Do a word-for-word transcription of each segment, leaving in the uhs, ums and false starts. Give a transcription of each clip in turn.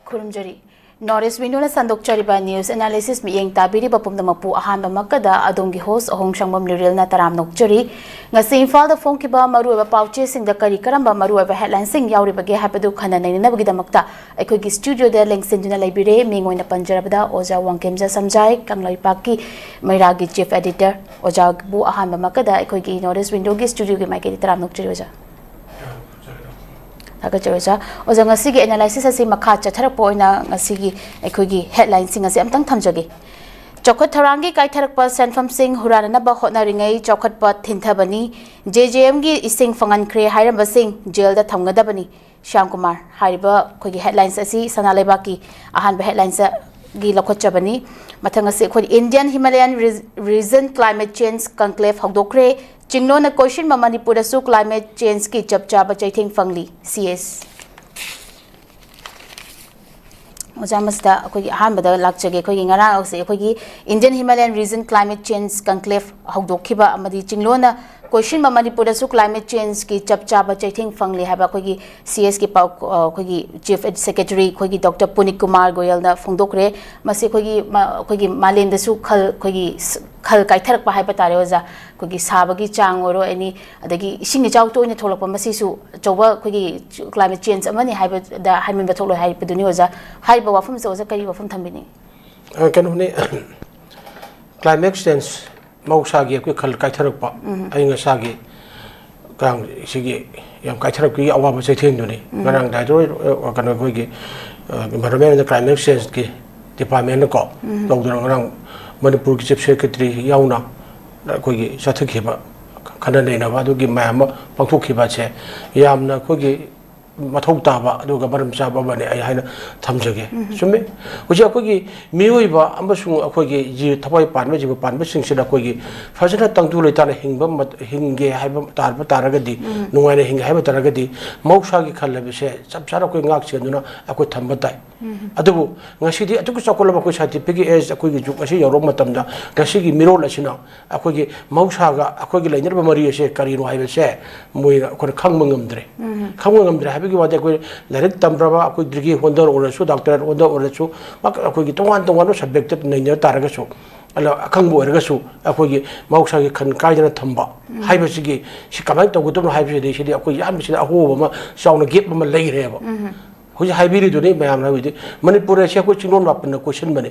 ꯈꯨꯔꯨꯝꯖꯔꯤ꯫ North East Window ꯅ ꯁꯟꯗꯣꯛꯆꯔꯤꯕ news analysis ꯃꯤꯠꯌꯦꯡ ꯇꯥꯕꯤꯔꯤꯕ ꯄꯨꯝꯅꯃꯛꯄꯨ ꯑꯍꯥꯟꯕꯃꯛꯇꯗ ꯑꯗꯣꯝꯒꯤ host ꯑꯍꯣꯡꯁꯪꯕꯝ ꯂꯤꯔꯦꯜꯅ ꯇꯔꯥꯝꯅ ꯑꯣꯛꯆꯔꯤ꯫ ꯉꯁꯤ ꯏꯝꯐꯥꯜꯗ ꯐꯣꯡꯈꯤꯕ ꯃꯔꯨꯑꯣꯏꯕ ꯄꯥꯎꯆꯦꯁꯤꯡꯗ ꯀꯔꯤ ꯀꯔꯝꯕ ꯃꯔꯨꯑꯣꯏꯕ headline ꯁꯤꯡ ꯌꯥꯎꯔꯤꯕꯒꯦ ꯍꯥꯏꯕꯗꯨ ꯈꯟꯅ ꯅꯩꯅꯅꯕꯒꯤꯗꯃꯛꯇ ꯑꯩꯈꯣꯏꯒꯤ studio ꯗ ꯂꯦꯡꯁꯤꯟꯗꯨꯅ ꯂꯩꯕꯤꯔꯦ꯫ ꯃꯤꯡ ꯑꯣꯏꯅ ꯄꯟꯖꯔꯕꯗ ꯑꯣꯖꯥ ꯋꯥꯡꯈꯦꯝꯖ ꯁꯝꯖꯥꯏ, ꯀꯪꯂꯩꯄꯥꯛꯀꯤ ꯃꯩꯔꯥꯒꯤ chief editor꯫ ꯑꯣꯖꯥꯕꯨ ꯑꯍꯥꯟꯕꯃꯛꯇꯗ ꯑꯩꯈꯣꯏꯒꯤ North East Window ꯒꯤ studio ꯒꯤ ꯃꯥꯏꯀꯩꯗꯒꯤ ꯇꯔꯥꯝꯅ ꯑꯣꯛꯆꯔꯤ ꯑꯣꯖꯥ꯫ ꯊꯥꯒꯠꯆꯔꯤ ꯑꯣꯖꯥ꯫ ꯑꯣꯖꯥ, ꯉꯁꯤꯒꯤ analysis ꯑꯁꯤ ꯃꯈꯥ ꯆꯠꯊꯔꯛꯄ ꯑꯣꯏꯅ ꯉꯁꯤꯒꯤ ꯑꯩꯈꯣꯏꯒꯤ headline ꯁꯤꯡ ꯑꯁꯤ ꯑꯝꯇꯪ ꯊꯝꯖꯒꯦ꯫ ꯆꯥꯎꯈꯠ ꯊꯧꯔꯥꯡꯒꯤ ꯀꯥꯏꯊꯔꯛꯄ ꯁꯦꯟꯐꯝꯁꯤꯡ ꯍꯨꯔꯥꯟꯅꯅꯕ ꯍꯣꯠꯅꯔꯤꯉꯩ ꯆꯥꯎꯈꯠꯄ ꯊꯤꯟꯊꯕꯅꯤ, J J M ꯒꯤ ꯏꯁꯤꯡ ꯐꯪꯍꯟꯈ꯭ꯔꯦ ꯍꯥꯏꯔꯝꯕꯁꯤꯡ jail ꯗ ꯊꯝꯒꯗꯕꯅꯤ, ꯁ꯭ꯌꯥꯝ ꯀꯨꯃꯥꯔ ꯍꯥꯏꯔꯤꯕ ꯑꯩꯈꯣꯏꯒꯤ headlines ꯑꯁꯤ ꯁꯅꯥ ꯂꯩꯕꯥꯛꯀꯤ ꯑꯍꯥꯟꯕ headlines ꯒꯤ ꯂꯧꯈꯠꯆꯕꯅꯤ꯫ ꯃꯊꯪ ꯑꯁꯤ ꯑꯩꯈꯣꯏ Indian Himalayan Re-, Region Climate Change Conclave ꯍꯧꯗꯣꯛꯈ꯭ꯔꯦ꯫ ꯆꯤꯡꯂꯣꯟꯅ ꯀꯣꯏꯁꯤꯟꯕ ꯃꯅꯤꯄꯨꯔꯗꯁꯨ climate change ꯀꯤ ꯆꯞ ꯆꯥꯕ ꯆꯩꯊꯦꯡ ꯐꯪꯂꯤ, C S꯫ ꯑꯣꯖꯥ, ꯃꯁꯤꯗ ꯑꯩꯈꯣꯏꯒꯤ ꯑꯍꯥꯟꯕꯗ ꯂꯥꯛꯆꯒꯦ꯫ ꯑꯩꯈꯣꯏꯒꯤ ꯉꯔꯥꯡ ꯑꯁꯤ ꯑꯩꯈꯣꯏꯒꯤ Indian Himalayan Region Climate Change Conclave ꯍꯧꯗꯣꯛꯈꯤꯕ ꯑꯃꯗꯤ ꯆꯤꯡꯂꯣꯟꯅ ꯀꯣꯏꯁꯤꯟꯕ ꯃꯅꯤꯄꯨꯔꯗꯁꯨ climate change ꯀꯤ ꯆꯞ ꯆꯥꯕ ꯆꯩꯊꯦꯡ ꯐꯪꯂꯦ ꯍꯥꯏꯕ ꯑꯩꯈꯣꯏꯒꯤ C S ꯀꯤ ꯄꯥꯎ, ꯑ, ꯑꯩꯈꯣꯏꯒꯤ Chief Secretary ꯑꯩꯈꯣꯏꯒꯤ Doctor ꯄꯨꯅꯤꯠ ꯀꯨꯃꯥꯔ ꯒꯣꯌꯜꯅ ꯐꯣꯡꯗꯣꯛꯈ꯭ꯔꯦ꯫ ꯃꯁꯤ ꯑꯩꯈꯣꯏꯒꯤ ꯃ-, ꯑꯩꯈꯣꯏꯒꯤ ꯃꯥꯂꯦꯝꯗꯁꯨ ꯈꯜ-, ꯑꯩꯈꯣꯏꯒꯤ ꯁ-, ꯈꯜ ꯀꯥꯏꯊꯔꯛꯄ ꯍꯥꯏꯕ ꯇꯥꯔꯦ ꯑꯣꯖꯥ꯫ ꯑꯩꯈꯣꯏꯒꯤ ꯁꯥꯕꯒꯤ ꯆꯥꯡ ꯑꯣꯏꯔꯣ, any, ꯑꯗꯒꯤ ꯏꯁꯤꯡ ꯏꯆꯥꯎ ꯇꯣꯏꯅ ꯊꯣꯛꯂꯛꯄ, ꯃꯁꯤꯁꯨ ꯑꯆꯧꯕ ꯑꯩꯈꯣꯏꯒꯤ climate change ꯑꯃꯅꯤ ꯍꯥꯏꯕꯗ ꯍꯥꯏꯃꯟꯕ ꯊꯣꯛꯂꯣꯏ ꯍꯥꯏꯕꯗꯨꯅꯤ ꯑꯣꯖꯥ꯫ ꯍꯥꯏꯔꯤꯕ ꯋꯥꯐꯝꯁꯦ ꯑꯣꯖꯥ ꯀꯔꯤ ꯋꯥꯐꯝ ꯊꯝꯕꯤꯅꯤꯡꯉꯤ? ꯑ, ꯀꯩꯅꯣꯅꯤ, climate change, ꯃꯍꯧꯁꯥꯒꯤ ꯑꯩꯈꯣꯏ ꯈꯜ ꯀꯥꯏꯊꯔꯛꯄ, ꯎꯝ꯫ ꯑꯏꯪ ꯑꯁꯥꯒꯤ ꯀꯥꯡ ꯁꯤꯒꯤ ꯌꯥꯝ ꯀꯥꯏꯊꯔꯛꯄꯒꯤ ꯑꯋꯥꯕ ꯆꯩꯊꯦꯡꯗꯨꯅꯤ꯫ ꯎꯝ꯫ ꯉꯔꯥꯡ director, ꯑ, ꯀꯩꯅꯣ, ꯑꯩꯈꯣꯏꯒꯤ, ꯑ, Environment and Climate Change ꯀꯤ department ꯅꯀꯣ, ꯎꯝ꯫ ꯇꯧꯗꯅ ꯉꯔꯥꯡ ꯃꯅꯤꯄꯨꯔꯒꯤ Chief Secretary ꯌꯥꯎꯅ ꯑꯩꯈꯣꯏꯒꯤ ꯆꯠꯊꯈꯤꯕ ꯈꯟꯅ ꯅꯩꯅꯕ ꯑꯗꯨꯒꯤ ꯃꯌꯥꯝ ꯑꯃ ꯄꯥꯡꯊꯣꯛꯈꯤꯕ ꯑꯁꯦ ꯌꯥꯝꯅ ꯑꯩꯈꯣꯏꯒꯤ ꯃꯊꯧ ꯇꯥꯕ ꯑꯗꯨꯒ ꯃꯔꯝ ꯆꯥꯕ ꯑꯃꯅꯤ ꯑꯩ ꯍꯥꯏꯅ ꯊꯝꯖꯒꯦ꯫ ꯎꯝ꯫ ꯆꯨꯝꯃꯤ꯫ ꯍꯧꯖꯤꯛ ꯑꯩꯈꯣꯏꯒꯤ ꯃꯤꯑꯣꯏꯕ ꯑꯃꯁꯨꯡ ꯑꯩꯈꯣꯏꯒꯤ ꯖꯤ-, ꯊꯋꯥꯏ ꯄꯥꯟꯕ ꯖꯤꯕ ꯄꯥꯟꯕꯁꯤꯡꯁꯤꯅ ꯑꯩꯈꯣꯏꯒꯤ ꯐꯖꯅ ꯇꯪꯗꯨ ꯂꯩꯇꯥꯅ ꯍꯤꯡꯕ ꯃꯠ-, ꯍꯤꯡꯒꯦ ꯍꯥꯏꯕ ꯇꯥꯔꯕ ꯇꯥꯔꯒꯗꯤ, ꯎꯝ꯫ ꯅꯨꯡꯉꯥꯏꯅ ꯍꯤꯡꯒꯦ ꯍꯥꯏꯕ ꯇꯥꯔꯒꯗꯤ ꯃꯍꯧꯁꯥꯒꯤ ꯈꯜ ꯍꯥꯏꯕꯁꯦ ꯆꯞ ꯆꯥꯅ ꯑꯩꯈꯣꯏ ꯉꯥꯛ ꯁꯦꯟꯗꯨꯅ ꯑꯩꯈꯣꯏ ꯊꯝꯕ ꯇꯥꯏ꯫ ꯎꯝ꯫ ꯑꯗꯨꯕꯨ ꯉꯁꯤꯗꯤ ꯑꯗꯨꯛꯀꯤ ꯆꯥꯎꯈꯠꯂꯕ ꯑꯩꯈꯣꯏ scientific age ꯑꯩꯈꯣꯏꯒꯤ ꯖꯨꯛ ꯑꯁꯤ ꯌꯧꯔꯕ ꯃꯇꯝꯗ ꯉꯁꯤꯒꯤ ꯃꯤꯔꯣꯜ ꯑꯁꯤꯅ ꯑꯩꯈꯣꯏꯒꯤ ꯃꯍꯧꯁꯥꯒ ꯑꯩꯈꯣꯏꯒꯤ ꯂꯩꯅꯔꯤꯕ ꯃꯔꯤ ꯑꯁꯦ ꯀꯔꯤꯅꯣ ꯍꯥꯏꯕꯁꯦ ꯃꯣꯏꯅ ꯑꯩꯈꯣꯏꯅ ꯈꯪꯕ ꯉꯝꯗ꯭ꯔꯦ꯫ ꯎꯝ꯫ ꯈꯪꯕ ꯉꯝꯗ꯭ꯔꯦ ꯍꯥꯏꯕ ꯑꯗꯨꯒꯤ ꯋꯥꯗꯤ ꯑꯩꯈꯣꯏ ꯂꯥꯏꯔꯤꯛ ꯇꯝꯕ꯭ꯔꯕ, ꯑꯩꯈꯣꯏ ꯗꯤꯒ꯭ꯔꯤ ꯍꯣꯜꯗꯔ ꯑꯣꯏꯔꯁꯨ, ꯗꯣꯛꯇꯔꯦꯠ ꯍꯣꯜꯗꯔ ꯑꯣꯏꯔꯁꯨ, ꯑꯩꯈꯣꯏꯒꯤ ꯇꯣꯉꯥꯟ ꯇꯣꯉꯥꯟꯕ ꯁꯕꯖꯦꯛꯇ ꯅꯩꯅ ꯇꯥꯔꯒꯁꯨ, ꯑꯗꯣ ꯑꯈꯪꯕ ꯑꯣꯏꯔꯒꯁꯨ ꯑꯩꯈꯣꯏꯒꯤ ꯃꯍꯧꯁꯥꯒꯤ ꯈꯟ ꯀꯥꯏꯗꯅ ꯊꯝꯕ ꯍꯥꯏꯕꯁꯤꯒꯤ, ꯁꯤ ꯀꯃꯥꯏꯅ ꯇꯧꯒꯗꯕꯅꯣ ꯍꯥꯏꯕꯁꯤꯗꯤ, ꯁꯤꯗꯤ ꯑꯩꯈꯣꯏ ꯌꯥꯝ ꯁꯤꯗ ꯑꯍꯣꯕ ꯑꯃ, ꯆꯥꯎꯅ ꯒꯦꯞ ꯑꯃ ꯂꯩꯔꯦꯕ꯫ ꯍꯧꯖꯤꯛ ꯍꯥꯏꯕꯤꯔꯤꯗꯨꯅꯤ ꯃꯌꯥꯝꯅ ꯍꯧꯖꯤꯛ ꯃꯅꯤꯄꯨꯔ ꯑꯁꯤ ꯑꯩꯈꯣꯏ ꯆꯤꯡꯂꯣꯟ ꯃꯥꯄꯟꯅ ꯀꯣꯏꯁꯤꯟꯕꯅꯤ꯫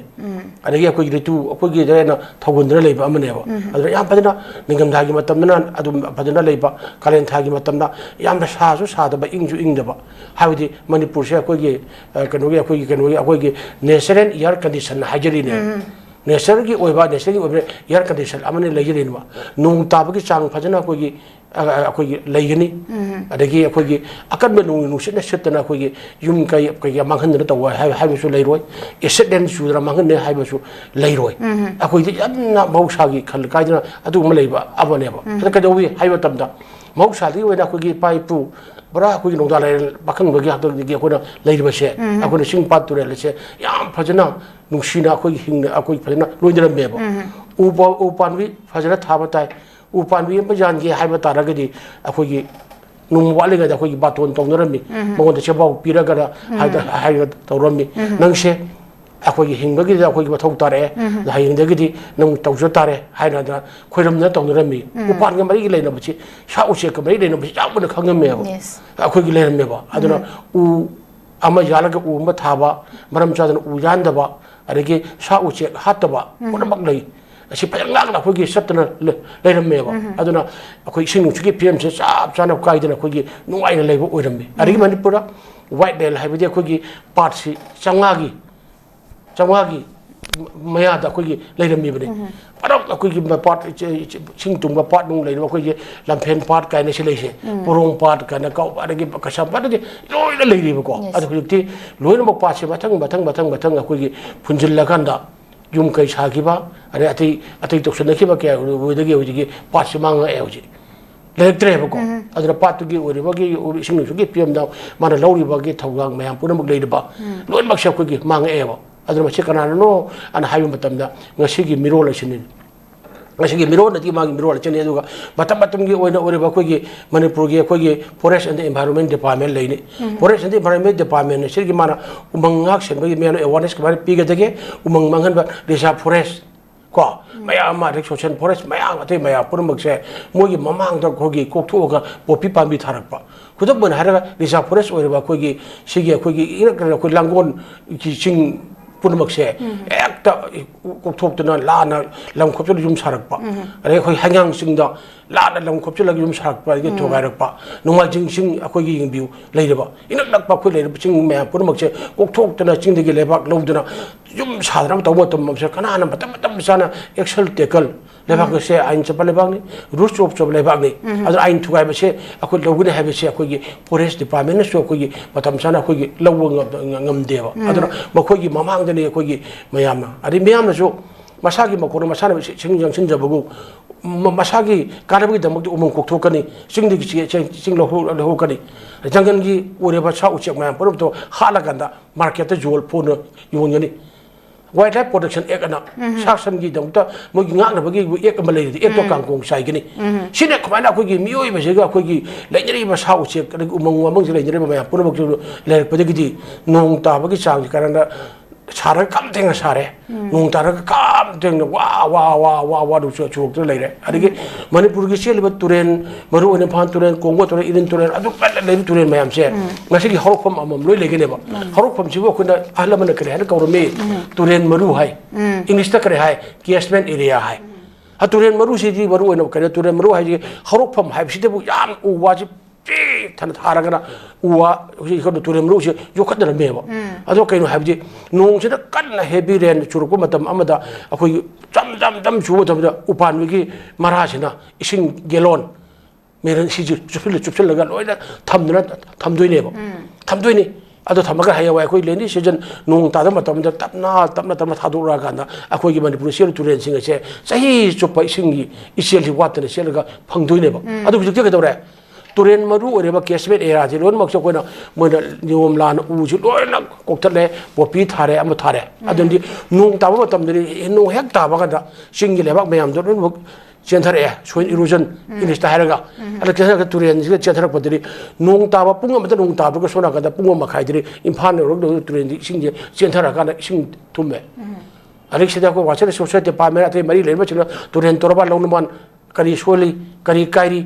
ꯑꯗꯒꯤ ꯑꯩꯈꯣꯏꯒꯤ ꯔꯤꯇꯨ, ꯑꯩꯈꯣꯏꯒꯤ ꯍꯦꯟꯅ ꯊꯧꯒꯟꯗꯨꯅ ꯂꯩꯕ ꯑꯃꯅꯦꯕ꯫ ꯑꯗꯨꯅ ꯌꯥꯝ ꯐꯖꯅ ꯅꯤꯡꯊꯝꯊꯥꯒꯤ ꯃꯇꯝꯗꯅ ꯑꯗꯨꯝ ꯐꯖꯅ ꯂꯩꯕ, ꯀꯥꯂꯦꯟ ꯊꯥꯒꯤ ꯃꯇꯝꯗ ꯌꯥꯝꯅ ꯁꯥꯁꯨ ꯁꯥꯗꯕ, ꯏꯪꯁꯨ ꯏꯪꯗꯕ꯫ ꯍꯥꯏꯕꯗꯤ ꯃꯅꯤꯄꯨꯔꯁꯦ ꯑꯩꯈꯣꯏꯒꯤ, ꯑ, ꯀꯩꯅꯣꯒꯤ, ꯑꯩꯈꯣꯏꯒꯤ, ꯀꯩꯅꯣꯒꯤ, ꯑꯩꯈꯣꯏꯒꯤ natural air condition ꯍꯥꯏꯖꯔꯤꯅꯦ꯫ Natureꯒꯤ ꯑꯣꯏꯕ, natureꯒꯤ ꯑꯣꯏꯕ air condition ꯑꯃꯅ ꯂꯩꯖꯔꯤꯅꯦꯕ꯫ ꯅꯣꯡ ꯇꯥꯕꯒꯤ ꯆꯥꯡ ꯐꯖꯅ ꯑꯩꯈꯣꯏꯒꯤ, ꯑ, ꯑ, ꯑꯩꯈꯣꯏꯒꯤ ꯂꯩꯒꯅꯤ꯫ ꯑꯗꯒꯤ ꯑꯩꯈꯣꯏꯒꯤ ꯑꯀꯟꯕ ꯅꯣꯡ ꯅꯨꯡꯁꯤꯠꯅ ꯁꯤꯠꯇꯅ ꯑꯩꯈꯣꯏꯒꯤ ꯌꯨꯝ ꯀꯩ, ꯀꯩꯀꯩ ꯃꯥꯡꯍꯟꯗꯅ ꯇꯧꯕ ꯍꯥꯏ-, ꯍꯥꯏꯕꯁꯨ ꯂꯩꯔꯣꯏ꯫ Acid rain ꯆꯨꯗꯅ ꯃꯥꯡꯍꯟꯅꯤ ꯍꯥꯏꯕꯁꯨ ꯂꯩꯔꯣꯏ꯫ ꯑꯩꯈꯣꯏꯗꯤ ꯌꯥꯝꯅ ꯃꯍꯧꯁꯥꯒꯤ ꯈꯜ ꯀꯥꯏꯗꯅ ꯑꯗꯨꯒꯨꯝꯕ ꯂꯩꯕ ꯑꯃꯅꯦꯕ꯫ ꯑꯗ ꯀꯩꯗꯧꯏ ꯍꯥꯏꯕ ꯃꯇꯝꯗ, ꯃꯍꯧꯁꯥꯗꯒꯤ ꯑꯣꯏꯅ ꯑꯩꯈꯣꯏꯒꯤ ꯏꯄꯥ ꯏꯄꯨ ꯄꯨꯔꯥ ꯑꯩꯈꯣꯏꯒꯤ ꯅꯣꯡꯗꯥ ꯂꯥꯏꯔꯦꯟ ꯄꯥꯈꯪꯕꯒꯤ ꯍꯥꯛꯇꯛꯇꯒꯤ ꯑꯩꯈꯣꯏꯅ ꯂꯩꯔꯤꯕꯁꯦ, ꯑꯩꯈꯣꯏꯅ ꯆꯤꯡ ꯄꯥꯠ ꯇꯨꯔꯦꯜ ꯑꯁꯦ ꯌꯥꯝ ꯐꯖꯅ ꯅꯨꯡꯁꯤꯅ ꯑꯩꯈꯣꯏꯒꯤ ꯍꯤꯡꯅ ꯑꯩꯈꯣꯏ ꯐꯖꯅ ꯂꯣꯏꯅꯔꯝꯃꯦꯕ꯫ ꯎ ꯄꯥ-, ꯎ ꯄꯥꯝꯕꯤ ꯐꯖꯅ ꯊꯥꯕ ꯇꯥꯏ꯫ ꯎ ꯄꯥꯝꯕꯤ ꯑꯃ ꯌꯥꯟꯒꯦ ꯍꯥꯏꯕ ꯇꯥꯔꯒꯗꯤ ꯑꯩꯈꯣꯏꯒꯤ ꯅꯣꯡꯃ ꯋꯥꯠꯂꯤꯉꯩꯗ ꯑꯩꯈꯣꯏꯒꯤ ꯕꯥꯇꯣꯟ ꯇꯧꯅꯔꯝꯃꯤ꯫ ꯃꯉꯣꯟꯗ ꯆꯦꯕꯥꯎ ꯄꯤꯔꯒꯅ ꯍꯥꯏꯗ-, ꯍꯥꯏꯔꯒ ꯇꯧꯔꯝꯃꯤ꯫ ꯅꯪꯁꯦ ꯑꯩꯈꯣꯏꯒꯤ ꯍꯤꯡꯕꯒꯤꯗ ꯑꯩꯈꯣꯏꯒꯤ ꯃꯊꯧ ꯇꯥꯔꯛꯑꯦ, ꯑꯗ ꯍꯌꯦꯡꯗꯒꯤꯗꯤ ꯅꯪ ꯇꯧꯖ ꯇꯥꯔꯦ ꯍꯥꯏꯅ ꯑꯗ ꯈꯣꯏꯔꯝꯗꯅ ꯇꯧꯅꯔꯝꯃꯤ꯫ ꯎꯄꯥꯟꯒ ꯃꯔꯤꯒ ꯂꯩꯅꯕꯁꯤ, ꯁꯥ ꯎꯆꯦꯛꯀ ꯃꯔꯤ ꯂꯩꯅꯕꯁꯤ ꯌꯥꯝꯅ ꯈꯪꯉꯝꯃꯦꯕ꯫ Yes. ꯑꯩꯈꯣꯏꯒꯤ ꯂꯩꯔꯝꯃꯦꯕ꯫ ꯑꯗꯨꯅ ꯎ ꯑꯃ ꯌꯥꯜꯂꯒ ꯎ ꯑꯃ ꯊꯥꯕ, ꯃꯔꯝ ꯆꯥꯗꯅ ꯎ ꯌꯥꯟꯗꯕ, ꯑꯗꯒꯤ ꯁꯥ ꯎꯆꯦꯛ ꯍꯥꯠꯇꯕ ꯄꯨꯝꯅꯃꯛ ꯂꯩ꯫ ꯑꯁꯤ ꯐꯖꯅ ꯉꯥꯛꯅ ꯑꯩꯈꯣꯏꯒꯤ ꯆꯠꯇꯅ ꯂꯩ-, ꯂꯩꯔꯝꯃꯦꯕ꯫ ꯑꯗꯨꯅ ꯑꯩꯈꯣꯏ ꯏꯁꯤꯡ ꯅꯨꯡꯁꯤꯠꯀꯤ ꯐꯤꯕꯝꯁꯦ ꯆꯞ ꯆꯥꯅ ꯀꯥꯏꯗꯅ ꯑꯩꯈꯣꯏꯒꯤ ꯅꯨꯡꯉꯥꯏꯅ ꯂꯩꯕ ꯑꯣꯏꯔꯝꯃꯤ꯫ ꯑꯗꯒꯤ ꯃꯅꯤꯄꯨꯔꯗ white land ꯍꯥꯏꯕꯗꯤ ꯑꯩꯈꯣꯏꯒꯤ ꯄꯥꯠꯁꯤ ꯆꯥꯝꯃꯉꯥꯒꯤ, ꯆꯥꯝꯃꯉꯥꯒꯤ ꯃꯌꯥꯗ ꯑꯩꯈꯣꯏꯒꯤ ꯂꯩꯔꯝꯃꯤꯕꯅꯤ꯫ ꯄꯨꯂꯞ ꯑꯩꯈꯣꯏꯒꯤ ꯄꯥꯠ, ꯏꯁꯤꯡ ꯇꯨꯡꯕ ꯄꯥꯠ ꯅꯨꯡ ꯂꯩꯔꯤꯕ ꯑꯩꯈꯣꯏꯒꯤ ꯂꯝꯐꯦꯟ ꯄꯥꯠ ꯀꯥꯏꯅ ꯁꯤ ꯂꯩꯁꯦ, ꯄꯣꯔꯣꯡ ꯄꯥꯠ ꯀꯥꯏꯅ ꯀꯧꯕ, ꯑꯗꯒꯤ ꯀꯩꯁꯥꯝꯄꯥꯠꯇꯗꯤ ꯂꯣꯏꯅ ꯂꯩꯔꯤꯕꯀꯣ꯫ Yes. ꯑꯗꯣ ꯍꯧꯖꯤꯛꯇꯤ ꯂꯣꯏꯅꯃꯛ ꯄꯥꯠꯁꯦ ꯃꯊꯪ, ꯃꯊꯪ, ꯃꯊꯪ, ꯃꯊꯪ ꯑꯩꯈꯣꯏꯒꯤ ꯐꯨꯟꯖꯤꯜꯂꯀꯥꯟꯗ ꯌꯨꯝ ꯀꯩ ꯁꯥꯈꯤꯕ, ꯑꯗꯩ ꯑꯇꯩ, ꯑꯇꯩ ꯇꯧꯁꯤꯟꯅꯈꯤꯕ ꯀꯌꯥ ꯑꯣꯏꯕꯗꯒꯤ ꯍꯧꯖꯤꯛꯀꯤ ꯄꯥꯠꯁꯦ ꯃꯥꯡꯉꯛꯑꯦ ꯍꯧꯖꯤꯛ꯫ ꯂꯩꯔꯛꯇ꯭ꯔꯦꯕꯀꯣ꯫ ꯑꯗꯨꯅ ꯄꯥꯠꯇꯨꯒꯤ ꯑꯣꯏꯔꯤꯕꯒꯤ ꯏꯁꯤꯡ ꯅꯨꯡꯁꯤꯠꯀꯤ ꯐꯤꯕꯝꯗ ꯃꯥꯅ ꯂꯧꯔꯤꯕꯒꯤ ꯊꯧꯗꯥꯡ ꯃꯌꯥꯝ ꯄꯨꯝꯅꯃꯛ ꯂꯩꯔꯤꯕ ꯂꯣꯏꯅꯃꯛꯁꯦ ꯑꯩꯈꯣꯏꯒꯤ ꯃꯥꯡꯉꯛꯑꯦꯕ꯫ ꯑꯗꯨꯅ ꯃꯁꯤ ꯀꯅꯥꯅꯅꯣ ꯑꯅ ꯍꯥꯏꯕ ꯃꯇꯝꯗ ꯉꯁꯤꯒꯤ ꯃꯤꯔꯣꯜ ꯑꯁꯤꯅꯤ꯫ ꯃꯁꯤꯒꯤ ꯃꯤꯔꯣꯜ ꯑꯗꯒꯤ ꯃꯥꯒꯤ ꯃꯤꯔꯣꯜ ꯑꯁꯤꯅꯤ꯫ ꯑꯗꯨꯒ ꯃꯇꯝ ꯃꯇꯝꯒꯤ ꯑꯣꯏꯅ ꯑꯣꯏꯔꯤꯕ ꯑꯩꯈꯣꯏꯒꯤ ꯃꯅꯤꯄꯨꯔꯒꯤ ꯑꯩꯈꯣꯏꯒꯤ Forest and Environment Department ꯂꯩꯅꯤ꯫ Forest and Environment Department ꯑꯁꯤꯒꯤ ꯃꯥꯅ ꯎꯃꯪ ꯉꯥꯛ ꯁꯦꯟꯕꯒꯤ ꯃꯌꯥꯝꯗ awareness ꯀꯃꯥꯏꯅ ꯄꯤꯒꯗꯒꯦ, ꯎꯃꯪ ꯃꯥꯡꯍꯟꯕ, reserve forest ꯀꯣ, ꯃꯌꯥꯝ ꯑꯃ, ꯑꯗꯩ social forest ꯃꯌꯥꯝ, ꯑꯇꯩ ꯃꯌꯥꯝ ꯄꯨꯝꯅꯃꯛꯁꯦ ꯃꯣꯏꯒꯤ ꯃꯃꯥꯡꯗ ꯑꯩꯈꯣꯏꯒꯤ ꯀꯣꯛꯊꯣꯛꯑꯒ ꯄꯣꯄꯤ ꯄꯥꯝꯕꯤ ꯊꯥꯔꯛꯄ꯫ ꯈꯨꯗꯝ ꯑꯣꯏꯅ ꯍꯥꯏꯔꯒ, reserve forest ꯑꯣꯏꯔꯤꯕ ꯑꯩꯈꯣꯏꯒꯤ ꯁꯤꯒꯤ ꯑꯩꯈꯣꯏꯒꯤ ꯏꯅꯛ ꯅꯛꯅ ꯑꯩꯈꯣꯏ ꯂꯥꯡꯒꯣꯜꯒꯤ ꯆꯤꯡ ꯄꯨꯝꯅꯃꯛꯁꯦ ꯍꯦꯛꯇ ꯀꯣꯛꯊꯣꯛꯇꯅ ꯂꯥꯟꯅ ꯂꯝ ꯈꯣꯞꯆꯜꯂ ꯌꯨꯝ ꯁꯥꯔꯛꯄ, ꯑꯗꯩ ꯑꯩꯈꯣꯏ ꯍꯩꯉꯥꯡ ꯆꯤꯡꯗ ꯂꯥꯟꯅ ꯂꯝ ꯈꯣꯞꯆꯜꯂꯒ ꯌꯨꯝ ꯁꯥꯔꯛꯄ, ꯑꯗꯒꯤ ꯊꯨꯒꯥꯏꯔꯛꯄ, ꯅꯣꯡꯃꯥꯏꯖꯤꯡ ꯆꯤꯡ ꯑꯩꯈꯣꯏꯒꯤ ꯌꯦꯡꯕꯤꯌꯨ, ꯂꯩꯔꯤꯕ ꯏꯅꯛ ꯅꯛꯄ ꯑꯩꯈꯣꯏ ꯂꯩꯔꯤꯕ ꯆꯤꯡ ꯃꯌꯥꯝ ꯄꯨꯝꯅꯃꯛꯁꯦ ꯀꯣꯛꯊꯣꯛꯇꯅ ꯆꯤꯡꯗꯒꯤ ꯂꯩꯕꯥꯛ ꯂꯧꯗꯅ ꯌꯨꯝ ꯁꯥꯗꯅꯕ ꯇꯧꯕ ꯃꯇꯝ ꯑꯃꯁꯤꯗ ꯀꯅꯥꯅ ꯃꯇꯝ ꯃꯇꯝ ꯆꯥꯅ action taken? ꯂꯩꯕꯥꯛ ꯑꯁꯦ ꯑꯥꯏꯟ ꯆꯠꯄ ꯂꯩꯕꯥꯛꯅꯤ, rules of ꯆꯠꯄ ꯂꯩꯕꯥꯛꯅꯤ꯫ ꯑꯗꯨꯅ ꯑꯥꯏꯟ ꯊꯨꯒꯥꯏꯕꯁꯦ ꯑꯩꯈꯣꯏ ꯂꯧꯒꯅꯤ ꯍꯥꯏꯕꯁꯦ ꯑꯩꯈꯣꯏꯒꯤ forest departmentꯅꯁꯨ ꯑꯩꯈꯣꯏꯒꯤ ꯃꯇꯝ ꯆꯥꯅ ꯑꯩꯈꯣꯏꯒꯤ ꯂꯧꯕ ꯉꯝ-, ꯉꯝꯗꯦꯕ꯫ ꯑꯗꯨꯅ ꯃꯈꯣꯏꯒꯤ ꯃꯃꯥꯡꯗꯅꯤ ꯑꯩꯈꯣꯏꯒꯤ ꯃꯌꯥꯝꯅ, ꯑꯗꯩ ꯃꯤꯌꯥꯝꯅꯁꯨ ꯃꯁꯥꯒꯤ ꯃꯈꯣꯟꯅ ꯃꯁꯥꯅ ꯁꯤꯡ ꯌꯥꯡꯁꯤꯟꯖꯕꯕꯨ ꯃ-, ꯃꯁꯥꯒꯤ ꯀꯥꯟꯅꯕꯒꯤꯗꯃꯛꯇ ꯎꯃꯪ ꯀꯣꯛꯊꯣꯛꯀꯅꯤ, ꯆꯤꯡꯗꯒꯤ ꯆꯦ-, ꯆꯦ-, ꯆꯤꯡ ꯂꯧꯍꯧ-, ꯂꯧꯍꯧꯒꯅꯤ, ꯖꯪꯒꯜꯒꯤ ꯑꯣꯏꯔꯤꯕ ꯁꯥ ꯎꯆꯦꯛ ꯃꯌꯥꯝ ꯄꯨꯝꯅꯃꯛꯇꯣ ꯍꯥꯠꯂꯀꯥꯟꯗ ꯃꯥꯔꯀꯦꯠꯇ ꯌꯣꯜ ꯐꯣꯟꯅ ꯌꯣꯟꯒꯅꯤ꯫ Wildlife Protection Act ꯑꯅ ꯁꯥ ꯁꯟꯒꯤꯗꯃꯛꯇ ꯃꯣꯏꯒꯤ ꯉꯥꯛꯅꯕꯒꯤ act ꯑꯃ ꯂꯩꯔꯤꯗꯤ, actꯇꯣ ꯀꯥꯡꯈꯣꯡ ꯆꯥꯏꯒꯅꯤ꯫ ꯁꯤꯅ ꯀꯃꯥꯏꯅ ꯑꯩꯈꯣꯏꯒꯤ ꯃꯤꯑꯣꯏꯕꯁꯤꯒ ꯑꯩꯈꯣꯏꯒꯤ ꯂꯩꯅꯔꯤꯕ ꯁꯥ ꯎꯆꯦꯛ, ꯑꯗꯒꯤ ꯎꯃꯪ ꯋꯥꯃꯪꯁꯤꯗ ꯂꯩꯅꯔꯤꯕ ꯃꯌꯥꯝ ꯄꯨꯝꯅꯃꯛꯁꯨ ꯂꯩꯔꯛꯄꯗꯒꯤꯗꯤ ꯅꯣꯡ ꯇꯥꯕꯒꯤ ꯆꯥꯡꯁꯤ ꯀꯔꯝꯅ ꯁꯥꯔꯒ ꯀꯝ ꯊꯦꯡꯅ ꯁꯥꯔꯦ, ꯅꯣꯡ ꯇꯥꯔꯒ ꯀꯝ ꯊꯦꯡꯅ ꯋꯥ ꯋꯥ ꯋꯥ ꯋꯥ ꯋꯥ ꯑꯗꯨꯝ ꯆꯨ-, ꯆꯨꯔꯛꯇꯨꯅ ꯂꯩꯔꯦ꯫ ꯑꯗꯒꯤ ꯃꯅꯤꯄꯨꯔꯒꯤ ꯆꯦꯜꯂꯤꯕ ꯇꯨꯔꯦꯟ, ꯃꯔꯨ ꯑꯣꯏꯅ ꯏꯝꯐꯥꯜ ꯇꯨꯔꯦꯟ, ꯀꯣꯡꯒꯣ ꯇꯨꯔꯦꯟ, ꯏꯔꯤꯜ ꯇꯨꯔꯦꯟ, ꯑꯗꯨ ꯀꯟꯅ ꯂꯩꯕ ꯇꯨꯔꯦꯟ ꯃꯌꯥꯝꯁꯦ ꯉꯁꯤꯒꯤ ꯍꯧꯔꯛꯐꯝ ꯑꯃꯃꯝ ꯂꯣꯏ ꯂꯩꯒꯅꯦꯕ꯫ ꯍꯧꯔꯛꯐꯝꯁꯤꯕꯨ ꯑꯩꯈꯣꯏꯅ ꯑꯍꯜ ꯂꯃꯟꯅ ꯀꯔꯤ ꯍꯥꯏꯅ ꯀꯧꯔꯝꯃꯤ? ꯇꯨꯔꯦꯟ ꯃꯔꯨ ꯍꯥꯏ꯫ ꯏꯪꯂꯤꯁꯇ ꯀꯔꯤ ꯍꯥꯏ? Catchment area ꯍꯥꯏ꯫ ꯑ, ꯇꯨꯔꯦꯟ ꯃꯔꯨꯁꯤꯗꯤ ꯃꯔꯨ ꯑꯣꯏꯅ ꯀꯩꯅꯣ, ꯇꯨꯔꯦꯟ ꯃꯔꯨ ꯍꯥꯏꯁꯤ ꯍꯧꯔꯛꯐꯝ ꯍꯥꯏꯕꯁꯤꯗꯕꯨ ꯌꯥꯝ ꯎ ꯋꯥꯁꯤ ꯄꯤꯛ ꯊꯟꯅ ꯊꯥꯔꯒꯅ ꯎ ꯋꯥ ꯍꯧꯖꯤꯛ ꯑꯩꯈꯣꯏꯅ ꯇꯨꯔꯦꯜ ꯃꯔꯨꯁꯦ ꯌꯣꯛꯈꯠꯅꯔꯝꯃꯦꯕ꯫ ꯑꯗꯣ ꯀꯩꯅꯣ ꯍꯥꯏꯕꯗꯤ ꯅꯣꯡꯁꯤꯅ ꯀꯟꯅ heavy rain ꯆꯨꯔꯛꯄ ꯃꯇꯝ ꯑꯃꯗ ꯑꯩꯈꯣꯏꯒꯤ ꯆꯝ ꯆꯝ ꯆꯝ ꯆꯨꯕ ꯃꯇꯝꯗ ꯎꯄꯥꯟꯕꯒꯤ ꯃꯔꯥꯁꯤꯅ ꯏꯁꯤꯡ gallon ꯃꯦꯔꯟ ꯁꯤꯁꯨ ꯆꯨꯞꯁꯤꯜꯂ-, ꯆꯨꯞꯁꯤꯜꯂꯒ ꯂꯣꯏꯅ ꯊꯝꯗꯨꯅ ꯊꯝꯗꯣꯏꯅꯦꯕ꯫ ꯊꯝꯗꯣꯏꯅꯤ꯫ ꯑꯗꯣ ꯊꯝꯃꯒ ꯍꯌꯦꯡꯋꯥꯏ ꯑꯩꯈꯣꯏ rainy season ꯅꯣꯡ ꯇꯥꯗꯕ ꯃꯇꯝꯗ ꯇꯞꯅ, ꯇꯞꯅ, ꯇꯞꯅ ꯊꯥꯗꯣꯔꯛꯑꯀꯥꯟꯗ ꯑꯩꯈꯣꯏꯒꯤ ꯃꯅꯤꯄꯨꯔꯗ ꯆꯦꯜꯂꯤꯕ ꯇꯨꯔꯦꯜꯁꯤꯡ ꯑꯁꯦ ꯆꯍꯤ ꯆꯨꯞꯄ ꯏꯁꯤꯡꯒꯤ ꯏꯆꯦꯜꯁꯤ ꯋꯥꯠꯇꯅ ꯆꯦꯜꯂꯒ ꯐꯪꯗꯣꯏꯅꯦꯕ꯫ ꯑꯗꯣ ꯍꯧꯖꯤꯛꯇꯤ ꯀꯩꯗꯧꯔꯦ? ꯇꯨꯔꯦꯟ ꯃꯔꯨ ꯑꯣꯏꯔꯤꯕ ꯀꯦꯁꯃꯦꯟ ꯑꯦꯔꯤꯌꯥꯁꯤ ꯂꯣꯏꯅꯃꯛꯁꯨ ꯑꯩꯈꯣꯏꯅ, ꯃꯣꯏꯅ ꯅꯤꯌꯣꯝ ꯂꯥꯟꯅ ꯎꯁꯤ ꯂꯣꯏꯅ ꯀꯣꯛꯊꯠꯂꯦ, ꯄꯣꯄꯤ ꯊꯥꯔꯦ, ꯑꯃ ꯊꯥꯔꯦ꯫ ꯑꯗꯨꯗꯤ ꯅꯣꯡ ꯇꯥꯕ ꯃꯇꯝꯗꯗꯤ, ꯅꯣꯡ ꯍꯦꯛ ꯇꯥꯕ ꯀꯥꯟꯗ ꯆꯤꯡꯒꯤ ꯂꯩꯕꯥꯛ ꯃꯌꯥꯝꯗꯣ ꯂꯣꯏꯅꯃꯛ ꯆꯦꯟꯊꯔꯛꯑꯦ, ꯁꯣꯏꯜ ꯏꯔꯣꯖꯟ ꯏꯪꯂꯤꯁꯇ ꯍꯥꯏꯔꯒ꯫ ꯑꯗ ꯆꯦꯟꯊꯔꯛꯄ, ꯇꯨꯔꯦꯟꯁꯤꯗ ꯆꯦꯟꯊꯔꯛꯄꯗꯗꯤ, ꯅꯣꯡ ꯇꯥꯕ ꯄꯨꯡ ꯑꯃꯗ ꯅꯣꯡ ꯇꯥꯕꯒ ꯁꯣꯝ ꯅꯥꯀꯟꯗ ꯄꯨꯡ ꯑꯃ ꯃꯈꯥꯏꯗꯗꯤ ꯏꯝꯐꯥꯜ ꯌꯧꯔꯛꯂꯕ ꯇꯨꯔꯦꯟꯗꯤ ꯏꯁꯤꯡꯁꯦ ꯆꯦꯟꯊꯔꯛꯑꯀꯥꯟꯗ ꯏꯁꯤꯡ ꯊꯨꯝꯃꯦ꯫ ꯑꯗꯒꯤ ꯁꯤꯗ ꯑꯩꯈꯣꯏ ꯋꯥꯆꯔ ꯔꯤꯁꯣꯔꯁ ꯗꯤꯄꯥꯔꯠꯃꯦꯟ ꯑꯇꯩ ꯃꯔꯤ ꯂꯩꯅꯕꯁꯤꯡꯅ ꯇꯨꯔꯦꯟ ꯇꯣꯔꯕꯥꯟ ꯂꯧꯅꯕ ꯀꯔꯤ ꯁꯣꯜꯂꯤ, ꯀꯔꯤ ꯀꯥꯏꯔꯤ,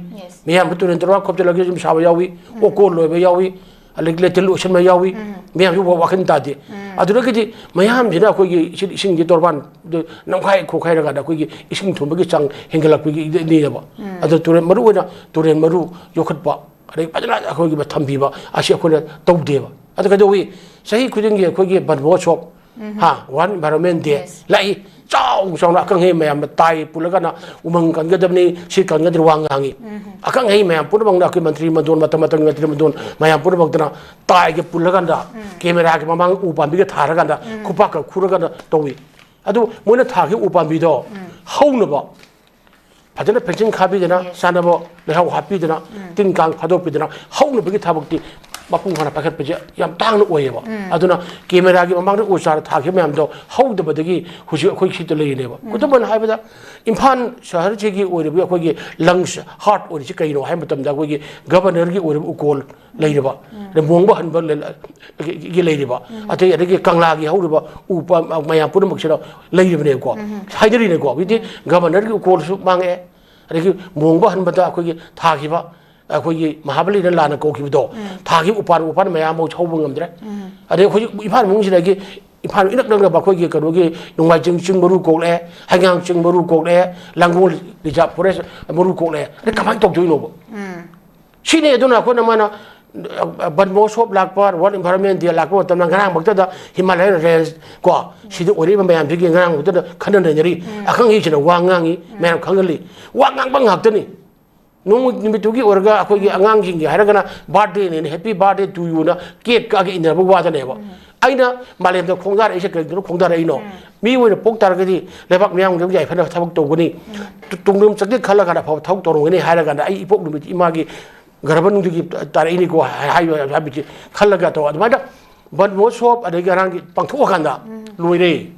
ꯃꯤꯌꯥꯝꯁꯨ ꯇꯨꯔꯦꯟ ꯇꯣꯔꯕꯥꯟ ꯈꯣꯝꯖꯤꯜꯂꯒ ꯌꯨꯝ ꯁꯥꯕ ꯌꯥꯎꯏ, ꯑꯣꯀꯣꯟ ꯂꯣꯏꯕ ꯌꯥꯎꯏ, ꯑꯗꯒꯤ ꯂꯦꯇ꯭ꯔꯤꯟ ꯂꯣꯏꯁꯤꯟꯕ ꯌꯥꯎꯏ꯫ ꯃꯤꯌꯥꯝꯁꯨ ꯋꯥ-, ꯋꯥꯈꯜ ꯇꯥꯗꯦ꯫ ꯑꯗꯨꯗꯒꯤꯗꯤ ꯃꯌꯥꯝꯁꯤꯅ ꯑꯩꯈꯣꯏꯒꯤ ꯏꯁꯤꯡ, ꯏꯁꯤꯡꯒꯤ ꯇꯣꯔꯕꯥꯟꯗꯨ ꯅꯝꯈꯥꯏ ꯈꯣꯈꯥꯏꯔꯀꯥꯟꯗ ꯑꯩꯈꯣꯏꯒꯤ ꯏꯁꯤꯡ ꯊꯨꯝꯕꯒꯤ ꯆꯥꯡ ꯍꯦꯟꯒꯠꯂꯛꯄꯒꯤꯅꯦꯕ꯫ ꯑꯗꯨ ꯇꯨꯔꯦꯟ, ꯃꯔꯨꯑꯣꯏꯅ ꯇꯨꯔꯦꯟ ꯃꯔꯨ ꯌꯣꯛꯈꯠꯄ, ꯑꯗꯩ ꯐꯖꯅ ꯑꯩꯈꯣꯏꯒꯤ ꯊꯝꯕꯤꯕ ꯑꯁꯤ ꯑꯩꯈꯣꯏꯅ ꯇꯧꯗꯦꯕ꯫ ꯑꯗꯨ ꯀꯩꯗꯧꯏ? ꯆꯍꯤ ꯈꯨꯗꯤꯡꯒꯤ ꯑꯩꯈꯣꯏꯒꯤ ꯕꯟ ꯃꯍꯣꯠꯁꯣꯞ, ꯍꯥ, ꯋꯥꯔꯜ ꯏꯟꯚꯥꯏꯔꯣꯟꯃꯦꯟ ꯗꯦ ꯂꯥꯛꯏ꯫ ꯆꯥꯎ ꯆꯥꯎꯅ ꯑꯀꯪ ꯑꯍꯩ ꯃꯌꯥꯝꯅ ꯇꯥꯏ ꯄꯨꯜꯂꯒꯅ ꯎꯃꯪ ꯀꯟꯒꯗꯕꯅꯤ, ꯁꯤ ꯀꯟꯒꯗꯕꯅꯤ ꯋꯥ ꯉꯥꯡꯉꯤ꯫ ꯑꯀꯪ ꯑꯍꯩ ꯃꯌꯥꯝ ꯄꯨꯝꯅꯃꯛꯅ ꯑꯩꯈꯣꯏ ꯃꯟꯇ꯭ꯔꯤ ꯃꯟꯗꯣꯟ, ꯃꯇꯝ ꯃꯇꯝꯒꯤ ꯃꯟꯇ꯭ꯔꯤ ꯃꯟꯗꯣꯟ ꯃꯌꯥꯝ ꯄꯨꯝꯅꯃꯛꯇꯅ ꯇꯥꯏꯒ ꯄꯨꯜꯂꯒꯥꯟꯗ, ꯀꯦꯃꯦꯔꯥꯒꯤ ꯃꯃꯥꯡꯗ ꯎ ꯄꯥꯝꯕꯤꯒ ꯊꯥꯔꯀꯥꯟꯗ, ꯈꯨꯄꯥꯛꯀ ꯈꯨꯔꯀꯥꯟꯗ ꯇꯧꯏ꯫ ꯑꯗꯨ ꯃꯣꯏꯅ ꯊꯥꯈꯤꯕ ꯎ ꯄꯥꯝꯕꯤꯗꯣ ꯍꯧꯅꯕ ꯐꯖꯅ ꯐꯦꯟꯁꯤꯡ ꯈꯥꯕꯤꯗꯅ, ꯆꯥꯅꯕ ꯂꯩꯍꯥꯎ ꯍꯥꯞꯄꯤꯗꯅ, ꯇꯤꯟ ꯀꯥꯡ ꯐꯥꯗꯣꯛꯄꯤꯗꯅ ꯍꯧꯅꯕꯒꯤ ꯊꯕꯛꯇꯤ ꯃꯄꯨꯡ ꯐꯥꯅ ꯄꯥꯏꯈꯠꯄꯁꯦ ꯌꯥꯝ ꯇꯥꯡꯅ ꯑꯣꯏꯌꯦꯕ꯫ ꯑꯗꯨꯅ ꯀꯦꯃꯦꯔꯥꯒꯤ ꯃꯃꯥꯡꯗ ꯎ ꯆꯥꯔ ꯊꯥꯈꯤꯕ ꯃꯌꯥꯝꯗꯣ ꯍꯧꯗꯕꯗꯒꯤ ꯍꯧꯖꯤꯛ ꯑꯩꯈꯣꯏ ꯁꯤꯗ ꯂꯩꯔꯤꯅꯦꯕ꯫ ꯈꯨꯗꯝ ꯑꯣꯏꯅ ꯍꯥꯏꯕꯗ, ꯏꯝꯐꯥꯜ ꯁꯍꯔꯁꯤꯒꯤ ꯑꯣꯏꯔꯤꯕ ꯑꯩꯈꯣꯏꯒꯤ ꯂꯪꯁ, ꯍꯥꯔꯠ ꯑꯣꯏꯔꯤꯁꯤ ꯀꯩꯅꯣ ꯍꯥꯏꯕ ꯃꯇꯝꯗ, ꯑꯩꯈꯣꯏꯒꯤ ꯒꯕꯔꯅꯔꯒꯤ ꯑꯣꯏꯔꯤꯕ ꯎꯀꯣꯜ ꯂꯩꯔꯤꯕ, ꯑꯗꯩ ꯃꯣꯡꯕ ꯍꯟꯕ ꯂꯩ-, ꯒꯤ ꯂꯩꯔꯤꯕ, ꯑꯇꯩ ꯑꯗꯒꯤ ꯀꯪꯂꯥꯒꯤ ꯍꯧꯔꯤꯕ ꯎ ꯄꯥꯝ-, ꯃꯌꯥꯝ ꯄꯨꯝꯅꯃꯛꯁꯤꯗ ꯂꯩꯔꯤꯕꯅꯦꯀꯣ꯫ ꯍꯥꯏꯅꯔꯤꯅꯦꯀꯣ꯫ ꯍꯧꯖꯤꯛꯇꯤ ꯒꯕꯔꯅꯔꯒꯤ ꯎꯀꯣꯜꯁꯨ ꯃꯥꯡꯉꯛꯑꯦ꯫ ꯑꯗꯒꯤ ꯃꯣꯡꯕ ꯍꯟꯕꯗ ꯑꯩꯈꯣꯏꯒꯤ ꯊꯥꯈꯤꯕ, ꯑꯩꯈꯣꯏꯒꯤ ꯃꯍꯥꯕꯂꯤꯅ ꯂꯥꯟꯅ ꯀꯧꯈꯤꯕꯗꯣ, ꯊꯥꯈꯤꯕ ꯎꯄꯥꯟ, ꯎꯄꯥꯟ ꯃꯌꯥꯝ ꯑꯃ ꯍꯧꯕ ꯉꯝꯗ꯭ꯔꯦ꯫ ꯑꯗꯩ ꯑꯩꯈꯣꯏ ꯏꯝꯐꯥꯜ ꯃꯅꯨꯡꯁꯤꯗꯒꯤ, ꯏꯝꯐꯥꯜ ꯏꯅꯛ ꯅꯛꯅꯕ ꯑꯩꯈꯣꯏꯒꯤ ꯀꯩꯅꯣꯒꯤ ꯅꯣꯡꯃꯥꯏꯖꯤꯡ ꯆꯤꯡ ꯃꯔꯨ ꯀꯣꯛꯂꯛꯑꯦ, ꯍꯩꯉꯥꯡ ꯆꯤꯡ ꯃꯔꯨ ꯀꯣꯛꯂꯛꯑꯦ, ꯂꯥꯡꯒꯣꯜ ꯔꯤꯖꯥꯔꯚ ꯐꯣꯔꯦꯁ ꯃꯔꯨ ꯀꯣꯛꯂꯛꯑꯦ꯫ ꯑꯗꯩ ꯀꯃꯥꯏꯅ ꯇꯧꯗꯣꯏꯅꯣꯕ? ꯁꯤꯅꯤ꯫ ꯑꯗꯨꯅ ꯑꯩꯈꯣꯏꯅ ꯃꯥꯅ, ꯑ, ꯕꯟ ꯃꯍꯣꯠꯁꯣꯞ ꯂꯥꯛꯄ, ꯋꯥꯔꯜ ꯏꯟꯚꯥꯏꯔꯣꯟꯃꯦꯟ ꯗꯦ ꯂꯥꯛꯄ ꯃꯇꯝꯗ, ꯉꯔꯥꯡꯃꯛꯇꯗ ꯍꯤꯃꯥꯂꯌꯟ ꯔꯦꯟꯖ ꯀꯣ, ꯁꯤꯗ ꯑꯣꯏꯔꯛꯏꯕ ꯃꯌꯥꯝꯁꯤꯒꯤ ꯉꯔꯥꯡꯃꯛꯇꯗ ꯈꯟꯅ ꯅꯩꯅꯔꯤ꯫ ꯑꯈꯪ ꯑꯍꯩꯁꯤꯅ ꯋꯥ ꯉꯥꯡꯉꯤ, ꯃꯌꯥꯝ ꯈꯪꯍꯜꯂꯤ꯫ ꯋꯥ ꯉꯥꯡꯕ ꯉꯥꯛꯇꯅꯤ꯫ ꯅꯣꯡꯃ ꯅꯨꯃꯤꯠꯇꯨꯒꯤ ꯑꯣꯏꯔꯒ ꯑꯩꯈꯣꯏꯒꯤ ꯑꯉꯥꯡꯁꯤꯡꯒꯤ ꯍꯥꯏꯔꯒꯅ birthday ꯅꯦꯅ, happy birthday to you ꯅ cake ꯀꯛꯑꯒ ꯏꯟꯅꯕ ꯋꯥꯗꯅꯦꯕ꯫ ꯑꯩꯅ ꯃꯥꯂꯦꯝꯗ ꯈꯣꯡꯗꯥꯔꯛꯏꯁꯦ ꯀꯔꯤꯒꯤꯅꯣ ꯈꯣꯡꯗꯥꯔꯛꯏꯅꯣ? ꯃꯤ ꯑꯣꯏꯅ ꯄꯣꯛ ꯇꯥꯔꯒꯗꯤ ꯂꯩꯕꯥꯛ ꯃꯤꯌꯥꯝꯒꯤ ꯌꯥꯏꯐꯅꯕ ꯊꯕꯛ ꯇꯧꯒꯅꯤ꯫ ꯇꯨ-, ꯇꯨꯡꯗ ꯆꯠꯀꯦ ꯈꯜꯂ ꯀꯥꯟꯗ ꯑꯐꯕ ꯊꯕꯛ ꯇꯧꯔꯝꯒꯅꯤ ꯍꯥꯏꯔ ꯀꯥꯟꯗ ꯑꯩ ꯏꯄꯣꯛ ꯅꯨꯃꯤꯠ ꯏꯃꯥꯒꯤ ꯒꯔꯚ ꯃꯅꯨꯡꯗꯒꯤ ꯇꯥꯔꯛꯏꯅꯤꯀꯣ ꯍꯥꯏꯕ ꯍꯥꯏꯕꯁꯤ ꯈꯜꯂꯒ ꯇꯧ꯫ ꯑꯗꯨꯃꯥꯏꯅ ꯕꯟ ꯃꯍꯣꯠꯁꯣꯞ ꯑꯗꯒꯤ ꯉꯔꯥꯡꯒꯤ ꯄꯥꯡꯊꯣꯛꯑꯀꯥꯟꯗ ꯂꯣꯏꯔꯦ꯫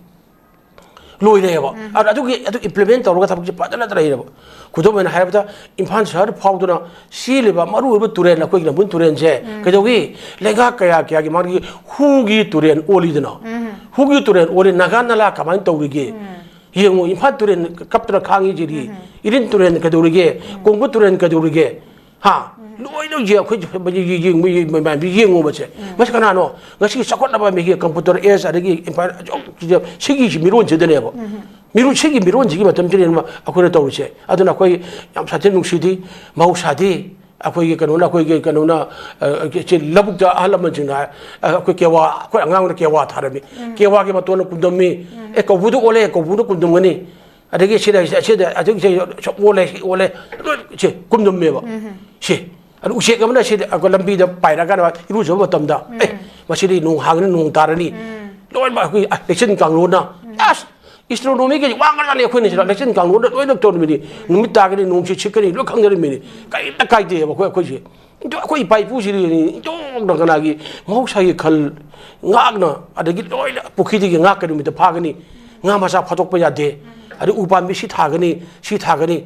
ꯂꯣꯏꯔꯦꯕ꯫ ꯑꯗ ꯑꯗꯨꯒꯤ ꯑꯗꯨ ꯏꯝꯄ꯭ꯂꯤꯃꯦꯟ ꯇꯧꯔꯒ ꯊꯕꯛꯁꯦ ꯐꯖꯅ ꯂꯩꯔꯕ꯫ ꯈꯨꯗꯝ ꯑꯣꯏꯅ ꯍꯥꯏꯔꯕꯗ, ꯏꯝꯐꯥꯜ ꯁꯍꯔ ꯐꯥꯎꯗꯨꯅ ꯆꯦꯜꯂꯤꯕ ꯃꯔꯨꯑꯣꯏꯕ ꯇꯨꯔꯦꯜ, ꯑꯩꯈꯣꯏꯒꯤ ꯅꯝꯕꯨꯜ ꯇꯨꯔꯦꯜꯁꯦ ꯀꯩꯗꯧꯏ? ꯂꯩꯉꯥꯛ ꯀꯌꯥ ꯀꯌꯥꯒꯤ ꯃꯥꯒꯤ ꯍꯨꯒꯤ ꯇꯨꯔꯦꯜ ꯑꯣꯜꯂꯤꯗꯅ꯫ ꯍꯨꯒꯤ ꯇꯨꯔꯦꯜ ꯑꯣꯜꯂꯤ, ꯅꯥꯒꯥ ꯅꯂꯥ ꯀꯃꯥꯏꯅ ꯇꯧꯔꯤꯒꯦ? ꯌꯦꯡꯉꯨ, ꯏꯝꯐꯥꯜ ꯇꯨꯔꯦꯜ ꯀꯞꯇꯅ ꯈꯥꯡꯉꯤꯁꯤꯗꯤ꯫ ꯏꯔꯤꯜ ꯇꯨꯔꯦꯜ ꯀꯩꯗꯧꯔꯤꯒꯦ? ꯀꯣꯡꯕ ꯇꯨꯔꯦꯜ ꯀꯩꯗꯧꯔꯤꯒꯦ? ꯍꯥ? ꯂꯣꯏꯅ ꯌꯦ-, ꯑꯩꯈꯣꯏ ꯌꯦꯡꯕ, ꯌꯦꯡꯕ, ꯌꯦꯡꯕ ꯃꯌꯥꯝꯁꯤ ꯌꯦꯡꯉꯨꯕꯁꯦ꯫ ꯃꯁꯤ ꯀꯅꯥꯅꯣ? ꯉꯁꯤꯒꯤ ꯆꯥꯎꯈꯠꯂꯕ ꯃꯤꯒꯤ ꯀꯝꯄ꯭ꯌꯨꯇꯔ ꯑꯦꯖ, ꯑꯗꯒꯤ ꯏꯝꯐꯥꯜ ꯑꯆꯧꯕꯁꯤꯗ ꯁꯤꯒꯤ ꯃꯤꯔꯣꯟꯁꯤꯗꯅꯦꯕ꯫ ꯃꯤꯔꯣꯟ, ꯁꯤꯒꯤ ꯃꯤꯔꯣꯟꯁꯤꯒꯤ ꯃꯇꯝꯁꯤꯗꯅꯦꯕ ꯑꯩꯈꯣꯏꯅ ꯇꯧꯔꯤꯁꯦ꯫ ꯑꯗꯨꯅ ꯑꯩꯈꯣꯏ ꯌꯥꯝ ꯁꯥꯊꯤꯅ ꯅꯨꯡꯁꯤꯗꯤ, ꯃꯍꯧꯁꯥꯗꯤ ꯑꯩꯈꯣꯏꯒꯤ ꯀꯩꯅꯣꯅ, ꯑꯩꯈꯣꯏꯒꯤ ꯀꯩꯅꯣꯅ, ꯑ, ꯁꯤ ꯂꯧꯕꯨꯛꯇ ꯑꯍꯜ ꯂꯃꯟꯁꯤꯡꯅ ꯍꯥꯏ, ꯑ, ꯑꯩꯈꯣꯏ ꯀꯦꯋꯥ, ꯑꯩꯈꯣꯏ ꯑꯉꯥꯡꯅ ꯀꯦꯋꯥ ꯊꯥꯔꯝꯃꯤ꯫ ꯀꯦꯋꯥꯒꯤ ꯃꯇꯣꯟꯅ ꯀꯨꯝꯗꯝꯃꯤ꯫ ꯑꯦ, ꯀꯧꯕꯨꯗ ꯑꯣꯜꯂꯦ, ꯀꯧꯕꯨꯗ ꯀꯨꯝꯗꯝꯒꯅꯤ꯫ ꯑꯗꯒꯤ ꯁꯤꯗ, ꯁꯤꯗ, ꯑꯗꯨꯒꯤ ꯁꯤ ꯑꯣꯜꯂꯦ, ꯁꯤ ꯑꯣꯜꯂꯦ, ꯂꯣꯏ ꯁꯤ ꯀꯨꯝꯗꯝꯃꯦꯕ꯫ ꯁꯤ꯫ ꯑꯗꯨ ꯎꯆꯦꯛ ꯑꯃꯅ ꯁꯤꯗ ꯑꯩꯈꯣꯏ ꯂꯝꯕꯤꯗ ꯄꯥꯏꯔꯀꯥꯟꯗ ꯏꯔꯨꯖꯕ ꯃꯇꯝꯗ, "ꯑꯦ, ꯃꯁꯤꯗꯤ ꯅꯣꯡ ꯍꯥꯡꯉꯅꯤ, ꯅꯣꯡ ꯇꯥꯔꯅꯤ"꯫ ꯂꯣꯏꯅꯃꯛ ꯑꯩꯈꯣꯏ, ꯑ, ꯂꯩꯆꯤꯟ ꯀꯥꯡꯂꯣꯟꯅ, ꯑꯁ, ꯑꯦꯁꯇ꯭ꯔꯣꯅꯣꯃꯤꯒꯤ ꯋꯥ ꯉꯥꯛꯇꯅꯤ ꯑꯩꯈꯣꯏꯅ ꯁꯤꯗ꯫ ꯂꯩꯆꯤꯟ ꯀꯥꯡꯂꯣꯟꯅ ꯂꯣꯏꯅ ꯇꯧꯔꯝꯃꯤꯅꯤ꯫ ꯅꯨꯃꯤꯠ ꯇꯥꯒꯅꯤ, ꯅꯣꯡꯁꯤ ꯁꯤꯠꯀꯅꯤ, ꯂꯣꯏ ꯈꯪꯅꯔꯝꯃꯤꯅꯤ꯫ ꯀꯔꯤꯝꯇ ꯀꯥꯏꯗꯦꯕ ꯑꯩꯈꯣꯏ, ꯑꯩꯈꯣꯏꯁꯦ꯫ ꯑꯗꯣ ꯑꯩꯈꯣꯏ ꯏꯄꯥ ꯏꯄꯨꯁꯤꯗꯤ ꯏꯟꯊꯣꯛꯅ ꯀꯅꯥꯒꯤ ꯃꯍꯧꯁꯥꯒꯤ ꯈꯜ ꯉꯥꯛꯅ, ꯑꯗꯒꯤ ꯂꯣꯏꯅ ꯄꯨꯈ꯭ꯔꯤꯗꯒꯤ ꯉꯥ ꯀꯩ ꯅꯨꯃꯤꯠꯇ ꯐꯥꯒꯅꯤ, ꯉꯥ ꯃꯆꯥ ꯐꯥꯗꯣꯛꯄ ꯌꯥꯗꯦ, ꯑꯗꯩ ꯎ ꯄꯥꯝꯕꯤ ꯁꯤ ꯊꯥꯒꯅꯤ, ꯁꯤ ꯊꯥꯒꯅꯤ꯫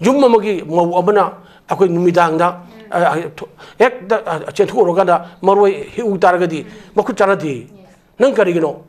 ꯌꯨꯝ ꯑꯃꯒꯤ ꯃꯧ ꯑꯃꯅ ꯑꯩꯈꯣꯏ ꯅꯨꯃꯤꯗꯥꯡꯗ, ꯑ, ꯑ, ꯊꯣ-, ꯍꯦꯛꯇ, ꯑ, ꯆꯦꯟꯊꯣꯛꯎꯔꯀꯥꯟꯗ ꯃꯔꯣꯏ ꯍꯦꯛꯎ ꯇꯥꯔꯒꯗꯤ ꯃꯈꯨꯠ ꯆꯥꯟꯅꯗꯦ꯫ ꯅꯪ ꯀꯔꯤꯒꯤꯅꯣ?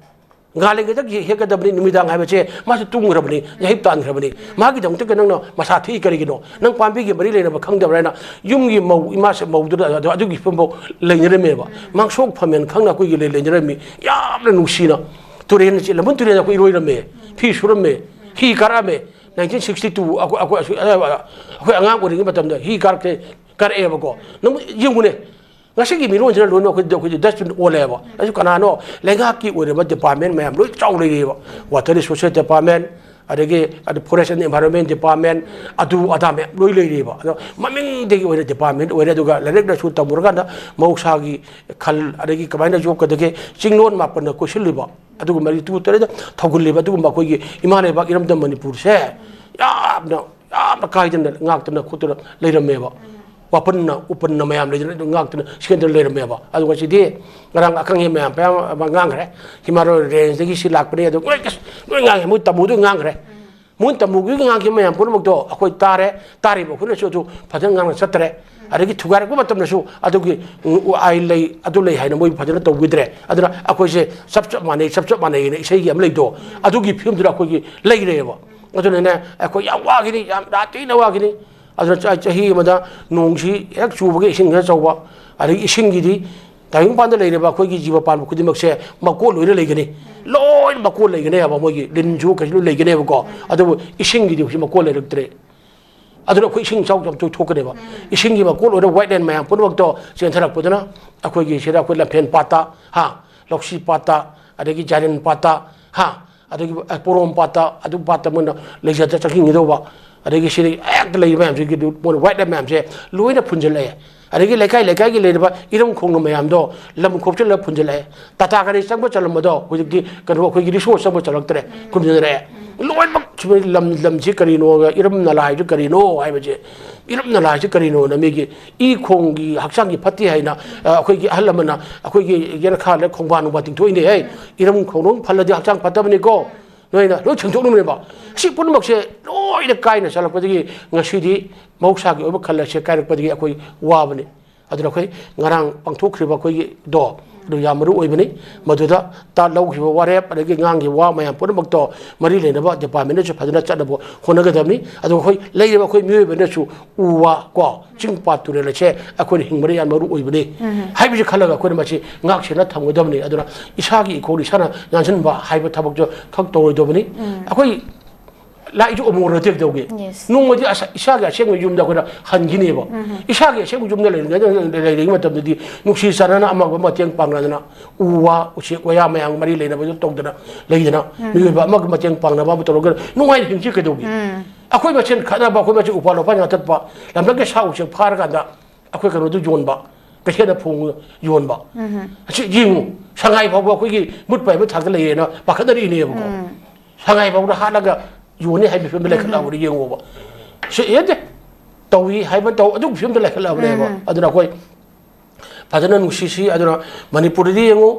ꯉꯥꯜꯂꯤꯉꯩꯗꯒꯤ ꯍꯦꯛꯀꯗꯕꯅꯤ, ꯅꯨꯃꯤꯗꯥꯡ ꯍꯥꯏꯕꯁꯦ ꯃꯥꯁꯨ ꯇꯨꯝꯈ꯭ꯔꯕꯅꯤ, ꯌꯥꯍꯤꯞ ꯇꯥꯟꯈ꯭ꯔꯕꯅꯤ꯫ ꯃꯥꯒꯤꯗꯃꯛꯇ ꯅꯪꯅ ꯃꯁꯥ ꯊꯦꯛꯏ ꯀꯔꯤꯒꯤꯅꯣ? ꯅꯪ ꯄꯥꯝꯕꯤꯒꯤ ꯃꯔꯤ ꯂꯩꯅꯕ ꯈꯪꯗꯕ꯭ꯔꯥ ꯍꯥꯏꯅ ꯌꯨꯝꯒꯤ ꯃꯧ, ꯏꯃꯥꯁꯦ ꯃꯧꯗꯨꯅ ꯑꯗꯨ, ꯑꯗꯨꯒꯤ ꯐꯤꯕꯝꯐꯥꯎ ꯂꯩꯅꯔꯝꯃꯦꯕ꯫ ꯃꯥꯡꯁꯣꯛ ꯐꯝꯃꯦꯟ ꯈꯪꯅ ꯑꯩꯈꯣꯏꯒꯤ ꯂꯩ-, ꯂꯩꯅꯔꯝꯃꯤ꯫ ꯌꯥꯝꯅ ꯅꯨꯡꯁꯤꯅ ꯇꯨꯔꯦꯟ ꯑꯁꯤ, ꯂꯝꯕꯨꯟ ꯇꯨꯔꯦꯟ ꯑꯩꯈꯣꯏ ꯏꯔꯣꯏꯔꯝꯃꯦ, ꯐꯤ ꯁꯨꯔꯝꯃꯦ, ꯍꯤ ꯀꯥꯔꯛꯑꯝꯃꯦ꯫ ꯅꯥꯏꯟꯇꯤꯟ ꯁꯤꯛꯁꯇꯤ ꯇꯨ ꯑꯩꯈꯣꯏ, ꯑꯩꯈꯣꯏ, ꯑꯩꯈꯣꯏ ꯑꯉꯥꯡ ꯑꯣꯏꯔꯤꯉꯩ ꯃꯇꯝꯗ ꯍꯤ ꯀꯥꯔꯛꯇꯦ, ꯀꯥꯔꯛꯑꯦꯕꯀꯣ꯫ ꯅꯪ ꯌꯦꯡꯉꯨꯅꯦ, ꯉꯁꯤꯒꯤ ꯃꯤꯔꯣꯟꯁꯤꯅ ꯂꯣꯏꯅ ꯑꯩꯈꯣꯏ, ꯑꯩꯈꯣꯏꯗꯤ dustbin ꯑꯣꯜꯂꯦꯕ꯫ ꯑꯗꯨ ꯀꯅꯥꯅꯣ? ꯂꯩꯉꯥꯛꯀꯤ ꯑꯣꯏꯔꯤꯕ department ꯃꯌꯥꯝ ꯂꯣꯏ ꯆꯥꯎ ꯂꯩꯔꯤꯑꯕ꯫ Water Resources Department, ꯑꯗꯒꯤ ꯑꯗꯨ Forest and Environment Department, ꯑꯗꯨ ꯑꯗꯥ ꯃꯌꯥꯝ ꯂꯣꯏ ꯂꯩꯔꯤꯑꯕ꯫ ꯑꯗꯣ ꯃꯃꯤꯡꯗꯒꯤ ꯑꯣꯏꯅ department ꯑꯣꯏꯔꯦ꯫ ꯑꯗꯨꯒ ꯂꯥꯏꯔꯤꯛ ꯂꯥꯏꯁꯨ ꯇꯝꯃꯨꯔꯀꯥꯟꯗ ꯃꯍꯧꯁꯥꯒꯤ ꯈꯜ, ꯑꯗꯒꯤ ꯀꯃꯥꯏꯅ ꯌꯣꯛꯀꯗꯒꯦ, ꯆꯤꯡꯂꯣꯟ ꯃꯥꯄꯟꯅ ꯀꯣꯏꯁꯤꯜꯂꯤꯕ, ꯑꯗꯨꯒꯨꯝꯕ ꯔꯤꯇꯨ ꯇꯔꯦꯠꯇ ꯊꯧꯒꯜꯂꯤꯕ ꯑꯗꯨꯒꯨꯝꯕ ꯑꯩꯈꯣꯏꯒꯤ ꯏꯃꯥ ꯂꯩꯕꯥꯛ ꯏꯔꯝꯗꯝ ꯃꯅꯤꯄꯨꯔꯁꯦ ꯌꯥꯝꯅ, ꯌꯥꯝꯅ ꯀꯥꯏꯗꯅ ꯉꯥꯛꯇꯅ ꯈꯣꯠꯇꯅ ꯂꯩꯔꯝꯃꯦꯕ꯫ ꯋꯥꯄꯟꯅ ꯎꯄꯟꯅ ꯃꯌꯥꯝ ꯂꯩꯗꯅ ꯑꯗꯨꯝ ꯉꯥꯛꯇꯅ ꯁꯤꯀꯦꯟꯗꯔ ꯂꯩꯔꯝꯃꯦꯕ꯫ ꯑꯗꯨ ꯉꯁꯤꯗꯤ ꯉꯔꯥꯡ ꯑꯈꯪ ꯑꯍꯩ ꯃꯌꯥꯝ ꯃꯌꯥꯝ ꯑꯃ ꯉꯥꯡꯈ꯭ꯔꯦ꯫ ꯍꯤꯃꯥꯂꯣꯏ ꯔꯦꯟꯖꯇꯒꯤ ꯁꯤ ꯂꯥꯛꯄꯅꯦ, ꯑꯗꯨ ꯂꯣꯏ ꯂꯣꯏ ꯉꯥꯡꯉꯦ꯫ ꯃꯣꯏ ꯇꯥꯃꯣꯗꯨ ꯉꯥꯡꯈ꯭ꯔꯦ꯫ ꯃꯣꯏ ꯇꯥꯃꯣꯒꯤ ꯉꯥꯡꯈꯤꯕ ꯃꯌꯥꯝ ꯄꯨꯝꯅꯃꯛꯇꯣ ꯑꯩꯈꯣꯏ ꯇꯥꯔꯦ꯫ ꯇꯥꯔꯤꯕ ꯑꯩꯈꯣꯏꯅꯁꯨ ꯑꯗꯨ ꯐꯖꯅ ꯉꯥꯡꯅ ꯆꯠꯇ꯭ꯔꯦ꯫ ꯑꯗꯒꯤ ꯊꯨꯒꯥꯏꯔꯛꯄ ꯃꯇꯝꯗꯁꯨ ꯑꯗꯨꯒꯤ, ꯎꯝ, ꯑꯥꯏꯟ ꯂꯩ, ꯑꯗꯨ ꯂꯩ ꯍꯥꯏꯅ ꯃꯣꯏ ꯐꯖꯅ ꯇꯧꯈꯤꯗ꯭ꯔꯦ꯫ ꯑꯗꯨꯅ ꯑꯩꯈꯣꯏꯁꯦ ꯆꯞ ꯆꯞ ꯃꯥꯟꯅꯩ, ꯆꯞ ꯆꯞ ꯃꯥꯟꯅꯩꯅ ꯏꯁꯩꯒꯤ ꯑꯃ ꯂꯩꯗꯣ, ꯑꯗꯨꯒꯤ ꯐꯤꯕꯝꯗꯨꯗ ꯑꯩꯈꯣꯏꯒꯤ ꯂꯩꯔꯦꯕ꯫ ꯑꯗꯨꯅꯅꯦ, ꯑꯩꯈꯣꯏ ꯌꯥꯝ ꯋꯥꯈꯤꯅꯤ, ꯌꯥꯝ ꯔꯥꯇꯤꯅ ꯋꯥꯈꯤꯅꯤ꯫ ꯑꯗꯨꯅ ꯆ-, ꯆꯍꯤ ꯑꯃꯗ ꯅꯣꯡꯁꯤ ꯍꯦꯛ ꯆꯨꯕꯒ ꯏꯁꯤꯡ ꯈꯔ ꯆꯥꯎꯕ, ꯑꯗꯒꯤ ꯏꯁꯤꯡꯒꯤꯗꯤ ꯇꯥꯏꯕꯪꯄꯥꯟꯗ ꯂꯩꯔꯤꯕ ꯑꯩꯈꯣꯏꯒꯤ ꯖꯤꯕ ꯄꯥꯟꯕ ꯈꯨꯗꯤꯡꯃꯛꯁꯦ ꯃꯀꯣꯜ ꯂꯣꯏꯅ ꯂꯩꯒꯅꯤ꯫ ꯂꯣꯏꯅ ꯃꯀꯣꯜ ꯂꯩꯒꯅꯦꯕ, ꯃꯣꯏꯒꯤ ꯂꯤꯟꯁꯨ ꯀꯩꯁꯨ ꯂꯣꯏ ꯂꯩꯒꯅꯦꯕꯀꯣ꯫ ꯑꯗꯨꯕꯨ ꯏꯁꯤꯡꯒꯤꯗꯤ ꯍꯧꯖꯤꯛ ꯃꯀꯣꯜ ꯂꯩꯔꯛꯇ꯭ꯔꯦ꯫ ꯑꯗꯨꯅ ꯑꯩꯈꯣꯏ ꯏꯁꯤꯡ ꯏꯆꯥꯎ ꯌꯥꯝ ꯇꯣꯏꯊꯣꯛꯀꯅꯦꯕ꯫ ꯏꯁꯤꯡꯒꯤ ꯃꯀꯣꯜ ꯑꯣꯏꯔ ꯋꯥꯏꯠ ꯂꯦꯟ ꯃꯌꯥꯝ ꯄꯨꯝꯅꯃꯛꯇꯣ ꯆꯦꯟꯊꯔꯛꯄꯗꯨꯅ ꯑꯩꯈꯣꯏꯒꯤ ꯁꯤꯗ ꯑꯩꯈꯣꯏ ꯂꯝꯐꯦꯟ ꯄꯥꯠꯇ, ꯍꯥ, ꯂꯧꯁꯤ ꯄꯥꯠꯇ, ꯑꯗꯒꯤ ꯖꯥꯏꯔꯦꯟ ꯄꯥꯠꯇ, ꯍꯥ, ꯑꯗꯒꯤ ꯄꯣꯔꯣꯝ ꯄꯥꯠꯇ, ꯑꯗꯨ ꯄꯥꯠꯇ ꯃꯣꯏꯅ ꯂꯩꯖꯗ ꯆꯪꯁꯤꯟꯒꯗꯧꯕ꯫ ꯑꯗꯒꯤ ꯁꯤꯗ ꯍꯦꯛꯇ ꯂꯩꯔꯤꯕ ꯃꯌꯥꯝꯁꯤꯒꯤ ꯃꯣꯏꯅ ꯋꯥꯏꯠ ꯂꯦꯟ ꯃꯌꯥꯝꯁꯦ ꯂꯣꯏꯅ ꯐꯨꯟꯖꯜꯂꯛꯑꯦ꯫ ꯑꯗꯒꯤ ꯂꯩꯀꯥꯏ ꯂꯩꯀꯥꯏꯒꯤ ꯂꯩꯔꯤꯕ ꯏꯔꯝ ꯈꯣꯡꯅꯨꯡ ꯃꯌꯥꯝꯗꯣ ꯂꯝ ꯈꯣꯞꯆꯤꯜꯂꯒ ꯐꯨꯟꯖꯜꯂꯛꯑꯦ꯫ ꯇꯥꯇꯥ ꯒꯥꯔꯤ ꯆꯪꯕ ꯆꯜꯂꯝꯕꯗꯣ ꯍꯧꯖꯤꯛꯇꯤ ꯀꯩꯅꯣ ꯑꯩꯈꯣꯏꯒꯤ ꯔꯤꯁꯣꯔꯁ ꯆꯪꯕ ꯆꯜꯂꯛꯇ꯭ꯔꯦ, ꯐꯨꯟꯖꯜꯂꯛꯑꯦ꯫ ꯂꯣꯏꯅꯃꯛ ꯁꯨꯃꯥꯏꯅ ꯂꯝ, ꯂꯝꯁꯤ ꯀꯔꯤꯅꯣ, ꯏꯔꯝ ꯅꯂꯥ ꯍꯥꯏꯁꯤ ꯀꯔꯤꯅꯣ ꯍꯥꯏꯕꯁꯦ, ꯏꯔꯝ ꯅꯂꯥ ꯍꯥꯏꯁꯤ ꯀꯔꯤꯅꯣꯅ ꯃꯤꯒꯤ ꯏ ꯈꯣꯡꯒꯤ ꯍꯛꯆꯥꯡꯒꯤ ꯐꯠꯇꯦ ꯍꯥꯏꯅ, ꯑ, ꯑꯩꯈꯣꯏꯒꯤ ꯑꯍꯜ ꯂꯃꯟꯅ ꯑꯩꯈꯣꯏꯒꯤ ꯌꯦꯅꯈꯥꯗ ꯈꯣꯡꯕꯥꯟ ꯅꯨꯡꯕꯥꯟ ꯇꯤꯡꯊꯣꯛꯏꯅꯦ꯫ ꯍꯦ, ꯏꯔꯝ ꯈꯣꯡꯅꯨꯡ ꯐꯜꯂꯗꯤ ꯍꯛꯆꯥꯡ ꯐꯠꯇꯕꯅꯤꯀꯣ꯫ ꯅꯣꯏꯅ ꯂꯣꯏ ꯁꯦꯡꯗꯣꯛꯅꯕꯅꯦꯕ꯫ ꯁꯤ ꯄꯨꯝꯅꯃꯛꯁꯦ ꯂꯣꯏꯅ ꯀꯥꯏꯅ ꯆꯠꯂꯛꯄꯗꯒꯤ ꯉꯁꯤꯗꯤ ꯃꯍꯧꯁꯥꯒꯤ ꯑꯣꯏꯕ ꯈꯜ ꯑꯁꯦ ꯀꯥꯏꯔꯛꯄꯗꯒꯤ ꯑꯩꯈꯣꯏ ꯋꯥꯕꯅꯤ꯫ ꯑꯗꯨꯅ ꯑꯩꯈꯣꯏ ꯉꯔꯥꯡ ꯄꯥꯡꯊꯣꯛꯈ꯭ꯔꯤꯕ ꯑꯩꯈꯣꯏꯒꯤ ꯗꯣ, ꯑꯗꯨ ꯌꯥꯝ ꯃꯔꯨ ꯑꯣꯏꯕꯅꯤ꯫ ꯃꯗꯨꯗ ꯇ-, ꯂꯧꯈꯤꯕ ꯋꯥꯔꯦꯞ ꯑꯗꯒꯤ ꯉꯥꯡꯈꯤꯕ ꯋꯥ ꯃꯌꯥꯝ ꯄꯨꯝꯅꯃꯛꯇꯣ ꯃꯔꯤ ꯂꯩꯅꯕ ꯗꯤꯄꯥꯔꯠꯃꯦꯟꯅꯁꯨ ꯐꯖꯅ ꯆꯠꯅꯕ ꯍꯣꯠꯅꯒꯗꯕꯅꯤ꯫ ꯑꯗꯨꯒ ꯑꯩꯈꯣꯏ ꯂꯩꯔꯤꯕ ꯑꯩꯈꯣꯏ ꯃꯤꯑꯣꯏꯕꯅꯁꯨ ꯎ ꯋꯥ ꯀꯣ, ꯆꯤꯡ ꯄꯥꯠ ꯇꯨꯔꯦꯜ ꯑꯁꯦ ꯑꯩꯈꯣꯏꯅ ꯍꯤꯡꯕꯗ ꯌꯥꯝ ꯃꯔꯨ ꯑꯣꯏꯕꯅꯤ ꯍꯥꯏꯕꯁꯤ ꯈꯜꯂꯒ ꯑꯩꯈꯣꯏꯅ ꯃꯁꯤ ꯉꯥꯛ ꯁꯦꯟꯅ ꯊꯝꯒꯗꯕꯅꯤ꯫ ꯑꯗꯨꯅ ꯏꯁꯥꯒꯤ ꯏꯈꯣꯡ ꯏꯁꯥꯅ ꯌꯥꯟꯁꯤꯟꯕ ꯍꯥꯏꯕ ꯊꯕꯛꯇꯣ ꯈꯛ ꯇꯧꯔꯣꯏꯗꯕꯅꯤ꯫ ꯑꯩꯈꯣꯏ ꯂꯥꯛꯏꯁꯨ ꯑꯃꯨꯛ ꯔꯣꯇꯦꯛ ꯇꯧꯒꯦ꯫ Yes. ꯅꯣꯡꯃꯗꯤ ꯑꯁ-, ꯏꯁꯥꯒꯤ ꯑꯁꯦꯡꯕ ꯌꯨꯝꯗ ꯑꯩꯈꯣꯏꯅ ꯍꯟꯈꯤꯅꯦꯕ꯫ ꯏꯁꯥꯒꯤ ꯑꯁꯦꯡꯕ ꯌꯨꯝꯗ ꯂꯩꯔꯤꯉꯩꯗ, ꯂꯩꯔꯤꯉꯩ ꯃꯇꯝꯗꯗꯤ ꯅꯨꯡꯁꯤ ꯆꯥꯟꯅꯅ ꯑꯃꯒ ꯃꯇꯦꯡ ꯄꯥꯡꯅꯗꯅ, ꯎ ꯋꯥ, ꯎꯆꯦꯛ ꯋꯥꯌꯥ ꯃꯌꯥꯝ ꯃꯔꯤ ꯂꯩꯅꯕꯗꯨ ꯇꯧꯗꯅ ꯂꯩꯗꯅ, ꯃꯤꯑꯣꯏꯕ ꯑꯃꯒ ꯃꯇꯦꯡ ꯄꯥꯡꯅꯕ ꯑꯃ ꯇꯧꯔꯒ ꯅꯨꯡꯉꯥꯏꯅ ꯍꯤꯡꯁꯤ ꯀꯩꯗꯧꯒꯦ? ꯑꯩꯈꯣꯏ ꯃꯁꯦꯟ ꯈꯠꯅꯕ, ꯑꯩꯈꯣꯏ ꯃꯁꯦꯟ ꯎꯄꯥꯜ ꯋꯥꯄꯥꯜ ꯌꯥꯟꯊꯠꯄ, ꯂꯝꯂꯛꯀꯤ ꯁꯥ ꯎꯆꯦꯛ ꯐꯥꯔꯀꯥꯟꯗ ꯑꯩꯈꯣꯏ ꯀꯩꯅꯣꯗꯨ ꯌꯣꯟꯕ, ꯀꯩꯊꯦꯜꯗ ꯐꯣꯡ ꯌꯣꯟꯕ꯫ ꯑꯁꯤ ꯌꯦꯡꯉꯨ, ꯁꯉꯥꯏ ꯐꯥꯎꯕ ꯑꯩꯈꯣꯏꯒꯤ ꯃꯨꯠ ꯄꯥꯏꯕ ꯊꯥꯛꯇ ꯂꯩꯔꯦꯅ ꯄꯥꯈꯠꯅꯔꯤꯅꯦꯕꯀꯣ꯫ ꯁꯉꯥꯏ ꯐꯥꯎꯗ ꯍꯥꯠꯂꯒ ꯌꯣꯟꯅꯤ ꯍꯥꯏꯕ ꯐꯤꯕꯝꯗ ꯂꯩꯈꯠꯂꯛꯑꯕꯅꯤ, ꯌꯦꯡꯉꯣꯕ꯫ ꯁꯤ ꯑꯦ, ꯅꯠꯇꯦ꯫ ꯇꯧꯏ ꯍꯥꯏꯕ ꯇꯧ, ꯑꯗꯨꯒꯤ ꯐꯤꯕꯝꯗ ꯂꯩꯈꯠꯂꯛꯑꯕꯅꯦꯕ꯫ ꯎꯝ꯫ ꯑꯗꯨꯅ ꯑꯩꯈꯣꯏ ꯐꯖꯅ ꯅꯨꯡꯁꯤꯁꯤ꯫ ꯑꯗꯨꯅ ꯃꯅꯤꯄꯨꯔꯗꯗꯤ ꯌꯦꯡꯉꯨ,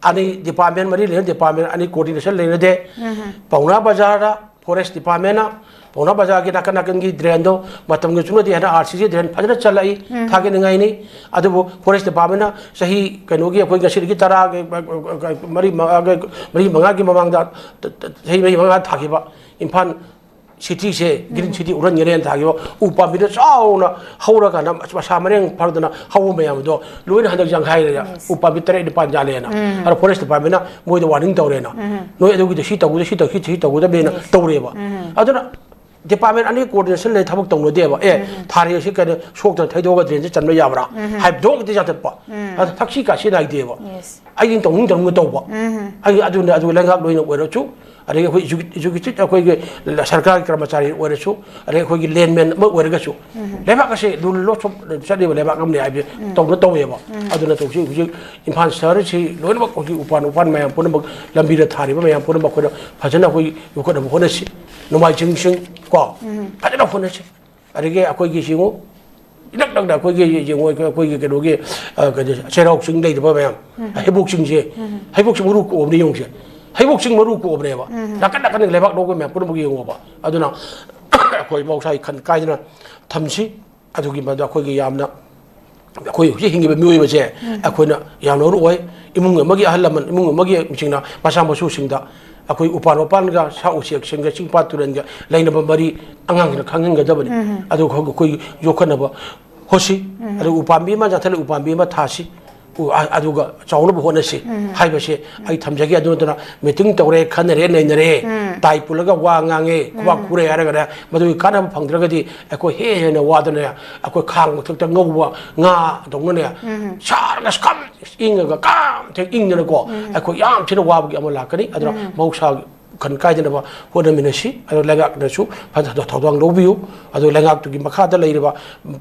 ꯑꯅꯤ department, ꯃꯔꯤ ꯂꯩꯅ department ꯑꯅꯤ coordination ꯂꯩꯅꯗꯦ꯫ ꯎꯝ꯫ ꯄꯥꯎꯅꯥ ꯕꯖꯥꯔꯗ forest departmentꯅ ꯄꯥꯎꯅꯥ ꯕꯖꯥꯔꯒꯤ ꯅꯥꯀꯟ ꯅꯥꯀꯟꯒꯤ drainꯗꯣ ꯃꯇꯝꯒꯤ ꯆꯨꯅꯗꯤ ꯍꯥꯏꯅ RCC drain ꯐꯖꯅ ꯆꯠꯂꯛꯏ, ꯎꯝ꯫ ꯊꯥꯒꯠꯅꯤꯡꯉꯥꯏꯅꯤ꯫ ꯑꯗꯨꯕꯨ forest departmentꯅ ꯆꯍꯤ ꯀꯩꯅꯣꯒꯤ, ꯑꯩꯈꯣꯏ ꯉꯁꯤꯗꯒꯤ ꯇꯔꯥꯒꯤ, ꯃꯔꯤ ꯃꯉꯥꯒꯤ, ꯃꯔꯤ ꯃꯉꯥꯒꯤ ꯃꯃꯥꯡꯗ, ꯆꯍꯤ ꯃꯔꯤ ꯃꯉꯥ ꯊꯥꯈꯤꯕ ꯏꯝꯐꯥꯜ cityꯁꯦ green city ꯎꯠꯍꯟꯒꯅꯦꯅ ꯊꯥꯈꯤꯕ ꯎ ꯄꯥꯝꯕꯤꯗꯣ ꯆꯥꯎꯅ ꯍꯧꯔꯀꯥꯟꯗ ꯃꯁꯥ ꯃꯔꯦꯡ ꯐꯔꯗꯅ ꯍꯧꯕ ꯃꯌꯥꯝꯗꯣ ꯂꯣꯏꯅ ꯍꯟꯗꯛ ꯌꯥꯡꯈꯥꯏꯔꯦ꯫ Yes. ꯎ ꯄꯥꯝꯕꯤ ꯇꯔꯦꯠ ꯅꯤꯄꯥꯟ ꯌꯥꯜꯂꯦꯅ꯫ ꯎꯝ꯫ ꯑꯗꯣ forest departmentꯅ ꯃꯣꯏꯗ warning ꯇꯧꯔꯦꯅ꯫ ꯎꯝ꯫ ꯅꯣꯏ ꯑꯗꯨꯒꯤꯗꯣ ꯁꯤ ꯇꯧꯒꯗ-, ꯁꯤ ꯇꯧ-, ꯁꯤ ꯇꯧꯒꯗꯕꯅꯦꯅ꯫ Yes. ꯇꯧꯔꯦꯕ꯫ ꯎꯝ꯫ ꯑꯗꯨꯅ department ꯑꯅꯤ coordination ꯂꯩ ꯊꯕꯛ ꯇꯧꯅꯗꯦꯕ꯫ ꯑꯦ, ꯎꯝ꯫ ꯊꯥꯔꯦ ꯁꯤ ꯀꯩꯅꯣ ꯁꯣꯛꯇꯅ ꯊꯩꯗꯣꯛꯑꯒ drainꯁꯦ ꯆꯟꯕ ꯌꯥꯕ꯭ꯔꯥ? ꯎꯝ꯫ ꯍꯥꯏꯕꯗꯣ ꯑꯃꯨꯛꯇ ꯌꯥꯊꯠꯄ꯫ ꯎꯝ꯫ ꯑꯗ ꯊꯛꯁꯤ ꯈꯥꯁꯤ ꯅꯥꯏꯗꯦꯕ꯫ Yes꯫ ꯑꯩꯒꯤ ꯇꯧꯅꯤꯡ ꯇꯧꯅꯤꯡꯕ ꯇꯧꯕ꯫ ꯎꯝ꯫ ꯑꯩ ꯑꯗꯨꯅ ꯑꯗꯨ ꯂꯩꯉꯥꯛ ꯂꯣꯏꯅ ꯑꯣꯏꯔꯁꯨ, ꯑꯗꯒꯤ ꯑꯩꯈꯣꯏ execu-, executive ꯑꯩꯈꯣꯏꯒꯤ ꯁꯔꯀꯥꯔꯒꯤ ꯀꯔꯃꯆꯥꯔꯤ ꯑꯣꯏꯔꯁꯨ, ꯑꯗꯒꯤ ꯑꯩꯈꯣꯏꯒꯤ landman ꯑꯃ ꯑꯣꯏꯔꯒꯁꯨ, ꯎꯝ꯫ ꯂꯩꯕꯥꯛ ꯑꯁꯦ ꯂꯨꯜ ꯂꯣꯠꯁꯨꯝ ꯆꯠꯂꯤꯕ ꯂꯩꯕꯥꯛ ꯑꯃꯅꯤ ꯍꯥꯏꯕꯁꯤ ꯎꯝ꯫ ꯇꯧꯅ ꯇꯧꯋꯦꯕ꯫ ꯎꯝ꯫ ꯑꯗꯨꯅ ꯇꯧꯁꯤ ꯍꯧꯖꯤꯛ ꯏꯝꯐꯥꯜ ꯁꯍꯔꯁꯤ ꯂꯣꯏꯅꯃꯛ ꯍꯧꯖꯤꯛ ꯎꯄꯥꯟ ꯎꯄꯥꯟ ꯃꯌꯥꯝ ꯄꯨꯝꯅꯃꯛ, ꯂꯝꯕꯤꯗ ꯊꯥꯔꯤꯕ ꯃꯌꯥꯝ ꯄꯨꯝꯅꯃꯛ ꯑꯩꯈꯣꯏꯅ ꯐꯖꯅ ꯑꯩꯈꯣꯏ ꯌꯣꯛꯈꯠꯅꯕ ꯍꯣꯠꯅꯁꯤ꯫ ꯅꯣꯡꯃꯥꯏꯖꯤꯡꯁꯤꯡ ꯀꯣ, ꯎꯝ꯫ ꯐꯖꯅ ꯍꯣꯠꯅꯁꯤ꯫ ꯑꯗꯒꯤ ꯑꯩꯈꯣꯏꯒꯤ ꯁꯤꯡꯉꯨ, ꯏꯅꯛ ꯅꯛꯅ ꯑꯩꯈꯣꯏꯒꯤ ꯌꯦꯡꯉꯨ, ꯑꯩꯈꯣꯏ, ꯑꯩꯈꯣꯏꯒꯤ ꯀꯩꯅꯣꯒꯤ, ꯑ, ꯀꯩꯅꯣ, ꯆꯩꯔꯥꯎ ꯆꯤꯡ ꯂꯩꯔꯤꯕ ꯃꯌꯥꯝ, ꯎꯝ꯫ ꯍꯩꯕꯣꯛ ꯆꯤꯡꯁꯦ, ꯎꯝ꯫ ꯍꯩꯕꯣꯛ ꯆꯤꯡ ꯃꯔꯨ ꯀꯣꯛꯑꯕꯅꯤ ꯌꯦꯡꯉꯨꯁꯦ꯫ ꯍꯩꯕꯣꯛ ꯆꯤꯡ ꯃꯔꯨ ꯀꯣꯛꯑꯕꯅꯦꯕ꯫ ꯎꯝ꯫ ꯅꯥꯀꯟ ꯅꯥꯀꯟꯗ ꯂꯩꯕꯥꯛ ꯂꯧꯕ ꯃꯌꯥꯝ ꯄꯨꯝꯅꯃꯛ ꯌꯦꯡꯉꯣꯕ꯫ ꯑꯗꯨꯅ ꯑꯩꯈꯣꯏ ꯃꯍꯧꯁꯥꯒꯤ ꯈꯟ ꯀꯥꯏꯗꯅ ꯊꯝꯁꯤ꯫ ꯑꯗꯨꯒꯤ ꯃꯗꯨ ꯑꯩꯈꯣꯏꯒꯤ ꯌꯥꯝꯅ, ꯑꯩꯈꯣꯏ ꯍꯧꯖꯤꯛ ꯍꯤꯡꯉꯤꯕ ꯃꯤꯑꯣꯏꯕꯁꯦ, ꯎꯝ꯫ ꯑꯩꯈꯣꯏꯅ ꯌꯥꯝꯅ ꯃꯔꯨ ꯑꯣꯏ꯫ ꯏꯃꯨꯡ ꯑꯃꯒꯤ ꯑꯍꯜ ꯂꯃꯟ, ꯏꯃꯨꯡ ꯑꯃꯒꯤ ꯃꯤꯁꯤꯡꯅ ꯃꯆꯥ ꯃꯁꯨꯁꯤꯡꯗ ꯑꯩꯈꯣꯏ ꯎꯄꯥꯟ ꯋꯥꯄꯥꯟꯒ, ꯁꯥ ꯎꯆꯦꯛꯁꯤꯡꯒ, ꯆꯤꯡ ꯄꯥꯠ ꯇꯨꯔꯦꯜꯒ ꯂꯩꯅꯕ ꯃꯔꯤ ꯑꯉꯥꯡꯁꯤꯡꯅ ꯈꯪꯍꯟꯒꯗꯕꯅꯤ꯫ ꯎꯝ꯫ ꯑꯗꯨꯒ ꯑꯩꯈꯣꯏ ꯌꯣꯛꯈꯠꯅꯕ ꯍꯣꯠꯁꯤ꯫ ꯎꯝ꯫ ꯑꯗꯨꯒ ꯎꯄꯥꯝꯕꯤ ꯑꯃ ꯌꯥꯟꯊꯠꯂꯒ ꯎꯄꯥꯝꯕꯤ ꯑꯃ ꯊꯥꯁꯤ꯫ ꯎ-, ꯑ-, ꯑꯗꯨꯒ ꯆꯥꯎꯅꯕ ꯍꯣꯠꯅꯁꯤ ꯎꯝ꯫ ꯍꯥꯏꯕꯁꯦ ꯑꯩ ꯊꯝꯖꯒꯦ꯫ ꯑꯗꯨ ꯅꯠꯇꯅ meeting ꯇꯧꯔꯦ, ꯈꯟꯅꯔꯦ, ꯅꯩꯅꯔꯦ, ꯎꯝ꯫ ꯇꯥꯏ ꯄꯨꯜꯂꯒ ꯋꯥ ꯉꯥꯡꯉꯦ, ꯈꯨꯕꯥꯛ ꯎꯝ꯫ ꯈꯨꯔꯦ ꯍꯥꯏꯔꯒꯅꯦ, ꯃꯗꯨꯒꯤ ꯀꯥꯟꯅꯕ ꯐꯪꯗ꯭ꯔꯒꯗꯤ ꯑꯩꯈꯣꯏ ꯍꯦꯟꯅ ꯍꯦꯟꯅ ꯋꯥꯗꯅꯦ, ꯑꯩꯈꯣꯏ ꯈꯥꯡ ꯃꯊꯛꯇ ꯉꯧꯕ ꯉꯥꯗꯧꯅꯅꯦ, ꯎꯝ꯫ ꯁꯥꯔꯒ ꯀꯝ ꯏꯪꯉꯒ ꯀꯝ ꯊꯦꯛ ꯏꯪꯗꯅꯀꯣ, ꯎꯝ꯫ ꯑꯩꯈꯣꯏ ꯌꯥꯝ ꯊꯤꯅ ꯋꯥꯕꯒꯤ ꯑꯃ ꯂꯥꯛꯀꯅꯤ꯫ ꯑꯗꯨꯅ ꯎꯝ꯫ ꯃꯍꯧꯁꯥꯒꯤ ꯈꯟ ꯀꯥꯏꯗꯅꯕ ꯍꯣꯠꯅꯃꯤꯟꯅꯁꯤ꯫ ꯑꯗꯣ ꯂꯩꯉꯥꯛꯅꯁꯨ ꯐꯖꯅ ꯊꯧꯗꯥꯡ ꯂꯧꯕꯤꯌꯨ꯫ ꯑꯗꯣ ꯂꯩꯉꯥꯛꯇꯨꯒꯤ ꯃꯈꯥꯗ ꯂꯩꯔꯤꯕ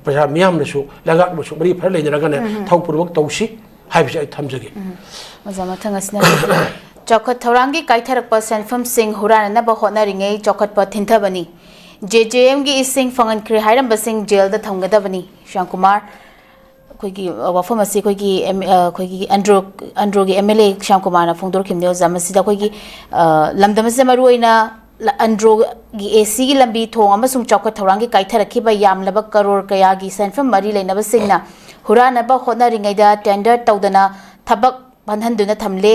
ꯄ꯭ꯔꯖꯥ ꯃꯤꯌꯥꯝꯅꯁꯨ ꯂꯩꯉꯥꯛꯅꯁꯨ ꯃꯔꯤ ꯐꯔ ꯂꯩꯅꯔꯒꯅꯦ ꯎꯝ꯫ ꯊꯕꯛ ꯄꯨꯝꯅꯃꯛ ꯇꯧꯁꯤ ꯍꯥꯏꯕꯁꯤ ꯑꯩ ꯊꯝꯖꯒꯦ꯫ ꯎꯝ꯫ ꯑꯣꯖꯥ, ꯃꯊꯪ ꯑꯁꯤꯅ ꯆꯥꯎꯈꯠ ꯊꯧꯔꯥꯡꯒꯤ ꯀꯥꯏꯊꯔꯛꯄ ꯁꯦꯟꯐꯝꯁꯤꯡ ꯍꯨꯔꯥꯟꯅꯅꯕ ꯍꯣꯠꯅꯔꯤꯉꯩ ꯆꯥꯎꯈꯠꯄ ꯊꯤꯟꯊꯕꯅꯤ꯫ ꯖꯦ ꯖꯦ ꯑꯦꯝꯒꯤ ꯏꯁꯤꯡ ꯐꯪꯍꯟꯈ꯭ꯔꯦ ꯍꯥꯏꯔꯝꯕꯁꯤꯡ ꯖꯦꯜꯗ ꯊꯝꯒꯗꯕꯅꯤ꯫ ꯁ꯭ꯌꯥꯝ ꯀꯨꯃꯥꯔ, ꯑꯩꯈꯣꯏꯒꯤ, ꯑ, ꯋꯥꯐꯝ ꯑꯁꯤ ꯑꯩꯈꯣꯏꯒꯤ ꯑꯦꯝ-, ꯑ, ꯑꯩꯈꯣꯏꯒꯤ ꯑꯟꯗ꯭ꯔꯣ, ꯑꯟꯗ꯭ꯔꯣꯒꯤ ꯑꯦꯝ ꯑꯦꯜ ꯑꯦ ꯁ꯭ꯌꯥꯝ ꯀꯨꯃꯥꯔꯅ ꯐꯣꯡꯗꯣꯔꯛꯈꯤꯕꯅꯤ꯫ ꯑꯣꯖꯥ, ꯃꯁꯤꯗ ꯑꯩꯈꯣꯏꯒꯤ, ꯑ, ꯂꯝꯗꯝ ꯑꯁꯤꯗ ꯃꯔꯨꯑꯣꯏꯅ ꯂ-, ꯑꯟꯗ꯭ꯔꯣꯒꯤ ꯑꯦ ꯁꯤꯒꯤ ꯂꯝꯕꯤ ꯊꯣꯡ ꯑꯃꯁꯨꯡ ꯆꯥꯎꯈꯠ ꯊꯧꯔꯥꯡꯒꯤ ꯀꯥꯏꯊꯔꯛꯈꯤꯕ ꯌꯥꯝꯂꯕ ꯀꯔꯣꯔ ꯀꯌꯥꯒꯤ ꯁꯦꯟꯐꯝ ꯃꯔꯤ ꯂꯩꯅꯕꯁꯤꯡꯅ ꯍꯨꯔꯥꯟꯅꯕ ꯍꯣꯠꯅꯔꯤꯉꯩꯗ ꯇꯦꯟꯗꯔ ꯇꯧꯗꯅ ꯊꯕꯛ ꯄꯟꯍꯟꯗꯨꯅ ꯊꯝꯂꯦ꯫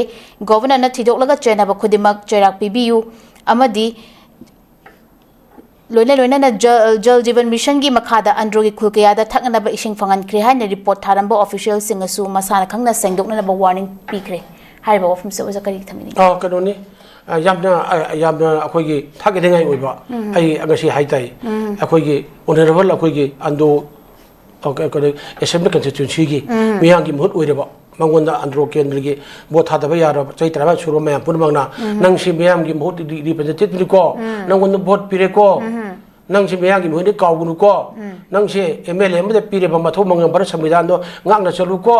ꯒꯣꯚꯔꯅꯔꯅ ꯊꯤꯗꯣꯛꯂꯒ ꯆꯦꯟꯅꯕ ꯈꯨꯗꯤꯡꯃꯛ ꯆꯩꯔꯥꯛ ꯄꯤꯕꯤꯌꯨ ꯑꯃꯗꯤ ꯂꯣꯏꯅ ꯂꯣꯏꯅꯅ ꯖꯜ, ꯖꯜ ꯖꯤꯕꯟ ꯃꯤꯁꯟꯒꯤ ꯃꯈꯥꯗ ꯑꯟꯗ꯭ꯔꯣꯒꯤ ꯈꯨꯜ ꯀꯌꯥꯗ ꯊꯛꯅꯅꯕ ꯏꯁꯤꯡ ꯐꯪꯍꯟꯈ꯭ꯔꯦ ꯍꯥꯏꯅ ꯔꯤꯄꯣꯔꯠ ꯊꯥꯔꯝꯕ ꯑꯣꯐꯤꯁꯤꯌꯦꯜꯁꯤꯡꯅꯁꯨ ꯃꯁꯥꯅ ꯈꯪꯅ ꯁꯦꯡꯗꯣꯛꯅꯅꯕ ꯋꯥꯔꯅꯤꯡ ꯄꯤꯈ꯭ꯔꯦ꯫ ꯍꯥꯏꯔꯤꯕ ꯋꯥꯐꯝꯁꯦ ꯑꯣꯖꯥ ꯀꯔꯤ ꯊꯝꯕꯤꯅꯤꯡꯉꯤ? ꯑꯥ, ꯀꯩꯅꯣꯅꯤ꯫ ꯑꯥ, ꯌꯥꯝꯅ, ꯑꯥ, ꯌꯥꯝꯅ ꯑꯩꯈꯣꯏꯒꯤ ꯊꯥꯒꯠꯅꯤꯡꯉꯥꯏ ꯑꯣꯏꯕ, ꯎꯝ꯫ ꯑꯩ ꯉꯁꯤ ꯍꯥꯏ ꯇꯥꯏ꯫ ꯎꯝ꯫ ꯑꯩꯈꯣꯏꯒꯤ ꯑꯣꯅꯔꯦꯕꯜ ꯑꯩꯈꯣꯏꯒꯤ ꯑꯟꯗ꯭ꯔꯣ, ꯑꯣ, ꯀ-, ꯀꯩꯅꯣ, ꯑꯦꯁꯦꯝꯕ꯭ꯂꯤ ꯀꯟꯁꯇꯤꯇ꯭ꯌꯨꯟꯁꯤꯒꯤ ꯎꯝ꯫ ꯃꯤꯌꯥꯝꯒꯤ ꯃꯍꯨꯠ ꯑꯣꯏꯔꯕ, ꯃꯉꯣꯟꯗ ꯑꯟꯗ꯭ꯔꯣ ꯀꯦꯟꯗ꯭ꯔꯒꯤ ꯚꯣꯠ ꯊꯥꯗꯕ ꯌꯥꯔꯕ ꯆꯍꯤ ꯇꯔꯥꯃꯉꯥ ꯁꯨꯔꯕ ꯃꯌꯥꯝ ꯄꯨꯝꯅꯃꯛꯅ, ꯎꯝ꯫ "ꯅꯪꯁꯤ ꯃꯤꯌꯥꯝꯒꯤ ꯃꯍꯨꯠ ꯔꯤ-, ꯔꯤꯄ꯭ꯔꯖꯦꯟꯇꯦꯇꯤꯚꯅꯤꯀꯣ, ꯎꯝ꯫ ꯅꯪꯉꯣꯟꯗ ꯚꯣꯠ ꯄꯤꯔꯦꯀꯣ, ꯎꯝ꯫ ꯅꯪꯁꯤ ꯃꯤꯌꯥꯝꯒꯤ ꯃꯍꯨꯠꯅꯤ ꯀꯥꯎꯒꯅꯨꯀꯣ, ꯎꯝ꯫ ꯅꯪꯁꯦ ꯑꯦꯝ ꯑꯦꯜ ꯑꯦ ꯑꯃꯗ ꯄꯤꯔꯤꯕ ꯃꯊꯧ ꯃꯉꯝ ꯚꯥꯔꯠ ꯁꯪꯕꯤꯙꯥꯟꯗꯣ ꯉꯥꯛꯅ ꯆꯠꯂꯨꯀꯣ,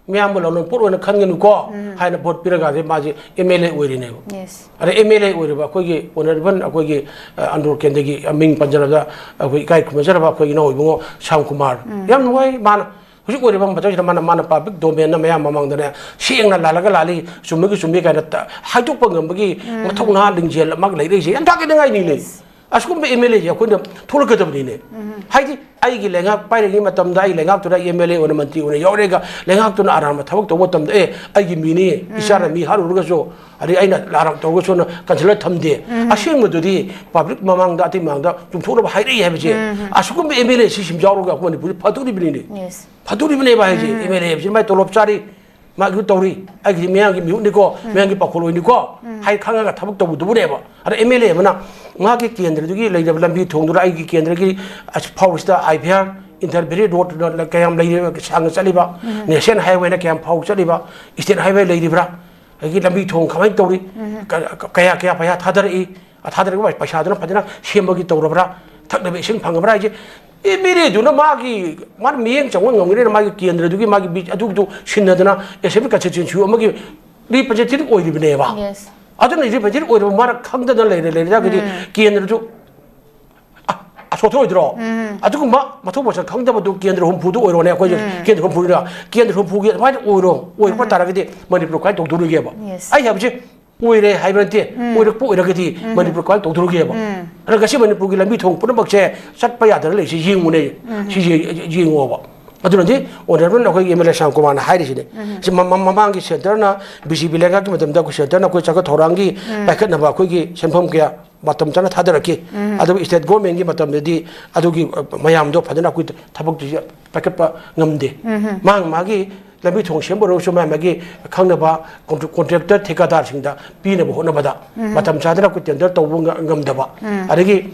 ꯃꯤꯌꯥꯝꯕꯨ ꯂꯧꯅ ꯄꯣꯠ ꯑꯣꯏꯅ ꯈꯟꯒꯅꯨꯀꯣ", ꯎꯝ꯫ ꯍꯥꯏꯅ ꯚꯣꯠ ꯄꯤꯔꯒꯗꯤ ꯃꯥꯁꯦ ꯑꯦꯝ ꯑꯦꯜ ꯑꯦ ꯑꯣꯏꯔꯤꯅꯦꯕ꯫ Yes꯫ ꯑꯗ ꯑꯦꯝ ꯑꯦꯜ ꯑꯦ ꯑꯣꯏꯔꯤꯕ ꯑꯩꯈꯣꯏꯒꯤ ꯑꯣꯅꯔꯦꯕꯜ ꯑꯩꯈꯣꯏꯒꯤ, ꯑ, ꯑꯟꯗ꯭ꯔꯣ ꯀꯦꯟꯗ꯭ꯔꯒꯤ ꯃꯤꯡ ꯄꯟꯖꯔꯕꯗ ꯑꯩꯈꯣꯏ ꯏꯀꯥꯏ ꯈꯨꯝꯅꯖꯔꯕ ꯑꯩꯈꯣꯏ ꯏꯅꯥꯎ ꯏꯕꯨꯡꯉꯣ ꯁ꯭ꯌꯥꯝ ꯀꯨꯃꯥꯔ꯫ ꯎꯝ꯫ ꯌꯥꯝ ꯅꯨꯡꯉꯥꯏ ꯃꯥꯅ꯫ ꯍꯧꯖꯤꯛ ꯑꯣꯏꯔꯤꯕ ꯃꯇꯝꯁꯤꯗ ꯃꯥꯅ, ꯃꯥꯅ ꯄꯕ꯭ꯂꯤꯛ ꯗꯣꯃꯦꯟꯅ ꯃꯌꯥꯝ ꯃꯃꯥꯡꯗꯅꯦ ꯁꯦꯡꯅ ꯂꯥꯜꯂꯒ ꯂꯥꯜꯂꯤ, ꯆꯨꯝꯃꯒꯤ ꯆꯨꯝꯃꯤ ꯀꯥꯏꯅ ꯇ-, ꯍꯥꯏꯗꯣꯛꯄ ꯉꯝꯕꯒꯤ ꯎꯝ꯫ ꯃꯊꯧꯅꯥ ꯂꯤꯡꯖꯦꯜ ꯑꯃ ꯂꯩꯔꯛꯏꯁꯦ ꯌꯥꯝ ꯊꯥꯒꯠꯅꯤꯡꯉꯥꯏꯅꯤꯅꯦ꯫ Yes꯫ ꯑꯁꯤꯒꯨꯝꯕ ꯑꯦꯝ ꯑꯦꯜ ꯑꯦꯁꯦ ꯑꯩꯈꯣꯏꯅ ꯊꯣꯛꯂꯛꯀꯗꯕꯅꯤꯅꯦ꯫ ꯎꯝ꯫ ꯍꯥꯏꯗꯤ ꯑꯩꯒꯤ ꯂꯩꯉꯥꯛ ꯄꯥꯏꯔꯤꯉꯩ ꯃꯇꯝꯗ ꯑꯩ ꯂꯩꯉꯥꯛꯇꯨꯗ ꯑꯩ ꯑꯦꯝ ꯑꯦꯜ ꯑꯦ ꯑꯣꯏꯅ ꯃꯟꯇ꯭ꯔꯤ ꯑꯣꯏꯅ ꯌꯥꯎꯔꯦꯒ ꯂꯩꯉꯥꯛꯇꯨꯅ ꯑꯔꯥꯟꯕ ꯊꯕꯛ ꯇꯧꯕ ꯃꯇꯝꯗ, "ꯑꯦ, ꯑꯩꯒꯤ ꯃꯤꯅꯤ, ꯎꯝ꯫ ꯏꯆꯥꯅ ꯃꯤ ꯍꯥꯠꯂꯨꯔꯒꯁꯨ, ꯑꯗꯩ ꯑꯩꯅ ꯂꯥꯔꯛ ꯇꯧꯔꯒꯁꯨꯅ ꯀꯟꯁꯤꯜꯂ ꯊꯝꯗꯦ"꯫ ꯎꯝ꯫ ꯑꯁꯦꯡꯕꯗꯨꯗꯤ ꯄꯕ꯭ꯂꯤꯛ ꯃꯃꯥꯡꯗ ꯑꯇꯩ ꯃꯃꯥꯡꯗ ꯆꯨꯝꯊꯣꯛꯅꯕ ꯍꯥꯏꯔꯛꯏ ꯍꯥꯏꯕꯁꯦ, ꯎꯝ꯫ ꯑꯁꯤꯒꯨꯝꯕ ꯑꯦꯝ ꯑꯦꯜ ꯑꯦ ꯁꯤ ꯁꯨꯝ ꯌꯥꯎꯔꯒ ꯑꯩꯈꯣꯏ ꯃꯅꯤꯄꯨꯔꯁꯤ ꯐꯗꯣꯔꯤꯕꯅꯤꯅꯦ꯫ Yes꯫ ꯐꯗꯣꯔꯤꯕꯅꯦꯕ ꯍꯥꯏꯁꯦ꯫ ꯎꯝ꯫ ꯑꯦꯝ ꯑꯦꯜ ꯑꯦ ꯍꯥꯏꯕꯁꯤ ꯃꯥꯏ ꯇꯣꯂꯣꯞ ꯆꯥꯔꯤ, ꯃꯥꯒꯤꯁꯨ ꯇꯧꯔꯤ, ꯑꯩꯒꯤꯗꯤ ꯃꯤꯌꯥꯝꯒꯤ ꯃꯤꯍꯨꯠꯅꯤꯀꯣ, ꯎꯝ꯫ ꯃꯤꯌꯥꯝꯒꯤ ꯄꯥꯎꯈꯣꯜꯂꯣꯏꯅꯤꯀꯣ, ꯎꯝ꯫ ꯍꯥꯏ ꯈꯪꯉꯒ ꯊꯕꯛ ꯇꯧꯕꯗꯨꯕꯨꯅꯦꯕ꯫ ꯑꯗ ꯑꯦꯝ ꯑꯦꯜ ꯑꯦ ꯑꯃꯅ ꯃꯥꯒꯤ ꯀꯦꯟꯗ꯭ꯔꯗꯨꯒꯤ ꯂꯩꯔꯤꯕ ꯂꯝꯕꯤ ꯊꯣꯡꯗꯨꯗ ꯑꯩꯒꯤ ꯀꯦꯟꯗ꯭ꯔꯒꯤ ꯑꯁ ꯐꯥꯎꯕꯁꯤꯗ I V R, inter valley road ꯀꯌꯥꯝ ꯂꯩꯔꯤꯕ, ꯁꯥꯡꯅ ꯆꯠꯂꯤꯕ, ꯎꯝ꯫ ꯅꯦꯁꯅꯦꯜ ꯍꯥꯏꯋꯦꯅ ꯀꯌꯥꯝ ꯐꯥꯎ ꯆꯠꯂꯤꯕ, ꯏꯁꯇꯦꯠ ꯍꯥꯏꯋꯦ ꯂꯩꯔꯤꯕ꯭ꯔꯥ, ꯑꯗꯒꯤ ꯂꯝꯕꯤ ꯊꯣꯡ ꯀꯃꯥꯏꯅ ꯇꯧꯔꯤ, ꯎꯝ꯫ ꯀ-, ꯀ-, ꯀꯌꯥ, ꯀꯌꯥ ꯄꯩꯁꯥ ꯊꯥꯗꯔꯛꯏ, ꯑ, ꯊꯥꯗꯔꯛꯄ ꯄꯩꯁꯥꯗꯨꯅ ꯐꯖꯅ ꯁꯦꯝꯕꯒꯤ ꯇꯧꯔꯕ꯭ꯔꯥ, ꯊꯛꯅꯕ ꯏꯁꯤꯡ ꯐꯪꯉꯕ꯭ꯔꯥ ꯍꯥꯏꯁꯦ ꯑꯦꯝ ꯑꯦꯜ ꯑꯦꯗꯨꯅ ꯃꯥꯒꯤ, ꯃꯥꯅ ꯃꯤꯠꯌꯦꯡ ꯆꯪꯕ ꯉꯝꯒꯅꯤꯅ ꯃꯥꯒꯤ ꯀꯦꯟꯗ꯭ꯔꯗꯨꯒꯤ ꯃꯥꯒꯤ ꯕꯤ-, ꯑꯗꯨꯒꯤꯗꯨ ꯁꯤꯟꯅꯗꯅ ꯑꯦꯁꯦꯝꯕ꯭ꯂꯤ ꯀꯟꯁꯇꯤꯇ꯭ꯌꯨꯟꯁꯤ ꯑꯃꯒꯤ ꯔꯤꯄ꯭ꯔꯖꯦꯟꯇꯦꯇꯤꯚ ꯑꯣꯏꯔꯤꯕꯅꯦꯕ꯫ Yes꯫ ꯑꯗꯨꯅ ꯔꯤꯄ꯭ꯔꯖꯦꯟꯇꯦꯇꯤꯚ ꯑꯣꯏꯔꯕ ꯃꯥꯅ ꯈꯪꯗꯅ ꯂꯩꯔꯦ, ꯂꯩꯔꯦ ꯇꯥꯔꯒꯗꯤ ꯎꯝ꯫ ꯀꯦꯟꯗ꯭ꯔꯗꯨ ꯁꯣꯊꯣꯛꯑꯣꯏꯗ꯭ꯔꯣ? ꯑꯗꯨꯒꯨꯝꯕ ꯃꯊꯧ ꯃꯁꯛ ꯈꯪꯗꯕꯗꯨ ꯀꯦꯟꯗ꯭ꯔ ꯍꯨꯝꯐꯨꯗꯨ ꯑꯣꯏꯔꯣꯅꯦ꯫ ꯑꯩꯈꯣꯏꯁꯦ ꯀꯦꯟꯗ꯭ꯔ ꯍꯨꯝꯐꯨꯗꯨꯅ, ꯀꯦꯟꯗ꯭ꯔ ꯍꯨꯝꯐꯨꯒꯤ ꯑꯗꯨꯃꯥꯏꯅ ꯑꯣꯏꯔꯣ, ꯑꯣꯏꯔꯛꯄ ꯇꯥꯔꯒꯗꯤ ꯃꯅꯤꯄꯨꯔ ꯀꯃꯥꯏꯅ ꯇꯧꯗꯣꯔꯤꯒꯦꯕ? Yes. ꯑꯩ ꯍꯥꯏꯕꯁꯦ ꯑꯣꯏꯔꯦ ꯍꯥꯏꯕ ꯅꯠꯇꯦ, ꯑꯣꯏꯔꯛꯄ ꯑꯣꯏꯔꯒꯗꯤ ꯃꯅꯤꯄꯨꯔ ꯀꯃꯥꯏꯅ ꯇꯧꯗꯣꯔꯤꯒꯦꯕ? ꯑꯗꯨꯅ ꯉꯁꯤ ꯃꯅꯤꯄꯨꯔꯒꯤ ꯂꯝꯕꯤ ꯊꯣꯡ ꯄꯨꯝꯅꯃꯛꯁꯦ ꯆꯠꯄ ꯌꯥꯗꯅ ꯂꯩꯔꯤꯁꯦ ꯌꯦꯡꯉꯨꯅꯦ, ꯁꯤꯁꯦ ꯌꯦꯡꯉꯣꯕ꯫ ꯑꯗꯨꯅꯗꯤ ꯑꯣꯅꯔꯦꯕꯜ ꯑꯩꯈꯣꯏꯒꯤ ꯑꯦꯝ ꯑꯦꯜ ꯑꯦ ꯁ꯭ꯌꯥꯝ ꯀꯨꯃꯥꯔꯅ ꯍꯥꯏꯔꯤꯁꯤꯅꯦ꯫ ꯁꯤ ꯃ-, ꯃ-, ꯃꯃꯥꯡꯒꯤ ꯁꯦꯟꯇꯔꯅ ꯕꯤ ꯖꯦ ꯄꯤ ꯂꯩꯉꯥꯛꯀꯤ ꯃꯇꯝꯗ ꯑꯩꯈꯣꯏ ꯁꯦꯟꯇꯔꯅ ꯑꯩꯈꯣꯏ ꯆꯥꯎꯈꯠ ꯊꯧꯔꯥꯡꯒꯤ ꯄꯥꯏꯈꯠꯅꯕ ꯑꯩꯈꯣꯏꯒꯤ ꯁꯦꯟꯐꯝ ꯀꯌꯥ ꯃꯇꯝ ꯆꯥꯅ ꯊꯥꯗꯔꯛꯈꯤ꯫ ꯑꯗꯨꯕꯨ ꯁ꯭ꯇꯦꯠ ꯒꯣꯔꯃꯦꯟꯒꯤ ꯃꯇꯝꯗꯗꯤ ꯑꯗꯨꯒꯤ, ꯑ, ꯃꯌꯥꯝꯗꯣ ꯐꯖꯅ ꯑꯩꯈꯣꯏ ꯊꯕꯛꯇꯨꯁꯨ ꯄꯥꯏꯈꯠꯄ ꯉꯝꯗꯦ꯫ ꯃꯥꯒꯤ ꯃꯥꯒꯤ ꯂꯝꯕꯤ ꯊꯣꯡ ꯁꯦꯝꯕ ꯑꯣꯏꯔꯒꯁꯨ ꯃꯥꯒꯤ ꯃꯥꯒꯤ ꯈꯪꯅꯕ ꯀꯣꯟꯇ꯭ꯔ-, ꯀꯣꯟꯇ꯭ꯔꯦꯛꯇꯔ ꯊꯤꯀꯥꯗꯥꯔꯁꯤꯡꯗ ꯄꯤꯅꯕ ꯍꯣꯠꯅꯕꯗ ꯃꯇꯝ ꯆꯥꯗꯅ ꯑꯩꯈꯣꯏ ꯇꯦꯟꯗꯔ ꯇꯧꯕ ꯉ-, ꯉꯝꯗꯕ꯫ ꯑꯗꯒꯤ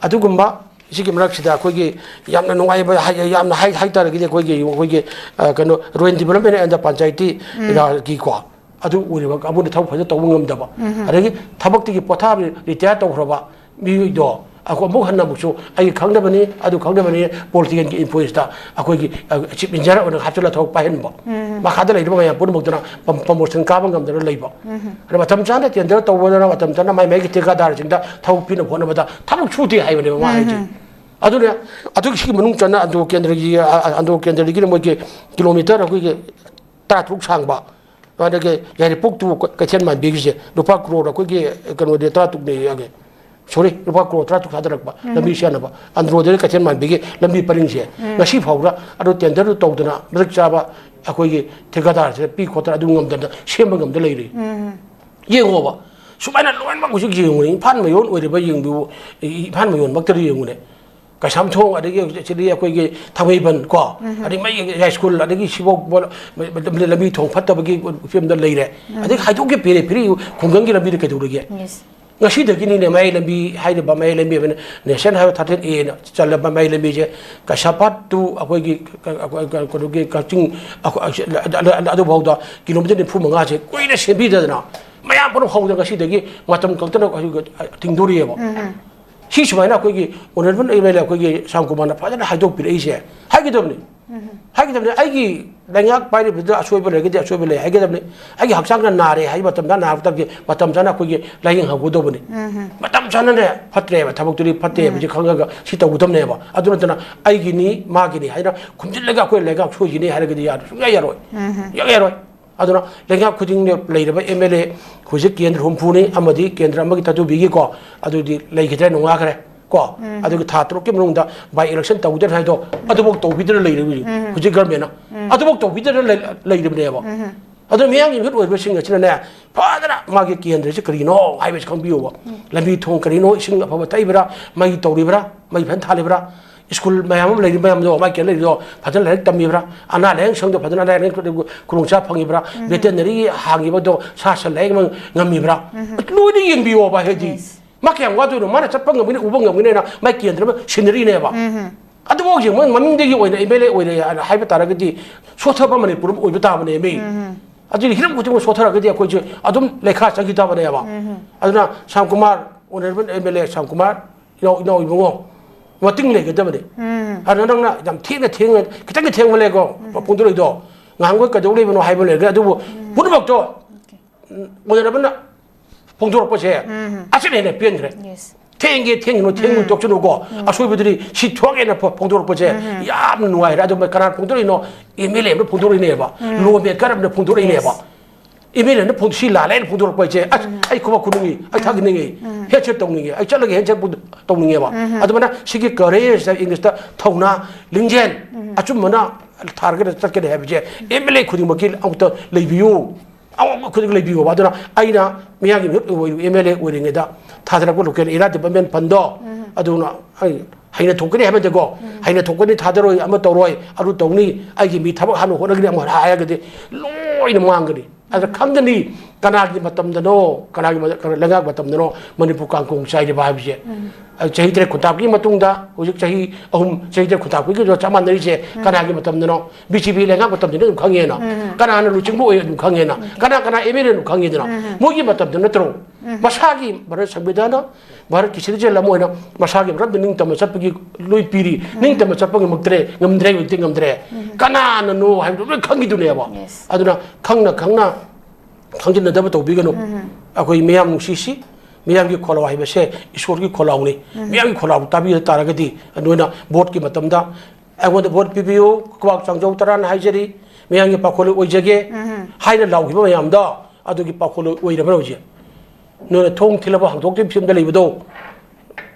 ꯑꯗꯨꯒꯨꯝꯕ ꯁꯤꯒꯤ ꯃꯔꯛꯁꯤꯗ ꯑꯩꯈꯣꯏꯒꯤ ꯌꯥꯝꯅ ꯅꯨꯡꯉꯥꯏꯕ ꯍꯥꯏ-, ꯌꯥꯝꯅ ꯍꯥꯏ-, ꯍꯥꯏꯇꯥꯔꯒꯗꯤ ꯑꯩꯈꯣꯏꯒꯤ, ꯑꯩꯈꯣꯏꯒꯤ, ꯑ, ꯀꯩꯅꯣ, rural development and the panchayati ꯔꯥꯖꯀꯤ ꯀꯣ, ꯑꯗꯨ ꯑꯣꯏꯔꯤꯕ ꯀꯥꯡꯕꯨꯅ ꯊꯕꯛ ꯐꯖꯅ ꯇꯧꯕ ꯉꯝꯗꯕ꯫ ꯑꯗꯒꯤ ꯊꯕꯛꯇꯒꯤ ꯄꯣꯊꯥꯕ, ꯔꯤꯇꯥꯌꯔ ꯇꯧꯈ꯭ꯔꯕ ꯃꯤꯑꯣꯏꯗꯣ ꯑꯩꯈꯣꯏ ꯑꯃꯨꯛ ꯍꯟꯅ ꯑꯃꯨꯛꯁꯨ ꯑꯩ ꯈꯪꯅꯕꯅꯤ, ꯑꯗꯨ ꯈꯪꯅꯕꯅꯤ, ꯄꯣꯂꯤꯇꯤꯀꯦꯜꯒꯤ ꯏꯟꯐ꯭ꯂꯨꯌꯦꯟꯁꯇ ꯑꯩꯈꯣꯏꯒꯤ, ꯑ, ꯆꯤꯐ ꯏꯟꯖꯤꯅꯤꯌꯥꯔ ꯑꯣꯏꯅ ꯍꯥꯞꯆꯤꯜꯂ ꯊꯕꯛ ꯄꯥꯏꯍꯟꯕ꯫ ꯃꯈꯥꯗ ꯂꯩꯔꯤꯕ ꯃꯌꯥꯝ ꯄꯨꯝꯅꯃꯛꯇꯨꯅ ꯄꯝ-, ꯄ꯭ꯔꯃꯣꯁꯟ ꯀꯥꯕ ꯉꯝꯗꯅ ꯂꯩꯕ꯫ ꯑꯗ ꯃꯇꯝ ꯆꯥꯅ ꯇꯦꯟꯗꯔ ꯇꯧꯕꯗꯅ ꯃꯇꯝ ꯆꯥꯅ ꯃꯥꯏ ꯃꯥꯏꯒꯤ ꯊꯤꯀꯥꯗꯥꯔꯁꯤꯡꯗ ꯊꯕꯛ ꯄꯤꯅꯕ ꯍꯣꯠꯅꯕꯗ ꯊꯕꯛ ꯁꯨꯗꯦ ꯍꯥꯏꯕꯅꯦꯕ ꯃꯥ ꯍꯥꯏꯁꯦ꯫ ꯑꯗꯨꯅ ꯑꯗꯨꯒꯤ ꯁꯤꯒꯤ ꯃꯅꯨꯡ ꯆꯟꯅ ꯑꯟꯗ꯭ꯔꯣ ꯀꯦꯟꯗ꯭ꯔꯒꯤ, ꯑ, ꯑ, ꯑꯟꯗ꯭ꯔꯣ ꯀꯦꯟꯗ꯭ꯔꯗꯒꯤꯅ ꯃꯣꯏꯒꯤ ꯀꯤꯂꯣꯃꯤꯇꯔ ꯑꯩꯈꯣꯏꯒꯤ ꯇꯔꯥ ꯇꯔꯨꯛ ꯁꯥꯡꯕ, ꯑꯗꯒꯤ ꯌꯥꯏꯔꯤꯄꯣꯛ to ꯀꯩ-, ꯀꯩꯊꯦꯜ ꯃꯥꯟꯕꯤꯒꯤꯁꯦ ꯂꯨꯄꯥ ꯀ꯭ꯔꯣꯔ ꯑꯩꯈꯣꯏꯒꯤ ꯀꯩꯅꯣꯗꯤ ꯇꯔꯥ ꯇꯔꯨꯛꯅꯦ ꯌꯥꯒꯦ꯫ ꯁꯣꯔꯤ, ꯂꯨꯄꯥ ꯀ꯭ꯔꯣꯔ ꯇꯔꯥ ꯇꯔꯨꯛ ꯊꯥꯗꯔꯛꯄ ꯂꯝꯕꯤ ꯁꯦꯝꯅꯕ ꯑꯟꯗ꯭ꯔꯣꯗꯒꯤ ꯀꯩꯊꯦꯜ ꯃꯥꯟꯕꯤꯒꯤ ꯂꯝꯕꯤ ꯄꯔꯤꯡꯁꯦ ꯉꯁꯤ ꯐꯥꯎꯗ ꯑꯗꯨ ꯇꯦꯟꯗꯔꯗꯨ ꯇꯧꯗꯅ ꯃꯇꯤꯛ ꯆꯥꯕ ꯑꯩꯈꯣꯏꯒꯤ ꯊꯤꯀꯥꯗꯥꯔꯁꯤꯗ ꯄꯤ ꯈꯣꯠꯇꯅ ꯑꯗꯨ ꯉꯝꯗꯅ ꯁꯦꯝꯕ ꯉꯝꯗ ꯂꯩꯔꯤ꯫ ꯌꯦꯡꯉꯣꯕ, ꯁꯨꯃꯥꯏꯅ ꯂꯣꯏꯅꯃꯛ ꯍꯧꯖꯤꯛ ꯌꯦꯡꯉꯨꯅꯦ, ꯏꯝꯐꯥꯜ ꯃꯌꯣꯟ ꯑꯣꯏꯔꯤꯕ ꯌꯦꯡꯕꯤꯌꯨ, ꯏ-, ꯏꯝꯐꯥꯜ ꯃꯌꯣꯟꯃꯛꯇꯗ ꯌꯦꯡꯉꯨꯅꯦ꯫ ꯀꯩꯁꯥꯝꯊꯣꯡ, ꯑꯗꯒꯤ ꯍꯧꯖꯤꯛ ꯁꯤꯗꯤ ꯑꯩꯈꯣꯏꯒꯤ ꯊꯥꯡꯃꯩꯕꯟ ꯀꯣ, ꯑꯗꯒꯤ ꯃꯩ ꯌꯥꯏꯁ꯭ꯀꯨꯜ, ꯑꯗꯒꯤ ꯁꯤꯐꯥꯎ ꯂꯝꯕꯤ ꯊꯣꯡ ꯐꯠꯇꯕꯒꯤ ꯐꯤꯕꯝꯗ ꯂꯩꯔꯦ꯫ ꯑꯗꯒꯤ ꯍꯥꯏꯗꯣꯛꯀꯦ ꯄꯦꯔꯦ ꯐꯤꯔꯤ ꯈꯨꯡꯒꯪꯒꯤ ꯂꯝꯕꯤꯗ ꯀꯩꯗꯧꯔꯒꯦ? Yes. ꯉꯁꯤꯗꯒꯤꯅꯤꯅꯦ ꯃꯌꯥꯏ ꯂꯝꯕꯤ ꯍꯥꯏꯔꯤꯕ ꯃꯌꯥꯏ ꯂꯝꯕꯤ ꯍꯥꯏꯕꯅ ꯅꯦꯁꯅꯦꯜ ꯍꯥꯏꯋꯦ ꯊꯥꯔꯇꯤꯟ ꯑꯦꯅ ꯆꯜꯂꯕ ꯃꯌꯥꯏ ꯂꯝꯕꯤꯁꯦ ꯀꯩꯁꯥꯝꯄꯥꯠ to ꯑꯩꯈꯣꯏꯒꯤ ꯀ-, ꯀ-, ꯀ-, ꯀꯩꯅꯣꯒꯤ ꯀꯛꯆꯤꯡ ꯑ-, ꯑ-, ꯑ-, ꯑꯗꯨꯐꯥꯎꯗ ꯀꯤꯂꯣꯃꯤꯇꯔ ꯅꯤꯐꯨ ꯃꯉꯥꯁꯦ ꯀꯨꯏꯅ ꯁꯦꯝꯕꯤꯗꯗꯅ ꯃꯌꯥꯝ ꯄꯨꯝꯅꯃꯛ ꯍꯧꯗꯅ ꯉꯁꯤꯗꯒꯤ ꯃꯇꯝ ꯀꯛꯇꯅ ꯑꯩꯈꯣꯏꯒꯤ ꯇꯤꯡꯗꯣꯔꯤꯑꯕ꯫ ꯁꯤ ꯁꯨꯃꯥꯏꯅ ꯑꯩꯈꯣꯏꯒꯤ ꯑꯣꯅꯔꯦꯕꯜ ꯑꯦꯝ ꯑꯦꯜ ꯑꯦ ꯑꯩꯈꯣꯏꯒꯤ ꯁ꯭ꯌꯥꯝ ꯀꯨꯃꯥꯔꯅ ꯐꯖꯅ ꯍꯥꯏꯗꯣꯛꯄꯤꯔꯛꯏꯁꯦ ꯍꯥꯏꯒꯗꯕꯅꯤ꯫ ꯍꯥꯏꯒꯗꯕꯅꯤ꯫ ꯑꯩꯒꯤ ꯂꯩꯉꯥꯛ ꯄꯥꯏꯔꯤꯕꯗꯨꯗ ꯑꯁꯣꯏꯕ ꯂꯩꯔꯒꯗꯤ ꯑꯁꯣꯏꯕ ꯂꯩ ꯍꯥꯏꯒꯗꯕꯅꯤ꯫ ꯑꯩꯒꯤ ꯍꯛꯆꯥꯡꯅ ꯅꯥꯔꯦ ꯍꯥꯏꯕ ꯃꯇꯝꯗ, ꯅꯥꯔꯛꯄ ꯃꯇꯝꯗ ꯃꯇꯝ ꯆꯥꯅ ꯑꯩꯈꯣꯏꯒꯤ ꯂꯥꯏꯌꯦꯡ ꯍꯧꯒꯗꯧꯕꯅꯤ꯫ ꯃꯇꯝ ꯆꯥꯅꯅꯦ, ꯐꯠꯇ꯭ꯔꯦꯕ ꯊꯕꯛꯇꯨꯗꯤ, ꯐꯠꯇꯦ ꯍꯥꯏꯕꯁꯤ ꯈꯪꯉꯒ ꯁꯤ ꯇꯧꯒꯗꯕꯅꯦꯕ꯫ ꯑꯗꯨ ꯅꯠꯇꯅ ꯑꯩꯒꯤꯅꯤ, ꯃꯥꯒꯤꯅꯤ ꯍꯥꯏꯅ ꯈꯨꯝꯖꯤꯜꯂꯒ ꯑꯩꯈꯣꯏ ꯂꯩꯉꯥꯛ ꯁꯣꯏꯈꯤꯅꯤ ꯍꯥꯏꯔꯒꯗꯤ ꯌꯥꯔꯣꯏ, ꯁꯨꯡꯌꯥ ꯌꯥꯔꯣꯏ꯫ ꯌꯥ-, ꯌꯥꯔꯣꯏ꯫ ꯑꯗꯨꯅ ꯂꯩꯉꯥꯛ ꯈꯨꯗꯤꯡꯅ ꯂꯩꯔꯕ ꯑꯦꯝ ꯑꯦꯜ ꯑꯦ, ꯍꯧꯖꯤꯛ ꯀꯦꯟꯗ꯭ꯔ ꯍꯨꯝꯐꯨꯅꯤ ꯑꯃꯗꯤ ꯀꯦꯟꯗ꯭ꯔ ꯑꯃꯒꯤ ꯇꯥꯇꯨꯕꯤꯒꯤ ꯀꯣ, ꯑꯗꯨꯗꯤ ꯂꯩꯈꯤꯗ꯭ꯔꯦ, ꯅꯨꯡꯉꯥꯈ꯭ꯔꯦ ꯀꯣ꯫ ꯑꯗꯨꯒꯤ ꯊꯥ ꯇꯔꯨꯛꯀꯤ ꯃꯅꯨꯡꯗ by election ꯇꯧꯗ꯭ꯔꯦ ꯍꯥꯏꯗꯣ, ꯑꯗꯨꯐꯥꯎ ꯇꯧꯕꯤꯗꯅ ꯂꯩꯔꯦ ꯍꯧꯖꯤꯛ, ꯍꯧꯖꯤꯛ ꯒꯔꯃꯦꯟꯅ꯫ ꯑꯗꯨꯐꯥꯎ ꯇꯧꯕꯤꯗꯅ ꯂꯩ-, ꯂꯩꯔꯤꯕꯅꯦꯕ꯫ ꯑꯗꯨ ꯃꯤꯌꯥꯝꯒꯤ ꯃꯤꯍꯨꯠ ꯑꯣꯏꯕꯁꯤꯡ ꯑꯁꯤꯅꯅꯦ, ꯐꯖꯅ ꯃꯥꯒꯤ ꯀꯦꯟꯗ꯭ꯔꯁꯤ ꯀꯔꯤꯅꯣ ꯍꯥꯏꯕꯁꯤ ꯈꯪꯕꯤꯌꯣꯕ꯫ ꯂꯝꯕꯤ ꯊꯣꯡ ꯀꯔꯤꯅꯣ, ꯏꯁꯤꯡ ꯑꯐꯕ ꯊꯛꯏꯕ꯭ꯔꯥ, ꯃꯩ ꯇꯧꯔꯤꯕ꯭ꯔꯥ, ꯃꯩ ꯐꯖꯅ ꯊꯥꯜꯂꯤꯕ꯭ꯔꯥ, ꯁ꯭ꯀꯨꯜ ꯃꯌꯥꯝ ꯑꯃ ꯂꯩꯔꯤ ꯃꯌꯥꯝꯗꯣ, ꯃꯥꯏ ꯀꯦꯟꯗ꯭ꯔ ꯂꯩꯔꯤꯗꯣ ꯐꯖꯅ ꯂꯥꯏꯔꯤꯛ ꯇꯝꯃꯤꯕ꯭ꯔꯥ, ꯑꯅꯥ ꯂꯥꯏꯌꯦꯡ ꯁꯪꯗꯣ ꯐꯖꯅ ꯑꯅꯥ ꯂꯥꯏꯌꯦꯡ ꯈꯨꯗꯣꯡꯆꯥꯕ ꯐꯪꯉꯤꯕ꯭ꯔꯥ, ꯚꯦꯇꯦꯅꯔꯤ ꯍꯥꯡꯉꯤꯕꯗꯣ ꯁꯥ ꯁꯟ ꯂꯥꯏꯌꯦꯡꯕ ꯉꯝꯃꯤꯕ꯭ꯔꯥ, ꯂꯣꯏꯅ ꯌꯦꯡꯕꯤꯌꯣꯕ꯫ ꯍꯥꯏꯗꯤ ꯃꯥ ꯀꯌꯥꯝ ꯋꯥꯗꯣꯏꯅꯣ, ꯃꯥꯅ ꯆꯠꯄ ꯉꯝꯒꯅꯤ, ꯎꯕ ꯉꯝꯒꯅꯤ ꯍꯥꯏꯅ ꯃꯥꯏ ꯀꯦꯟꯗ꯭ꯔ ꯑꯃ ꯁꯤꯟꯅꯔꯤꯅꯦꯕ꯫ ꯑꯗꯨꯐꯥꯎ ꯌꯦꯡꯕ ꯃꯃꯤꯡꯗꯒꯤ ꯑꯣꯏꯅ ꯑꯦꯝ ꯑꯦꯜ ꯑꯦ ꯑꯣꯏꯔꯦ ꯍꯥꯏꯅ ꯍꯥꯏꯕ ꯇꯥꯔꯒꯗꯤ ꯁꯣꯠꯊꯕ ꯃꯅꯤꯄꯨꯔ ꯑꯃ ꯑꯣꯏꯕ ꯇꯥꯕꯅꯦ ꯃꯤ꯫ ꯑꯗꯨꯒꯤ ꯍꯤꯔꯝ ꯈꯨꯗꯤꯡꯃꯛ ꯁꯣꯠꯊꯔꯒꯗꯤ ꯑꯩꯈꯣꯏꯁꯦ ꯑꯗꯨꯝ ꯂꯩꯈꯥ ꯆꯪꯈꯤ ꯇꯥꯕꯅꯦꯕ꯫ ꯑꯗꯨꯅ Shyam Kumar, honourable M L A Shyam Kumar, ꯏꯅꯥꯎ, ꯏꯅꯥꯎ ꯏꯕꯨꯡꯉꯣ, ꯃꯇꯤꯡ ꯂꯩꯒꯗꯕꯅꯤ꯫ ꯑꯗꯨꯅ ꯅꯪꯅ ꯌꯥꯝ ꯊꯦꯡꯅ, ꯊꯦꯡꯅ, ꯈꯤꯇꯪꯗꯤ ꯊꯦꯡꯕ ꯂꯩꯀꯣ, ꯐꯣꯡꯗꯣꯔꯛꯏꯗꯣ꯫ ꯉꯍꯥꯟꯈꯣꯏ ꯀꯩꯗꯧ ꯂꯩꯕꯅꯣ ꯍꯥꯏꯕ ꯂꯩꯔꯒ, ꯑꯗꯨꯕꯨ ꯄꯨꯝꯅꯃꯛꯇꯣ ꯑꯣꯅꯔꯦꯕꯜꯅ ꯐꯣꯡꯗꯣꯔꯛꯄꯁꯦ ꯑꯁꯤꯅ ꯍꯦꯟꯅ ꯄꯦꯟꯈ꯭ꯔꯦ꯫ ꯊꯦꯡꯒꯦ ꯊꯦꯡꯒꯅꯨ, ꯊꯦꯡꯉꯨ ꯇꯣꯛꯁꯅꯨꯀꯣ꯫ ꯑꯁꯣꯏꯕꯗꯨꯗꯤ ꯁꯤ ꯊꯣꯛꯑꯦꯅ ꯐꯣ-, ꯐꯣꯡꯗꯣꯔꯛꯄꯁꯦ ꯌꯥꯝꯅ ꯅꯨꯡꯉꯥꯏꯔꯦ꯫ ꯑꯗꯨ ꯀꯅꯥꯅ ꯐꯣꯡꯗꯣꯔꯛꯏꯅꯣ? ꯑꯦꯝ ꯑꯦꯜ ꯑꯦ ꯑꯃꯅ ꯐꯣꯡꯗꯣꯔꯛꯏꯅꯦꯕ, ꯂꯣ ꯃꯦꯀꯔ ꯑꯃꯅ ꯐꯣꯡꯗꯣꯔꯛꯏꯅꯦꯕ꯫ ꯑꯦꯝ ꯑꯦꯜ ꯑꯦꯅ ꯐꯣꯡ-, ꯁꯤ ꯂꯥꯜꯂꯦ ꯍꯥꯏꯅ ꯐꯣꯡꯗꯣꯔꯛꯄ ꯍꯥꯏꯁꯦ, ꯑꯁ, ꯑꯩ ꯈꯨꯕꯥꯛ ꯈꯨꯅꯤꯡꯉꯤ, ꯑꯩ ꯊꯥꯒꯠꯅꯤꯡꯉꯤ, ꯍꯦꯟꯁꯦꯠ ꯇꯧꯅꯤꯡꯉꯤ, ꯑꯩ ꯆꯠꯂꯒ ꯍꯦꯟꯁꯦꯠ ꯇꯧꯅꯤꯡꯉꯦꯕ꯫ ꯑꯗꯨꯃꯥꯏꯅ ꯁꯤꯒꯤ ꯀꯔꯦꯖ, ꯏꯪꯂꯤꯁꯇ ꯊꯧꯅꯥ, ꯂꯤꯡꯖꯦꯜ, ꯑꯆꯨꯝꯕꯅ ꯊꯥꯔꯒ ꯆꯠꯀꯅꯤ ꯍꯥꯏꯕꯁꯦ ꯑꯦꯝ ꯑꯦꯜ ꯑꯦ ꯈꯨꯗꯤꯡꯃꯛꯀꯤ ꯑꯃꯨꯛꯇ ꯂꯩꯕꯤꯌꯨ꯫ ꯑꯋꯥꯡꯕ ꯈꯨꯗꯤꯡ ꯂꯩꯕꯤꯌꯣꯕ꯫ ꯑꯗꯨꯅ ꯑꯩꯅ ꯃꯤꯌꯥꯝꯒꯤ ꯃꯤꯍꯨꯠ ꯑꯣꯏ-, ꯑꯦꯝ ꯑꯦꯜ ꯑꯦ ꯑꯣꯏꯔꯤꯉꯩꯗ ꯊꯥꯗꯔꯛꯄ ꯂꯣꯀꯦꯜ ꯑꯦꯔꯤꯌꯥ ꯗꯤꯕꯂꯞꯃꯦꯟ ꯐꯟꯗꯣ, ꯑꯗꯨꯅ ꯑꯩ ꯍꯩꯅ ꯊꯣꯛꯀꯅꯤ ꯍꯥꯏꯕ ꯅꯠꯇꯦꯀꯣ, ꯍꯩꯅ ꯊꯣꯛꯀꯅꯤ, ꯊꯥꯗꯔꯣꯏ, ꯑꯃ ꯇꯧꯔꯣꯏ, ꯑꯗꯨ ꯇꯧꯅꯤ, ꯑꯩꯒꯤ ꯃꯤ ꯊꯕꯛ ꯍꯥꯟꯅ ꯍꯣꯠꯅꯒꯅꯤ ꯑꯃ ꯍꯥꯏꯔꯒꯗꯤ ꯂꯣꯏꯅ ꯃꯥꯡꯒꯅꯤ꯫ ꯑꯗ ꯈꯪꯒꯅꯤ ꯀꯅꯥꯒꯤ ꯃꯇꯝꯗꯅꯣ, ꯀꯅꯥꯒꯤ ꯃ-, ꯀꯅꯥ ꯂꯩꯉꯥꯛ ꯃꯇꯝꯗꯅꯣ ꯃꯅꯤꯄꯨꯔ ꯀꯥꯡꯈꯣꯡ ꯆꯥꯏꯔꯤꯕ ꯍꯥꯏꯕꯁꯦ꯫ ꯑꯩ ꯆꯍꯤ ꯇꯔꯦꯠ ꯈꯨꯟꯇꯥꯛꯀꯤ ꯃꯇꯨꯡꯗ ꯍꯧꯖꯤꯛ ꯆꯍꯤ ꯑꯍꯨꯝ, ꯆꯍꯤ ꯇꯔꯦꯠ ꯈꯨꯟꯇꯥꯛꯄꯒꯤꯗꯨꯗ ꯆꯞ ꯃꯥꯟꯅꯔꯤꯁꯦ ꯀꯅꯥꯒꯤ ꯃꯇꯝꯗꯅꯣ? ꯕꯤ ꯖꯦ ꯄꯤ ꯂꯩꯉꯥꯛ ꯃꯇꯝꯗꯅ ꯑꯗꯨꯝ ꯈꯪꯉꯦꯅ꯫ ꯀꯅꯥꯅ ꯂꯨꯆꯤꯡꯕ ꯑꯣꯏ ꯑꯗꯨꯝ ꯈꯪꯉꯦꯅ꯫ ꯀꯅꯥ ꯀꯅꯥ ꯑꯦꯝ ꯑꯦꯜ ꯑꯦ ꯑꯗꯨꯝ ꯈꯪꯉꯦꯗꯅ꯫ ꯃꯣꯏꯒꯤ ꯃꯇꯝꯗ ꯅꯠꯇ꯭ꯔꯣ? ꯃꯁꯥꯒꯤ ꯚꯥꯔꯠ ꯁꯪꯕꯤꯙꯥꯟꯅ ꯚꯥꯔꯠꯀꯤ ꯁꯤꯇꯤꯖꯦꯟ ꯑꯃ ꯑꯣꯏꯅ ꯃꯁꯥꯒꯤ ꯃꯔꯝꯗ ꯅꯤꯡꯇꯝꯅ ꯆꯠꯄꯒꯤ ꯂꯣꯏ ꯄꯤꯔꯤ꯫ ꯅꯤꯡꯇꯝꯅ ꯆꯠꯄ ꯉꯝꯃꯛꯇ꯭ꯔꯦ, ꯉꯝꯗ꯭ꯔꯦ, ꯍꯧꯖꯤꯛꯇꯤ ꯉꯝꯗ꯭ꯔꯦ꯫ ꯀꯅꯥꯅꯅꯣ ꯍꯥꯏꯕꯗꯨ ꯂꯣꯏ ꯈꯪꯈꯤꯗꯨꯅꯦꯕ꯫ Yes. ꯑꯗꯨꯅ ꯈꯪꯅ ꯈꯪꯅ ꯈꯪꯖꯤꯟꯅꯗꯕ ꯇꯧꯕꯤꯒꯅꯨ꯫ ꯑꯩꯈꯣꯏ ꯃꯤꯌꯥꯝ ꯅꯨꯡꯁꯤꯁꯤ꯫ ꯃꯤꯌꯥꯝꯒꯤ ꯈꯣꯜꯂꯥꯎ ꯍꯥꯏꯕꯁꯦ ꯏꯁꯣꯔꯒꯤ ꯈꯣꯜꯂꯥꯎꯅꯤ꯫ ꯃꯤꯌꯥꯝꯒꯤ ꯈꯣꯜꯂꯥꯎ ꯇꯥꯕꯤꯕ ꯇꯥꯔꯒꯗꯤ ꯅꯣꯏꯅ ꯚꯣꯠꯀꯤ ꯃꯇꯝꯗ ꯑꯩꯉꯣꯟꯗ ꯚꯣꯠ ꯄꯤꯕꯤꯌꯨ, ꯀ꯭ꯋꯥꯛ ꯆꯥꯡꯖꯧ ꯇꯔꯥꯅ ꯍꯥꯏꯖꯔꯤ, ꯃꯤꯌꯥꯝꯒꯤ ꯄꯥꯈꯣꯜꯂꯣꯏ ꯑꯣꯏꯖꯒꯦ ꯍꯥꯏꯅ ꯂꯥꯎꯈꯤꯕ ꯃꯌꯥꯝꯗꯣ ꯑꯗꯨꯒꯤ ꯄꯥꯈꯣꯜꯂꯣꯏ ꯑꯣꯏꯔꯕ꯭ꯔꯥ ꯍꯧꯖꯤꯛ? ꯅꯣꯏꯅ ꯊꯣꯡ ꯊꯤꯜꯂꯕ ꯍꯥꯡꯗꯣꯛꯇ꯭ꯔꯤꯕ ꯐꯤꯕꯝꯗ ꯂꯩꯕꯗꯣ,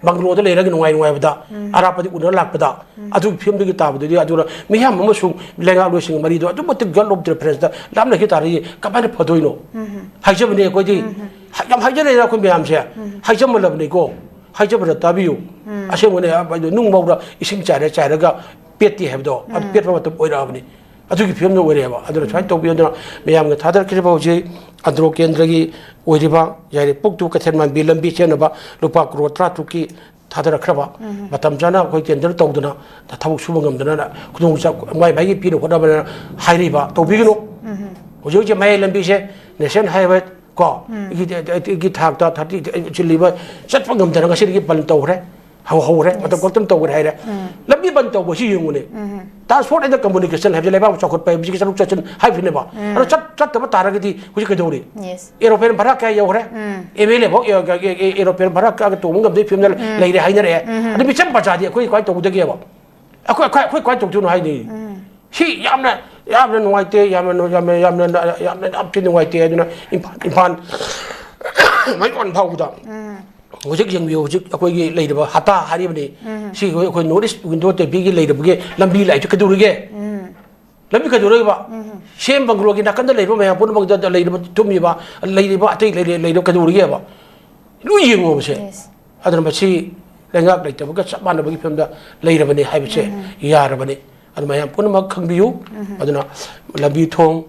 ꯕꯪꯒ꯭ꯂꯣꯗ ꯂꯩꯔꯒ ꯅꯨꯡꯉꯥꯏ ꯅꯨꯡꯉꯥꯏꯕꯗ ꯑꯔꯥꯞꯄꯗꯤ ꯎꯅꯔ ꯂꯥꯛꯄꯗ ꯑꯗꯨꯒꯤ ꯐꯤꯕꯝꯗꯨꯒꯤ ꯇꯥꯕꯗꯨꯗꯤ, ꯑꯗꯨꯅ ꯃꯤꯌꯥꯝ ꯑꯃꯁꯨꯡ ꯂꯩꯉꯥꯛꯂꯣꯏꯁꯤꯡ ꯃꯔꯤꯗꯣ ꯑꯗꯨꯛ ꯃꯇꯤꯛ ꯒꯠ ꯑꯣꯐ ꯗꯤꯐꯔꯦꯟꯁꯇ ꯂꯥꯞꯅꯈꯤ ꯇꯥꯔꯗꯤ ꯀꯃꯥꯏꯅ ꯐꯗꯣꯏꯅꯣ? ꯍꯥꯏꯖꯕꯅꯦ ꯑꯩꯈꯣꯏꯗꯤ꯫ ꯍꯥꯏ-, ꯌꯥꯝ ꯍꯥꯏꯖꯔꯦꯗ ꯑꯩꯈꯣꯏ ꯃꯌꯥꯝꯁꯦ꯫ ꯍꯥꯏꯖꯃꯜꯂꯕꯅꯤꯀꯣ꯫ ꯍꯥꯏꯖꯕꯗ ꯇꯥꯕꯤꯌꯨ꯫ ꯑꯁꯦꯡꯕꯅꯦ, ꯑ, ꯅꯨꯡ ꯃꯧꯔ ꯏꯁꯤꯡ ꯆꯥꯏꯔ ꯆꯥꯏꯔꯒ ꯄꯦꯠꯇꯦ ꯍꯥꯏꯕꯗꯣ, ꯑꯗꯨ ꯄꯦꯠꯄ ꯃꯇꯝ ꯑꯣꯏꯔꯛꯑꯕꯅꯤ꯫ ꯑꯗꯨꯒꯤ ꯐꯤꯕꯝꯗ ꯑꯣꯏꯔꯛꯑꯦꯕ꯫ ꯑꯗꯨꯅ ꯁꯨꯃꯥꯏꯅ ꯇꯧꯕꯤꯌꯨ꯫ ꯑꯗꯨꯅ ꯃꯌꯥꯝꯒ ꯊꯥꯗꯔꯛꯈꯤꯕ ꯍꯧꯖꯤꯛ ꯑꯟꯗ꯭ꯔꯣ ꯀꯦꯟꯗ꯭ꯔꯒꯤ ꯑꯣꯏꯔꯤꯕ ꯌꯥꯏꯔꯤꯄꯣꯛ to ꯀꯩꯊꯦꯜ ꯃꯥꯟꯕꯤ ꯂꯝꯕꯤ ꯆꯦꯟꯅꯕ ꯂꯨꯄꯥ ꯀ꯭ꯔꯣꯔ ꯇꯔꯥꯇꯔꯨꯛꯀꯤ ꯊꯥꯗꯔꯛꯈ꯭ꯔꯕ, ꯃꯇꯝ ꯆꯥꯅ ꯑꯩꯈꯣꯏ ꯇꯦꯟꯗꯔ ꯇꯧꯗꯅ ꯊꯕꯛ ꯁꯨꯕ ꯉꯝꯗꯅ ꯈꯨꯗꯣꯡ ꯆꯥ-, ꯃꯥꯏ ꯃꯥꯏꯒꯤ ꯄꯤꯅ ꯍꯣꯠꯅꯕꯅ ꯍꯥꯏꯔꯤꯕ ꯇꯧꯕꯤꯒꯅꯨ꯫ ꯍꯧꯖꯤꯛ ꯍꯧꯖꯤꯛ ꯃꯌꯥꯏ ꯂꯝꯕꯤꯁꯦ ꯅꯦꯁꯅꯦꯜ ꯍꯥꯏꯋꯦ ꯀꯣ, ꯒꯤ, ꯒꯤ ꯊꯥꯛꯇ ꯊꯥꯔꯇꯤ ꯆꯤꯜꯂꯤꯕ ꯆꯠꯄ ꯉꯝꯗꯅ ꯉꯁꯤꯗꯒꯤ ꯕꯟ ꯇꯧꯈ꯭ꯔꯦ꯫ ꯍꯧ-, ꯍꯧꯔꯦ, ꯃꯇꯝ ꯈꯛꯇꯪ ꯇꯧꯈ꯭ꯔꯦ ꯍꯥꯏꯔꯦ꯫ ꯂꯝꯕꯤ ꯕꯟ ꯇꯧꯕꯁꯤ ꯌꯦꯡꯉꯨꯅꯦ꯫ Transport and communication ꯍꯥꯏꯕꯁꯤ ꯂꯩꯕꯥꯛ ꯆꯥꯎꯈꯠꯄ ꯍꯥꯏꯕꯁꯤꯒꯤ ꯆꯠꯊꯣꯛ ꯆꯠꯁꯤꯟ ꯍꯥꯏꯕꯁꯤꯅꯦꯕ꯫ ꯑꯗꯣ ꯆꯠ-, ꯆꯠꯇꯕ ꯇꯥꯔꯒꯗꯤ ꯍꯧꯖꯤꯛ ꯀꯩꯗꯧꯔꯤ? Yes. Aeroplane ꯚꯔꯥ ꯀꯌꯥ ꯌꯧꯈ꯭ꯔꯦ? ꯑꯦꯝ ꯑꯦꯜ ꯑꯦ ꯐꯥꯎ ꯑꯦ-, ꯑꯦ-, ꯑꯦ-, aeroplane ꯚꯔꯥ ꯀꯛꯑꯒ ꯇꯣꯡꯕ ꯉꯝꯗꯕꯒꯤ ꯐꯤꯕꯝꯗ ꯂꯩꯔꯦ ꯍꯥꯏꯅꯔꯛꯑꯦ꯫ ꯑꯗꯨ ꯃꯤꯆꯝ ꯄ꯭ꯔꯖꯥꯗꯤ ꯑꯩꯈꯣꯏ ꯀꯃꯥꯏꯅ ꯇꯧꯒꯗꯒꯦꯕ? ꯑꯩꯈꯣꯏ, ꯑꯩꯈꯣꯏ, ꯑꯩꯈꯣꯏ ꯀꯃꯥꯏꯅ ꯇꯧꯗꯣꯏꯅꯣ ꯍꯥꯏꯅꯤ꯫ ꯁꯤ ꯌꯥꯝꯅ, ꯌꯥꯝꯅ ꯅꯨꯡꯉꯥꯏꯇꯦ, ꯌꯥꯝꯅ, ꯌꯥꯝꯅ, ꯌꯥꯝꯅ, ꯌꯥꯝꯅ, ꯌꯥꯝ ꯊꯤ ꯅꯨꯡꯉꯥꯏꯇꯦ꯫ ꯑꯗꯨꯅ ꯏꯝꯐꯥꯜ, ꯏꯝꯐꯥꯜ ꯃꯌꯣꯟ ꯐꯥꯎꯕꯗ ꯍꯧꯖꯤꯛ ꯌꯦꯡꯕꯤꯌꯨ, ꯍꯧꯖꯤꯛ ꯑꯩꯈꯣꯏꯒꯤ ꯂꯩꯔꯤꯕ ꯍꯇꯥ ꯍꯥꯏꯔꯤꯕꯅꯤ꯫ ꯁꯤ ꯑꯩꯈꯣꯏ, ꯑꯩꯈꯣꯏ North East Window ꯇꯦꯝꯕꯤꯒꯤ ꯂꯩꯔꯤꯕꯒꯤ ꯂꯝꯕꯤ ꯂꯥꯛꯏꯁꯦ ꯀꯩꯗꯧꯔꯤꯒꯦ? ꯂꯝꯕꯤ ꯀꯩꯗꯧꯔꯤꯕ? ꯁꯦꯝ ꯕꯪꯒ꯭ꯂꯣꯒꯤ ꯅꯥꯀꯟꯗ ꯂꯩꯔꯤꯕ ꯃꯌꯥꯝ ꯄꯨꯝꯅꯃꯛꯇ ꯂꯩꯔꯤꯕ, ꯊꯨꯝꯃꯤꯕ, ꯂꯩꯔꯤꯕ, ꯑꯇꯩ ꯂꯩꯔꯤ-, ꯂꯩꯔꯤꯕ ꯀꯩꯗꯧꯔꯤꯒꯦꯕ? ꯂꯣꯏ ꯌꯦꯡꯉꯣꯕꯁꯦ꯫ Yes. ꯑꯗꯨꯅ ꯃꯁꯤ ꯂꯩꯉꯥꯛ ꯂꯩꯇꯕꯒ ꯆꯞ ꯃꯥꯟꯅꯕꯒꯤ ꯐꯤꯕꯝꯗ ꯂꯩꯔꯕꯅꯤ ꯍꯥꯏꯕꯁꯦ ꯌꯥꯔꯕꯅꯤ꯫ ꯑꯗꯨ ꯃꯌꯥꯝ ꯄꯨꯝꯅꯃꯛ ꯈꯪꯕꯤꯌꯨ꯫ ꯑꯗꯨꯅ ꯂꯝꯕꯤ ꯊꯣꯡ,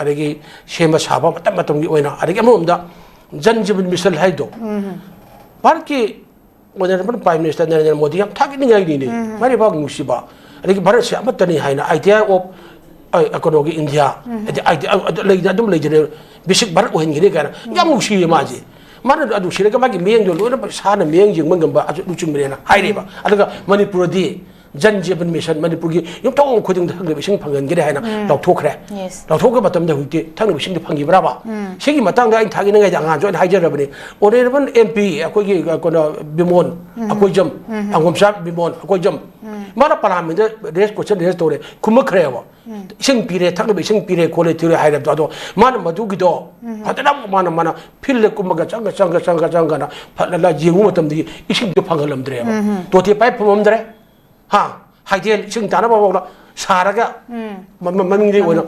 ꯑꯗꯒꯤ ꯁꯦꯝꯕ ꯁꯥꯕ ꯃꯇꯝ ꯃꯇꯝꯒꯤ ꯑꯣꯏꯅ, ꯑꯗꯒꯤ ꯑꯃꯔꯣꯝꯗ ꯖꯟ ꯖꯤꯕꯟ ꯃꯤꯁꯟ ꯍꯥꯏꯗꯣ, ꯚꯥꯔꯠꯀꯤ Honourable Prime Minister Narendra Modi ꯌꯥꯝ ꯊꯥꯒꯠꯅꯤꯡꯉꯥꯏꯅꯤꯅꯦ꯫ ꯃꯥꯏ ꯂꯩꯕꯥꯛ ꯅꯨꯡꯁꯤꯕ, ꯑꯗꯒꯤ ꯚꯥꯔꯠꯁꯦ ꯑꯃꯠꯇꯅꯤ ꯍꯥꯏꯅ, idea of, ꯑ, ꯀꯩꯅꯣꯒꯤ ꯏꯟꯗꯤꯌꯥ, ꯍꯥꯏꯗꯤ idea, ꯑꯗꯨ ꯂꯩꯅ ꯑꯗꯨꯝ ꯂꯩꯖꯔꯦ, ꯕꯤꯁꯤꯛ ꯚꯥꯔꯠ ꯑꯣꯏꯍꯟꯒꯅꯤ ꯀꯥꯏꯅ ꯌꯥꯝ ꯅꯨꯡꯁꯤꯌꯦ ꯃꯥꯁꯦ꯫ ꯃꯥꯅ ꯑꯗꯨ ꯁꯤꯔꯒ ꯃꯥꯒꯤ ꯃꯤꯠꯌꯦꯡꯗꯣ ꯂꯣꯏꯅ ꯁꯥꯅ ꯃꯤꯠꯌꯦꯡ ꯌꯦꯡꯕ ꯉꯝꯕ ꯑꯗꯨ ꯂꯨꯆꯤꯡꯕꯅꯦꯅ ꯍꯥꯏꯔꯦꯕ꯫ ꯑꯗꯨꯒ ꯃꯅꯤꯄꯨꯔꯗꯤ ꯖꯟ ꯖꯤꯕꯟ ꯃꯤꯁꯟ, ꯃꯅꯤꯄꯨꯔꯒꯤ ꯌꯨꯝꯊꯣꯡ ꯈꯨꯗꯤꯡꯗ ꯊꯛꯅꯕ ꯏꯁꯤꯡ ꯐꯪꯍꯟꯒꯅꯤ ꯍꯥꯏꯅ ꯂꯥꯎꯊꯣꯛꯈ꯭ꯔꯦ꯫ Yes. ꯂꯥꯎꯊꯣꯛꯄ ꯃꯇꯝꯗ ꯍꯧꯖꯤꯛꯇꯤ ꯊꯛꯅꯕ ꯏꯁꯤꯡꯗꯤ ꯐꯪꯈꯤꯕ꯭ꯔꯕ? ꯁꯤꯒꯤ ꯃꯇꯥꯡꯗ ꯑꯩꯅ ꯊꯥꯏꯅꯉꯩꯗ ꯑꯉꯥꯡꯁꯨ ꯑꯩꯅ ꯍꯥꯏꯖꯔꯕꯅꯤ꯫ Honourable M P ꯑꯩꯈꯣꯏꯒꯤ, ꯑ, ꯀꯩꯅꯣ, ꯕꯤꯃꯣꯟ ꯑꯀꯣꯏꯖꯝ, ꯑꯉꯣꯝꯆꯥ ꯕꯤꯃꯣꯟ ꯑꯀꯣꯏꯖꯝ, ꯃꯥꯅ ꯄꯥꯔꯂꯤꯌꯥꯃꯦꯟꯗ ꯔꯦꯁ, ꯀꯣꯏꯁꯟ ꯔꯦꯁ ꯇꯧꯔꯦ, ꯈꯨꯝꯃꯛꯈ꯭ꯔꯦꯕ꯫ ꯏꯁꯤꯡ ꯄꯤꯔꯦ, ꯊꯛꯅꯕ ꯏꯁꯤꯡ ꯄꯤꯔꯦ ꯈꯣꯠꯂꯦ ꯊꯤꯔꯦ ꯍꯥꯏꯔꯕꯗꯣ, ꯑꯗꯣ ꯃꯥꯅ ꯃꯗꯨꯒꯤꯗꯣ ꯐꯖꯅ ꯃꯥꯅ, ꯃꯥꯅ ꯐꯤꯜꯗ ꯀꯨꯝꯃꯒ ꯆꯪꯒ, ꯆꯪꯒ, ꯆꯪꯒ, ꯆꯪꯒꯅ ꯐꯖꯅ ꯌꯦꯡꯉꯨ ꯃꯇꯝꯗꯗꯤ ꯏꯁꯤꯡꯗꯣ ꯐꯪꯍꯜꯂꯝꯗ꯭ꯔꯦꯕ꯫ ꯇꯣꯇꯤ ꯄꯥꯏꯞ ꯐꯪꯉꯝꯗ꯭ꯔꯦ꯫ ꯍꯥ? ꯍꯥꯏꯗꯦꯜ ꯏꯁꯤꯡ ꯇꯥꯅꯕ ꯐꯥꯎꯗ ꯁꯥꯔꯒ ꯃ-, ꯃ-, ꯃꯅꯤꯡꯗꯤ ꯑꯣꯏꯅ,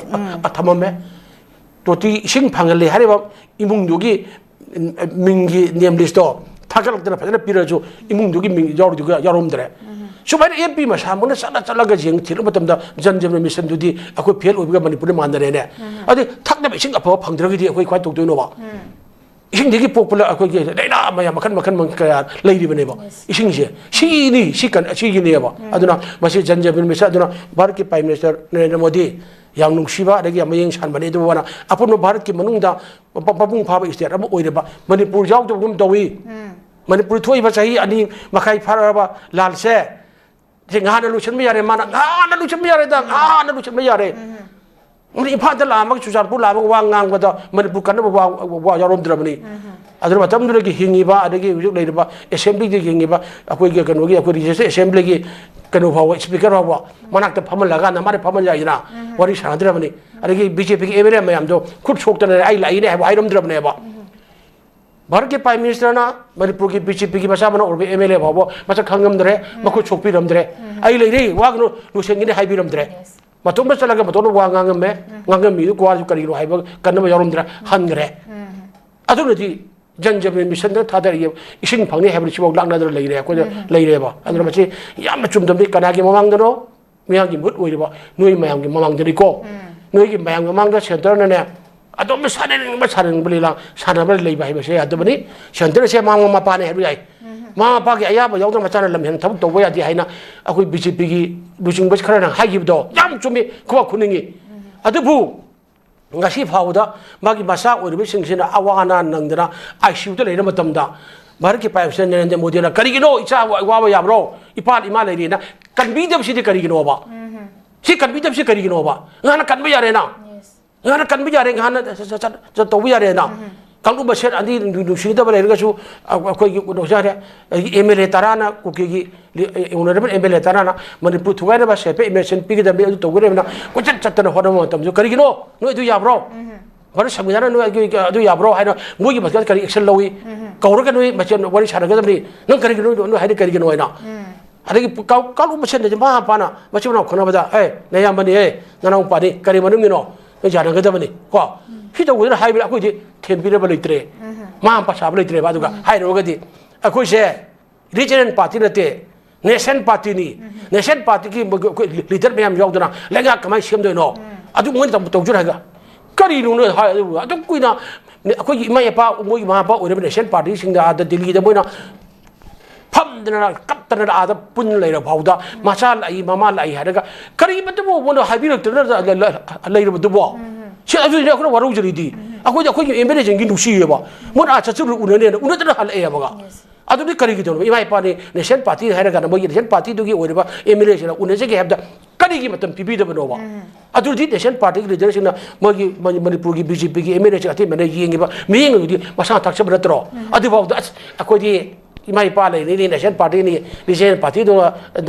ꯑ, ꯊꯝꯃꯝꯃꯦ꯫ ꯇꯣꯇꯤ ꯏꯁꯤꯡ ꯐꯪꯍꯜꯂꯦ ꯍꯥꯏꯔꯤꯕ ꯏꯃꯨꯡꯗꯨꯒꯤ, ꯎꯝ, ꯃꯤꯡꯒꯤ ꯅꯦꯝ ꯂꯤꯁꯇꯣ ꯊꯥꯒꯠꯂꯛꯇꯅ ꯐꯖꯅ ꯄꯤꯔꯁꯨ ꯏꯃꯨꯡꯗꯨꯒꯤ ꯃꯤꯡ ꯌꯥꯎꯔꯤꯗꯨꯒ ꯌꯥꯎꯔꯝꯗ꯭ꯔꯦ꯫ ꯁꯨꯃꯥꯏꯅ M P ꯃꯁꯥꯃꯛꯅ ꯆꯠꯂ ꯆꯠꯂꯒ ꯌꯦꯡ ꯊꯤꯔꯨꯕ ꯃꯇꯝꯗ ꯖꯟ ꯖꯤꯕꯟ ꯃꯤꯁꯟꯗꯨꯗꯤ ꯑꯩꯈꯣꯏ ꯐꯦꯜ ꯑꯣꯏꯕꯒ ꯃꯅꯤꯄꯨꯔꯗ ꯃꯥꯟꯅꯔꯦꯅꯦ꯫ ꯑꯗꯩ ꯊꯛꯅꯕ ꯏꯁꯤꯡ ꯑꯐꯕ ꯐꯪꯗ꯭ꯔꯒꯗꯤ ꯑꯩꯈꯣꯏ ꯀꯃꯥꯏꯅ ꯇꯧꯗꯣꯏꯅꯣꯕ? ꯏꯁꯤꯡꯗꯒꯤ ꯄꯣꯛꯄ ꯑꯩꯈꯣꯏꯒꯤ ꯂꯥꯏꯅꯥ ꯃꯌꯥꯝ ꯃꯈꯜ, ꯃꯈꯜ, ꯃꯈꯜ ꯀꯌꯥ ꯂꯩꯔꯤꯕꯅꯦꯕ꯫ ꯏꯁꯤꯡꯁꯦ ꯁꯤꯅꯤ, ꯁꯤ ꯀꯟ-, ꯁꯤꯒꯤꯅꯦꯕ꯫ ꯑꯗꯨꯅ ꯃꯁꯤ ꯖꯟ ꯖꯤꯕꯟ ꯃꯤꯁꯟ, ꯑꯗꯨꯅ ꯚꯥꯔꯠꯀꯤ Prime Minister ꯅꯔꯦꯟꯗ꯭ꯔ ꯃꯣꯗꯤ ꯌꯥꯝ ꯅꯨꯡꯁꯤꯕ ꯑꯗꯒꯤ ꯌꯥꯝ ꯃꯌꯦꯡ ꯁꯥꯟꯕꯅꯤ꯫ ꯑꯗꯨꯕꯨ ꯃꯥꯅ ꯑꯄꯨꯟꯕ ꯚꯥꯔꯠꯀꯤ ꯃꯅꯨꯡꯗ ꯃꯄ-, ꯃꯄꯨꯡ ꯐꯥꯕ state ꯑꯃ ꯑꯣꯏꯔꯕ ꯃꯅꯤꯄꯨꯔ ꯌꯥꯎꯗꯕꯒꯨꯝ ꯇꯧꯏ꯫ ꯃꯅꯤꯄꯨꯔ ꯊꯣꯛꯏꯕ ꯆꯍꯤ ꯑꯅꯤ ꯃꯈꯥꯏ ꯐꯥꯔꯛꯑꯕ ꯂꯥꯜꯁꯦ, ꯁꯤ ꯉꯍꯥꯟꯅ ꯂꯣꯏꯁꯤꯟꯕ ꯌꯥꯔꯦ, ꯃꯥꯅ ꯉꯍꯥꯟꯅ ꯂꯣꯏꯁꯤꯟꯕ ꯌꯥꯔꯦꯗ, ꯉꯍꯥꯟꯅ ꯂꯣꯏꯁꯤꯟꯕ ꯌꯥꯔꯦ꯫ ꯃꯣꯏꯅ ꯏꯝꯐꯥꯜꯗ ꯂꯥꯛꯑꯝꯃꯒ ꯆꯨꯔꯆꯥꯟꯄꯨꯔ ꯂꯥꯛꯑꯝꯃꯒ ꯋꯥ ꯉꯥꯡꯕꯗ ꯃꯅꯤꯄꯨꯔ ꯀꯟꯅꯕ ꯋꯥ, ꯋꯥ ꯌꯥꯎꯔꯝꯗ꯭ꯔꯕꯅꯤ꯫ ꯑꯗꯨꯅ ꯃꯇꯝꯗꯨꯗꯒꯤ ꯍꯤꯡꯉꯤꯕ, ꯑꯗꯒꯤ ꯍꯧꯖꯤꯛ ꯂꯩꯔꯤꯕ assemblyꯗ ꯍꯤꯡꯉꯤꯕ ꯑꯩꯈꯣꯏꯒꯤ ꯀꯩꯅꯣꯒꯤ, ꯑꯩꯈꯣꯏ legislative assemblyꯒꯤ ꯀꯩꯅꯣ ꯐꯥꯎꯕ, speaker ꯐꯥꯎꯕ ꯃꯅꯥꯛꯇ ꯐꯝꯍꯜꯂꯀꯥꯟꯗ ꯃꯥꯅ ꯐꯝꯍꯟ ꯌꯥꯏꯗꯅ ꯋꯥꯔꯤ ꯁꯥꯟꯅꯗ꯭ꯔꯕꯅꯤ꯫ ꯑꯗꯒꯤ BJPꯒꯤ MLA ꯃꯌꯥꯝꯗꯣ ꯈꯨꯠ ꯁꯣꯛꯇꯅ ꯑꯩ ꯂꯥꯛꯏꯅꯦ ꯍꯥꯏꯕ ꯍꯥꯏꯔꯝꯗ꯭ꯔꯕꯅꯦꯕ꯫ ꯚꯥꯔꯠꯀꯤ Prime Ministerꯅ ꯃꯅꯤꯄꯨꯔꯒꯤ BJPꯒꯤ ꯃꯆꯥ ꯃꯅꯥꯎ ꯑꯣꯏꯔꯤꯕ MLA ꯐꯥꯎꯕ ꯃꯁꯛ ꯈꯪꯉꯝꯗ꯭ꯔꯦ, ꯃꯈꯨꯠ ꯁꯣꯛꯄꯤꯔꯝꯗ꯭ꯔꯦ꯫ ꯑꯩ ꯂꯩꯔꯤ, ꯋꯥꯒꯅꯨ, ꯂꯣꯏꯁꯤꯟꯒꯅꯤ ꯍꯥꯏꯕꯤꯔꯝꯗ꯭ꯔꯦ꯫ ꯃꯇꯣꯝꯇ ꯆꯠꯂꯒ ꯃꯇꯣꯝꯇ ꯋꯥ ꯉꯥꯡꯉꯝꯃꯦ꯫ ꯉꯥꯡꯉꯝꯃꯤꯗꯨ ꯀ꯭ꯋꯥꯁꯨ ꯀꯔꯤꯅꯣ ꯍꯥꯏꯕ ꯀꯟꯅꯕ ꯌꯥꯎꯔꯝꯗ꯭ꯔꯦ, ꯍꯟꯈ꯭ꯔꯦ꯫ ꯑꯗꯨꯅꯗꯤ ꯖꯟ ꯖꯤꯕꯟ ꯃꯤꯁꯟꯗ ꯊꯥꯗꯔꯛꯏꯕ ꯏꯁꯤꯡ ꯐꯪꯅꯤ ꯍꯥꯏꯕꯗꯤ ꯁꯤꯐꯥꯎ ꯂꯥꯛꯅꯗꯅ ꯂꯩꯔꯦ, ꯑꯩꯈꯣꯏꯗ ꯂꯩꯔꯦꯕ꯫ ꯑꯗꯨꯅ ꯃꯁꯤ ꯌꯥꯝꯅ ꯆꯨꯝꯗꯕꯅꯤ꯫ ꯀꯅꯥꯒꯤ ꯃꯃꯥꯡꯗꯅꯣ? ꯃꯤꯌꯥꯝꯒꯤ ꯃꯍꯨꯠ ꯑꯣꯏꯔꯤꯕ ꯅꯣꯏ ꯃꯌꯥꯝꯒꯤ ꯃꯃꯥꯡꯗꯅꯤꯀꯣ꯫ ꯅꯣꯏꯒꯤ ꯃꯌꯥꯝꯒꯤ ꯃꯃꯥꯡꯗ centreꯅꯅꯦ ꯑꯗꯣꯝꯅ ꯁꯥꯟꯅꯅꯤꯡꯕ ꯁꯥꯟꯅꯅꯤꯡꯕ ꯂꯤꯂꯥ ꯁꯥꯟꯅꯕ ꯂꯩꯕ ꯍꯥꯏꯕꯁꯦ ꯌꯥꯗꯕꯅꯤ꯫ Centreꯁꯦ ꯃꯃꯥ ꯃꯄꯥꯅꯤ ꯍꯥꯏꯕ ꯌꯥꯏ꯫ ꯃꯃꯥ ꯃꯄꯥꯒꯤ ꯑꯌꯥꯕ ꯌꯥꯎꯗꯅ ꯃꯆꯥꯅ ꯂꯝ ꯍꯦꯟꯅ ꯊꯕꯛ ꯇꯧꯕ ꯌꯥꯗꯦ ꯍꯥꯏꯅ ꯑꯩꯈꯣꯏ BJPꯒꯤ ꯂꯨꯆꯤꯡꯕ ꯈꯔꯅ ꯍꯥꯏꯈꯤꯕꯗꯣ ꯌꯥꯝ ꯆꯨꯝꯃꯤ, ꯈꯨꯕꯥꯛ ꯈꯨꯅꯤꯡꯉꯤ꯫ ꯑꯗꯨꯕꯨ ꯉꯁꯤ ꯐꯥꯎꯕꯗ ꯃꯥꯒꯤ ꯃꯆꯥ ꯑꯣꯏꯔꯤꯕꯁꯤꯡꯁꯤꯅ ꯑꯋꯥ ꯑꯅꯥ ꯅꯪꯗꯅ ꯑꯥꯏ ꯁꯤ ꯌꯨꯗ ꯂꯩꯔ ꯃꯇꯝꯗ, ꯚꯥꯔꯠꯀꯤ ꯄ꯭ꯔꯥꯏꯝ ꯃꯤꯅꯤꯁꯇꯔ ꯅꯔꯦꯟꯗ꯭ꯔ ꯃꯣꯗꯤꯅ "ꯀꯔꯤꯒꯤꯅꯣ ꯏꯆꯥ ꯋꯥꯕ ꯌꯥꯕ꯭ꯔꯣ? ꯏꯄꯥ ꯏꯃꯥ ꯂꯩꯔꯤꯅ ꯀꯟꯕꯤꯗꯕꯁꯤꯗꯤ ꯀꯔꯤꯒꯤꯅꯣꯕ? ꯁꯤ ꯀꯟꯕꯤꯗꯕꯁꯤ ꯀꯔꯤꯒꯤꯅꯣꯕ? ꯉꯍꯥꯟꯅ ꯀꯟꯕ ꯌꯥꯔꯦꯅ꯫ ꯉꯍꯥꯟꯅ ꯀꯟꯕ ꯌꯥꯔꯦ, ꯉꯍꯥꯟꯅ ꯆ-, ꯆ-, ꯆ-, ꯆ-, ꯇꯧꯕ ꯌꯥꯔꯦꯅ꯫ ꯀꯥꯡꯂꯨꯞ ꯃꯁꯦꯟ ꯑꯅꯤ ꯅꯨ-, ꯅꯨꯡꯁꯤꯅꯗꯕ ꯂꯩꯔꯒꯁꯨ, ꯑ-, ꯑꯩꯈꯣꯏꯒꯤ ꯀꯩꯅꯣꯁꯦ ꯍꯥꯏꯔꯦ, ꯑꯩꯒꯤ ꯑꯦꯝ ꯑꯦꯜ ꯑꯦ ꯇꯔꯥꯅ, ꯀꯨꯀꯤꯒꯤ ꯂꯤ-, ꯑ, ꯑꯣꯅꯔꯦꯕꯜ ꯑꯦꯝ ꯑꯦꯜ ꯑꯦ ꯇꯔꯥꯅ ꯃꯅꯤꯄꯨꯔ ꯊꯨꯒꯥꯏꯅꯕ ꯁꯦꯜꯐ ꯏꯃꯦꯖꯤꯟ ꯄꯤꯒꯗꯕꯅꯤ, ꯑꯗꯨ ꯇꯧꯒꯗꯕꯅꯤꯅ ꯀꯣꯏꯆꯠ ꯆꯠꯇꯅ ꯍꯣꯠꯅꯕ ꯃꯇꯝꯁꯨ ꯀꯔꯤꯒꯤꯅꯣ? ꯅꯣꯏ ꯑꯗꯨ ꯌꯥꯕ꯭ꯔꯣ? ꯚꯥꯔꯠ ꯁꯪꯕꯤꯙꯥꯟꯅ ꯅꯣꯏ ꯑꯗꯨ, ꯑꯗꯨ ꯌꯥꯕ꯭ꯔꯣ ꯍꯥꯏꯅ ꯃꯣꯏꯒꯤ ꯃꯁꯦꯜ ꯀꯔꯤ ꯑꯦꯛꯁꯟ ꯂꯧꯏ? ꯀꯧꯔꯒ ꯅꯣꯏ ꯃꯁꯦꯜ ꯋꯥꯔꯤ ꯁꯥꯟꯅꯒꯗꯕꯅꯤ꯫ ꯅꯪ ꯀꯔꯤꯒꯤꯅꯣ ꯅꯣꯏ ꯍꯥꯏꯗꯤ ꯀꯔꯤꯒꯤꯅꯣ ꯍꯥꯏꯅ? ꯑꯗꯒꯤ ꯀꯥꯡ-, ꯀꯥꯡꯂꯨꯞ ꯃꯁꯦꯜꯗꯗꯤ ꯃꯃꯥ ꯃꯄꯥꯅ ꯃꯆꯤꯟ ꯃꯅꯥꯎ ꯈꯪꯅꯕꯗ, "ꯑꯦ, ꯅꯌꯥꯝꯕꯅꯤ, ꯑꯦ, ꯅꯅꯥꯎꯄꯥꯅꯤ, ꯀꯔꯤ ꯃꯅꯨꯡꯒꯤꯅꯣ? ꯅꯣꯏ ꯌꯥꯅꯒꯗꯕꯅꯤ", ꯀꯣ? ꯁꯤ ꯇꯧꯕꯗꯅ ꯍꯥꯏꯕꯗ ꯑꯩꯈꯣꯏꯗꯤ ꯊꯦꯝꯕꯤꯅꯕ ꯂꯩꯇ꯭ꯔꯦ꯫ ꯃꯃꯥ ꯃꯄꯥ ꯁꯥꯕ ꯂꯩꯇ꯭ꯔꯦꯕ꯫ ꯑꯗꯨꯒ ꯍꯥꯏꯔꯨꯔꯒꯗꯤ ꯑꯩꯈꯣꯏꯁꯦ ꯔꯤꯖꯅꯦꯜ ꯄꯥꯔꯇꯤ ꯅꯠꯇꯦ, ꯅꯦꯁꯅꯦꯜ ꯄꯥꯔꯇꯤꯅꯤ꯫ ꯅꯦꯁꯅꯦꯜ ꯄꯥꯔꯇꯤꯒꯤ ꯃ-, ꯑꯩꯈꯣꯏ ꯂꯤ-, ꯂꯤꯗꯔ ꯃꯌꯥꯝ ꯌꯥꯎꯗꯅ ꯂꯩꯉꯥꯛ ꯀꯃꯥꯏꯅ ꯁꯦꯝꯗꯣꯏꯅꯣ? ꯑꯗꯨ ꯃꯣꯏꯅ ꯇꯧ-, ꯇꯧꯖꯔꯒ ꯀꯔꯤꯅꯣ ꯅꯣꯏ ꯍꯥꯏ-, ꯑꯗꯨꯕꯨ ꯑꯗꯨꯝ ꯀꯨꯏꯅ ꯑꯩꯈꯣꯏꯒꯤ ꯏꯃꯥ ꯏꯄꯥ, ꯃꯣꯏꯒꯤ ꯃꯃꯥ ꯃꯄꯥ ꯑꯣꯏꯔꯤꯕ ꯅꯦꯁꯅꯦꯜ ꯄꯥꯔꯇꯤꯁꯤꯡꯗ ꯑꯥꯗ ꯗꯤꯜꯂꯤꯗ ꯃꯣꯏꯅ ꯐꯝꯗꯅ ꯀꯞꯇꯅ ꯑꯥꯗ ꯄꯨꯟꯅ ꯂꯩꯔ ꯐꯥꯎꯗ ꯃꯆꯥ ꯂꯥꯛꯏ, ꯃꯃꯥ ꯂꯥꯛꯏ ꯍꯥꯏꯔꯒ ꯀꯔꯤꯃꯠꯇꯕꯨ ꯃꯣꯏꯅ ꯍꯥꯏꯕꯤꯔꯛꯇꯅ ꯂ-, ꯂ-, ꯂ-, ꯂꯩꯔꯕꯗꯨꯕꯣ? ꯁꯤ ꯑꯗꯨꯅꯤ ꯑꯩꯈꯣꯏꯅ ꯋꯥꯔꯧꯖꯔꯤꯗꯤ꯫ ꯑꯩꯈꯣꯏꯗꯤ ꯑꯩꯈꯣꯏꯒꯤ ꯑꯦꯝ ꯑꯦꯜ ꯑꯦꯁꯤꯡꯒꯤ ꯅꯨꯡꯁꯤꯌꯦꯕ꯫ ꯃꯣꯏꯅ ꯑꯥ ꯆꯠꯆꯔꯨ ꯎꯅꯅꯦꯅ ꯎꯅꯗꯅ ꯍꯜꯂꯛꯑꯦꯕꯒ꯫ ꯑꯗꯨꯗꯤ ꯀꯔꯤꯒꯤꯗꯧꯅꯣ? ꯏꯃꯥ ꯏꯄꯥꯅꯤ ꯅꯦꯁꯅꯦꯜ ꯄꯥꯔꯇꯤ ꯍꯥꯏꯔ ꯀꯥꯟꯗ ꯃꯣꯏꯒꯤ ꯅꯦꯁꯅꯦꯜ ꯄꯥꯔꯇꯤꯗꯨꯒꯤ ꯑꯣꯏꯔꯤꯕ ꯑꯦꯝ ꯑꯦꯜ ꯑꯦꯁꯤꯡꯅ ꯎꯅꯖꯒꯦ ꯍꯥꯏꯕꯗ ꯀꯔꯤꯒꯤ ꯃꯇꯝ ꯄꯤꯕꯤꯗꯕꯅꯣꯕ? ꯑꯗꯨꯗꯤ ꯅꯦꯁꯅꯦꯜ ꯄꯥꯔꯇꯤꯒꯤ ꯂꯤꯗꯔꯁꯤꯡꯅ ꯃꯣꯏꯒꯤ ꯃꯅꯤ-, ꯃꯅꯤꯄꯨꯔꯒꯤ ꯕꯤ ꯖꯦ ꯄꯤꯒꯤ ꯑꯦꯝ ꯑꯦꯜ ꯑꯦꯁꯤꯡ ꯑꯇꯩ ꯃꯅ ꯌꯦꯡꯉꯤꯕ ꯃꯤꯠꯌꯦꯡ ꯑꯗꯨꯗꯤ ꯃꯁꯥ ꯊꯥꯛꯆꯕ ꯅꯠꯇ꯭ꯔꯣ? ꯑꯗꯨꯐꯥꯎꯗ ꯑꯁ ꯑꯩꯈꯣꯏꯗꯤ ꯏꯃꯥ ꯏꯄꯥ ꯂꯩꯔꯤꯅꯤ, ꯅꯦꯁꯅꯦꯜ ꯄꯥꯔꯇꯤꯅꯤ, ꯔꯤꯖꯅꯦꯜ ꯄꯥꯔꯇꯤꯗꯨ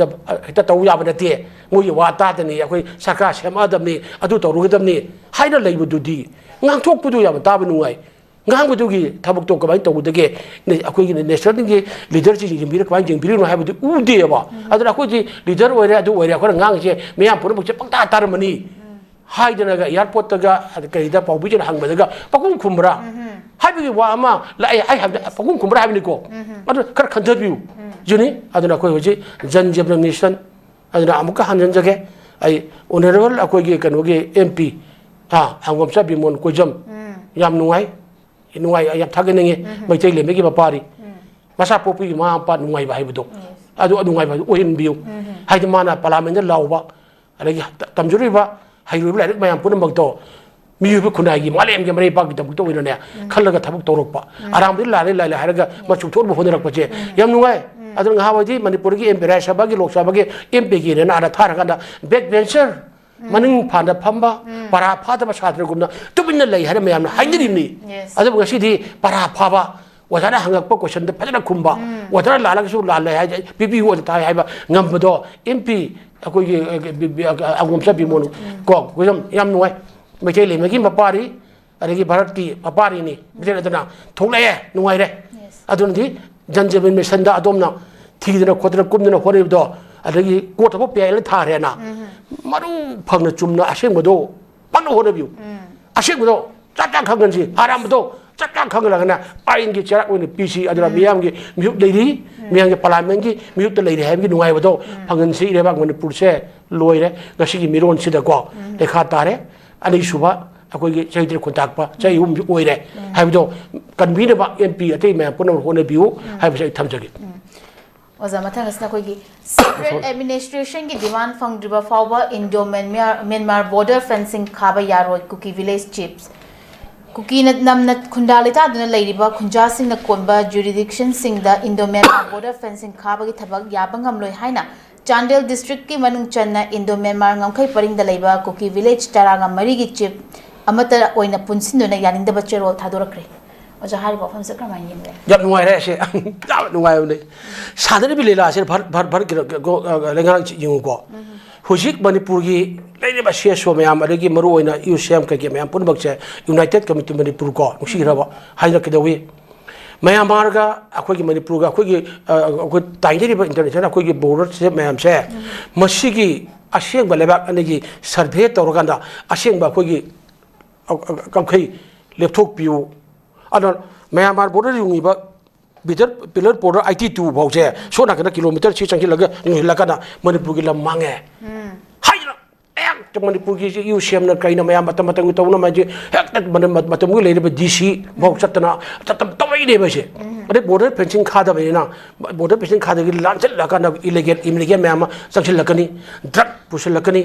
ꯍꯦꯛꯇ ꯇꯧ ꯌꯥꯕ ꯅꯠꯇꯦ, ꯃꯣꯏꯒꯤ ꯋꯥ ꯇꯥꯗꯅꯤ, ꯑꯩꯈꯣꯏ ꯁꯔꯀꯥꯔ ꯁꯦꯝꯃꯛꯑꯗꯕꯅꯤ, ꯑꯗꯨ ꯇꯧꯔꯨꯒꯗꯕꯅꯤ ꯍꯥꯏꯅ ꯂꯩꯕꯗꯨꯗꯤ ꯉꯥꯡꯊꯣꯛꯄꯗꯨ ꯌꯥꯝ ꯇꯥꯕ ꯅꯨꯡꯉꯥꯏ꯫ ꯉꯥꯡꯕꯗꯨꯒꯤ ꯊꯕꯛꯇꯣ ꯀꯃꯥꯏꯅ ꯇꯧꯒꯗꯒꯦ? ꯅ-, ꯑꯩꯈꯣꯏꯒꯤ ꯅꯦꯁꯅꯦꯜꯒꯤ ꯂꯤꯗꯔꯁꯤꯡ ꯌꯦꯡꯕꯤꯔ-, ꯀꯃꯥꯏꯅ ꯌꯦꯡꯕꯤꯔꯤꯅꯣ ꯍꯥꯏꯕꯗꯨ ꯎꯗꯦꯕ꯫ ꯑꯗꯨꯅ ꯑꯩꯈꯣꯏꯗꯤ ꯂꯤꯗꯔ ꯑꯣꯏꯔꯦ, ꯑꯗꯨ ꯑꯣꯏꯔꯦ, ꯑꯩꯈꯣꯏꯅ ꯉꯥꯡꯉꯤꯁꯦ ꯃꯤꯌꯥꯝ ꯄꯨꯝꯅꯃꯛꯁꯦ ꯄꯪꯇꯥ ꯇꯥꯔꯝꯃꯅꯤ ꯍꯥꯏꯗꯅꯒ ꯑꯦꯌꯥꯔꯄꯣꯔꯠꯇꯒ ꯀꯔꯤꯗ ꯄꯥꯎꯃꯤꯁꯤꯡꯅ ꯍꯪꯕꯗꯒ ꯄꯪꯈꯨꯝ ꯈꯨꯝꯕ꯭ꯔꯥ ꯍꯥꯏꯕꯒꯤ ꯋꯥ ꯑꯃ ꯂꯥꯛꯑꯦ꯫ ꯑꯩ ꯍꯥꯏꯕꯗ ꯄꯪꯈꯨꯝ ꯈꯨꯝꯕ꯭ꯔꯥ ꯍꯥꯏꯕꯅꯤꯀꯣ꯫ ꯑꯗꯨ ꯈꯔ ꯈꯟꯊꯕꯤꯌꯨ꯫ ꯖꯨꯅꯤ, ꯑꯗꯨꯅ ꯑꯩꯈꯣꯏ ꯍꯧꯖꯤꯛ ꯖꯟ ꯖꯤꯕꯟ ꯃꯤꯁꯟ, ꯑꯗꯨꯅ ꯑꯃꯨꯛꯀ ꯍꯟꯖꯟꯖꯒꯦ꯫ ꯑꯩ ꯑꯣꯅꯔꯦꯕꯜ ꯑꯩꯈꯣꯏꯒꯤ ꯀꯩꯅꯣꯒꯤ ꯑꯦꯝ ꯄꯤ, ꯍꯥ, ꯍꯪꯒꯣꯝꯆꯥ ꯕꯤꯃꯣꯟ ꯀꯣꯏꯖꯝ, ꯌꯥꯝ ꯅꯨꯡꯉꯥꯏ, ꯅꯨꯡꯉꯥꯏ, ꯌꯥꯝ ꯊꯥꯒꯠꯅꯤꯡꯉꯤ꯫ ꯃꯩꯇꯩ ꯂꯦꯝꯕꯒꯤ ꯃꯄꯥꯔꯤ, ꯃꯆꯥ ꯄꯣꯛꯄꯒꯤ ꯃꯃꯥ ꯃꯄꯥ ꯅꯨꯡꯉꯥꯏꯕ ꯍꯥꯏꯕꯗꯣ, ꯑꯗꯨ ꯅꯨꯡꯉꯥꯏꯕ ꯍꯥꯏꯕꯗꯣ ꯑꯣꯏꯍꯟꯕꯤꯌꯨ꯫ ꯍꯥꯏꯗꯤ ꯃꯥꯅ ꯄꯥꯔꯂꯥꯃꯦꯟꯗ ꯂꯥꯎꯕ, ꯑꯗꯒꯤ ꯇ-, ꯇꯝꯖꯔꯤꯕ ꯍꯩꯔꯣꯏꯕ ꯂꯥꯏꯔꯤꯛ ꯃꯌꯥꯝ ꯄꯨꯝꯅꯃꯛꯇꯣ ꯃꯤꯑꯣꯏꯕ ꯈꯨꯟꯅꯥꯏꯒꯤ ꯃꯥꯂꯦꯝꯒꯤ ꯃꯔꯩ ꯄꯥꯛꯀꯤꯗꯃꯛꯇ ꯑꯣꯏꯅꯅꯦ ꯈꯜꯂꯒ ꯊꯕꯛ ꯇꯧꯔꯛꯄ, ꯑꯔꯥꯟꯕꯗꯤ ꯂꯥꯜꯂꯦ ꯂꯥꯜꯂꯦ ꯍꯥꯏꯔꯒ ꯃꯆꯨꯝ ꯊꯣꯛꯅꯕ ꯍꯣꯠꯅꯔꯛꯄꯁꯦ ꯌꯥꯝ ꯅꯨꯡꯉꯥꯏ꯫ ꯑꯗꯨꯅ ꯉꯍꯥꯟꯋꯥꯏꯗꯤ ꯃꯅꯤꯄꯨꯔꯒꯤ ꯑꯦꯝ ꯄꯤ, ꯔꯥꯖ꯭ꯌ ꯁꯚꯥꯒꯤ, ꯂꯣꯛ ꯁꯚꯥꯒꯤ ꯑꯦꯝ ꯄꯤꯒꯤꯅꯦꯅ ꯑꯥꯗ ꯊꯥꯔꯀꯥꯟꯗ ꯕꯦꯛ ꯕꯦꯟꯆꯔ, ꯃꯅꯤꯡ ꯐꯥꯟꯗ ꯐꯝꯕ, ꯄꯔꯥ ꯐꯥꯗꯕ ꯁꯥꯇ꯭ꯔꯒꯨꯝꯅ ꯇꯨꯃꯤꯟꯅ ꯂꯩ ꯍꯥꯏꯅ ꯃꯌꯥꯝꯅ ꯍꯥꯏꯅꯔꯤꯕꯅꯤ꯫ Yes. ꯑꯗꯨꯕꯨ ꯉꯁꯤꯗꯤ ꯄꯔꯥ ꯐꯥꯕ, ꯑꯣꯖꯥꯅ ꯍꯪꯉꯛꯄ ꯀꯣꯏꯁꯟꯗ ꯐꯖꯅ ꯈꯨꯝꯕ, ꯑꯣꯖꯥꯅ ꯂꯥꯜꯂꯒꯁꯨ ꯂꯥꯜꯂꯦ ꯍꯥꯏ, ꯄꯤꯕꯤꯌꯨ ꯑꯗꯨ ꯇꯥꯏ ꯍꯥꯏꯕ ꯉꯝꯕꯗꯣ ꯑꯦꯝ ꯄꯤ ꯑꯩꯈꯣꯏꯒꯤ, ꯑ, ꯕꯤ-, ꯕꯤ-, ꯑ, ꯑꯉꯣꯝꯆꯥ ꯕꯤꯃꯣꯜ ꯀꯣ, ꯑꯩꯈꯣꯏ ꯌꯥꯝ, ꯌꯥꯝ ꯅꯨꯡꯉꯥꯏ꯫ ꯃꯩꯇꯩ ꯂꯩꯃꯒꯤ ꯃꯄꯥꯔꯤ, ꯑꯗꯒꯤ ꯚꯥꯔꯠꯀꯤ ꯃꯄꯥꯔꯤꯅꯤ, ꯃꯩꯇꯩ ꯑꯗꯨꯅ ꯊꯣꯛꯂꯛꯑꯦ, ꯅꯨꯡꯉꯥꯏꯔꯦ꯫ Yes. ꯑꯗꯨꯅꯗꯤ ꯖꯟ ꯖꯟ ꯃꯤꯁꯟꯗ ꯑꯗꯣꯝꯅ ꯊꯤꯗꯅ ꯈꯣꯠꯇꯅ ꯀꯨꯝꯗꯅ ꯍꯣꯠꯅꯔꯤꯕꯗꯣ, ꯑꯗꯒꯤ ꯀꯣꯔꯠꯇꯐꯥꯎ ꯄꯤ ꯑꯥꯏ ꯑꯦꯜ ꯊꯥꯔꯦꯅ, ꯃꯔꯨ ꯐꯪꯅ ꯆꯨꯝꯅ ꯑꯁꯦꯡꯕꯗꯣ ꯐꯪꯅ ꯍꯣꯠꯅꯕꯤꯌꯨ꯫ ꯑꯁꯦꯡꯕꯗꯣ ꯆꯞ ꯆꯥ ꯈꯪꯍꯟꯁꯤ, ꯑꯔꯥꯟꯕꯗꯣ ꯆꯞ ꯆꯥ ꯈꯪꯍꯜꯂꯒꯅ ꯑꯥꯏꯟꯒꯤ ꯆꯩꯔꯥꯛ ꯑꯣꯏꯅ ꯄꯤꯁꯤ꯫ ꯑꯗꯨꯅ ꯃꯤꯌꯥꯝꯒꯤ ꯃꯤꯍꯨꯠ ꯂꯩꯔꯤ, ꯃꯤꯌꯥꯝꯒꯤ ꯄꯥꯔꯂꯥꯃꯦꯟꯒꯤ ꯃꯤꯍꯨꯠꯇ ꯂꯩꯔꯤ ꯍꯥꯏꯕꯒꯤ ꯅꯨꯡꯉꯥꯏꯕꯗꯣ ꯐꯪꯍꯟꯁꯤ꯫ ꯏꯔꯩꯕꯥꯛ ꯃꯅꯤꯄꯨꯔꯁꯦ ꯂꯣꯏꯔꯦ ꯉꯁꯤꯒꯤ ꯃꯤꯔꯣꯟꯁꯤꯗꯀꯣ꯫ ꯂꯩꯈꯥ ꯇꯥꯔꯦ꯫ ꯑꯅꯤꯁꯨꯕ ꯑꯩꯈꯣꯏꯒꯤ ꯆꯍꯤꯗ ꯈꯨꯟꯇꯥꯛꯄ ꯆꯍꯤ ꯑꯍꯨꯝꯁꯨ ꯑꯣꯏꯔꯦ ꯍꯥꯏꯕꯗꯣ ꯀꯟꯕꯤꯅꯕ ꯑꯦꯝ ꯄꯤ ꯑꯇꯩ ꯃꯌꯥꯝ ꯄꯨꯝꯅꯃꯛ ꯍꯣꯠꯅꯕꯤꯌꯨ ꯍꯥꯏꯕꯁꯦ ꯑꯩ ꯊꯝꯖꯒꯦ꯫ ꯑꯣꯖꯥ, ꯃꯊꯪ ꯑꯁꯤꯅ ꯑꯩꯈꯣꯏꯒꯤ separate administrationꯒꯤ demand ꯐꯪꯗ꯭ꯔꯤꯕ ꯐꯥꯎꯕ Indo Myanmar, Myanmar border fencing ꯈꯥꯕ ꯌꯥꯔꯣꯏ, ꯀꯨꯀꯤ village chiefs꯫ ꯀꯨꯀꯤꯅ ꯅꯝꯅ ꯈꯨꯟꯗꯥ ꯂꯩꯇꯥꯗꯨꯅ ꯂꯩꯔꯤꯕ ꯈꯨꯟꯖꯥꯁꯤꯡꯅ ꯀꯣꯟꯕ jurisdictionꯁꯤꯡꯗ Indo Myanmar border fencing ꯈꯥꯕꯒꯤ ꯊꯕꯛ ꯌꯥꯕ ꯉꯝꯂꯣꯏ ꯍꯥꯏꯅ ꯆꯥꯟꯗꯦꯜ districtꯀꯤ ꯃꯅꯨꯡ ꯆꯟꯅ Indo Myanmar ꯉꯝꯈꯩ ꯄꯔꯤꯡꯗ ꯂꯩꯕ ꯀꯨꯀꯤ village ꯇꯔꯥꯃꯔꯤꯒꯤ chief ꯑꯃꯠꯇ ꯑꯣꯏꯅ ꯄꯨꯟꯁꯤꯟꯗꯨꯅ ꯌꯥꯅꯤꯡꯗꯕ ꯆꯦꯔꯣꯜ ꯊꯥꯗꯣꯔꯛꯈ꯭ꯔꯦ꯫ ꯑꯣꯖꯥ, ꯍꯥꯏꯔꯤꯕ ꯋꯥꯐꯝꯁꯦ ꯀꯔꯝꯍꯥꯏꯅ ꯌꯦꯡꯕ ꯌꯥꯏ? ꯌꯥꯝ ꯅꯨꯡꯉꯥꯏꯔꯦ ꯑꯁꯦ꯫ ꯌꯥꯝ ꯅꯨꯡꯉꯥꯏꯕꯅꯦ꯫ ꯁꯥꯟꯅꯔꯤꯕ ꯂꯤꯂꯥꯁꯦ ꯚꯥꯔꯠ, ꯚꯥꯔꯠ, ꯚꯥꯔꯠꯀꯤ ꯔ-, ꯒꯣ-, ꯑ, ꯂꯩꯉꯥꯛꯁꯤ ꯌꯦꯡꯉꯨꯀꯣ꯫ ꯍꯧꯖꯤꯛ ꯃꯅꯤꯄꯨꯔꯒꯤ ꯂꯩꯔꯤꯕ ꯁꯤ ꯑꯦꯁ ꯑꯣ ꯃꯌꯥꯝ, ꯑꯗꯒꯤ ꯃꯔꯨꯑꯣꯏꯅ ꯌꯨ ꯁꯤ ꯑꯦꯝ ꯀꯩꯀꯩ ꯃꯌꯥꯝ ꯄꯨꯝꯅꯃꯛꯁꯦ United Committee Manipur ꯀꯣ, ꯅꯨꯡꯁꯤꯈ꯭ꯔꯕ ꯍꯥꯏꯅ ꯀꯩꯗꯧꯏ? ꯃ꯭ꯌꯥꯟꯃꯥꯔꯒ ꯑꯩꯈꯣꯏꯒꯤ ꯃꯅꯤꯄꯨꯔꯒ ꯑꯩꯈꯣꯏꯒꯤ, ꯑ, ꯑꯩꯈꯣꯏ ꯇꯥꯏꯅꯔꯤꯕ international ꯑꯩꯈꯣꯏꯒꯤ borderꯁꯦ ꯃꯌꯥꯝꯁꯦ, ꯃꯁꯤꯒꯤ ꯑꯁꯦꯡꯕ ꯂꯩꯕꯥꯛ ꯑꯅꯤꯒꯤ survey ꯇꯧꯔꯀꯥꯟꯗ ꯑꯁꯦꯡꯕ ꯑꯩꯈꯣꯏꯒꯤ, ꯑ, ꯑ, ꯀꯝꯈꯩ ꯂꯦꯞꯊꯣꯛꯄꯤꯌꯨ꯫ ꯑꯗꯣ ꯃ꯭ꯌꯥꯟꯃꯥꯔ border ꯌꯨꯡꯉꯤꯕ pillar, pillar border eighty two ꯐꯥꯎꯁꯦ ꯁꯣꯝ ꯅꯥꯀꯟꯗ kilometre ꯁꯤ ꯆꯪꯁꯤꯜꯂꯒ ꯌꯨꯡꯁꯤꯜꯂꯀꯥꯟꯗ ꯃꯅꯤꯄꯨꯔꯒꯤ ꯂꯝ ꯃꯥꯡꯉꯦ ꯍꯥꯏꯗꯅ ꯃꯌꯥꯝ ꯃꯅꯤꯄꯨꯔꯒꯤ ꯌꯨ ꯁꯤ ꯑꯦꯝꯅ ꯀꯩꯅ ꯃꯌꯥꯝ ꯃꯇꯝ ꯃꯇꯝꯒꯤ ꯇꯧꯅꯕ ꯍꯥꯏꯁꯦ ꯍꯦꯛꯇ ꯃꯇꯝ ꯃꯇꯝꯒꯤ ꯂꯩꯔꯤꯕ ꯗꯤ ꯁꯤ ꯐꯥꯎ ꯆꯠꯇꯅ ꯇꯧꯔꯛꯏꯅꯦꯕ ꯑꯩꯁꯦ꯫ ꯑꯗꯩ ꯕꯣꯔꯗꯔ ꯐꯦꯟꯁꯤꯡ ꯈꯥꯗꯕꯅꯤꯅ, ꯕꯣꯔꯗꯔ ꯐꯦꯟꯁꯤꯡ ꯈꯥꯗꯒꯤ ꯂꯥꯟꯁꯤꯜꯂꯀꯥꯟꯗ ꯏꯂꯤꯒꯦꯜ ꯏꯃꯤꯂꯤꯒꯦꯜ ꯃꯌꯥꯝ ꯑꯃ ꯆꯪꯁꯤꯜꯂꯛꯀꯅꯤ, ꯗ꯭ꯔꯒ ꯄꯨꯁꯤꯜꯂꯛꯀꯅꯤ,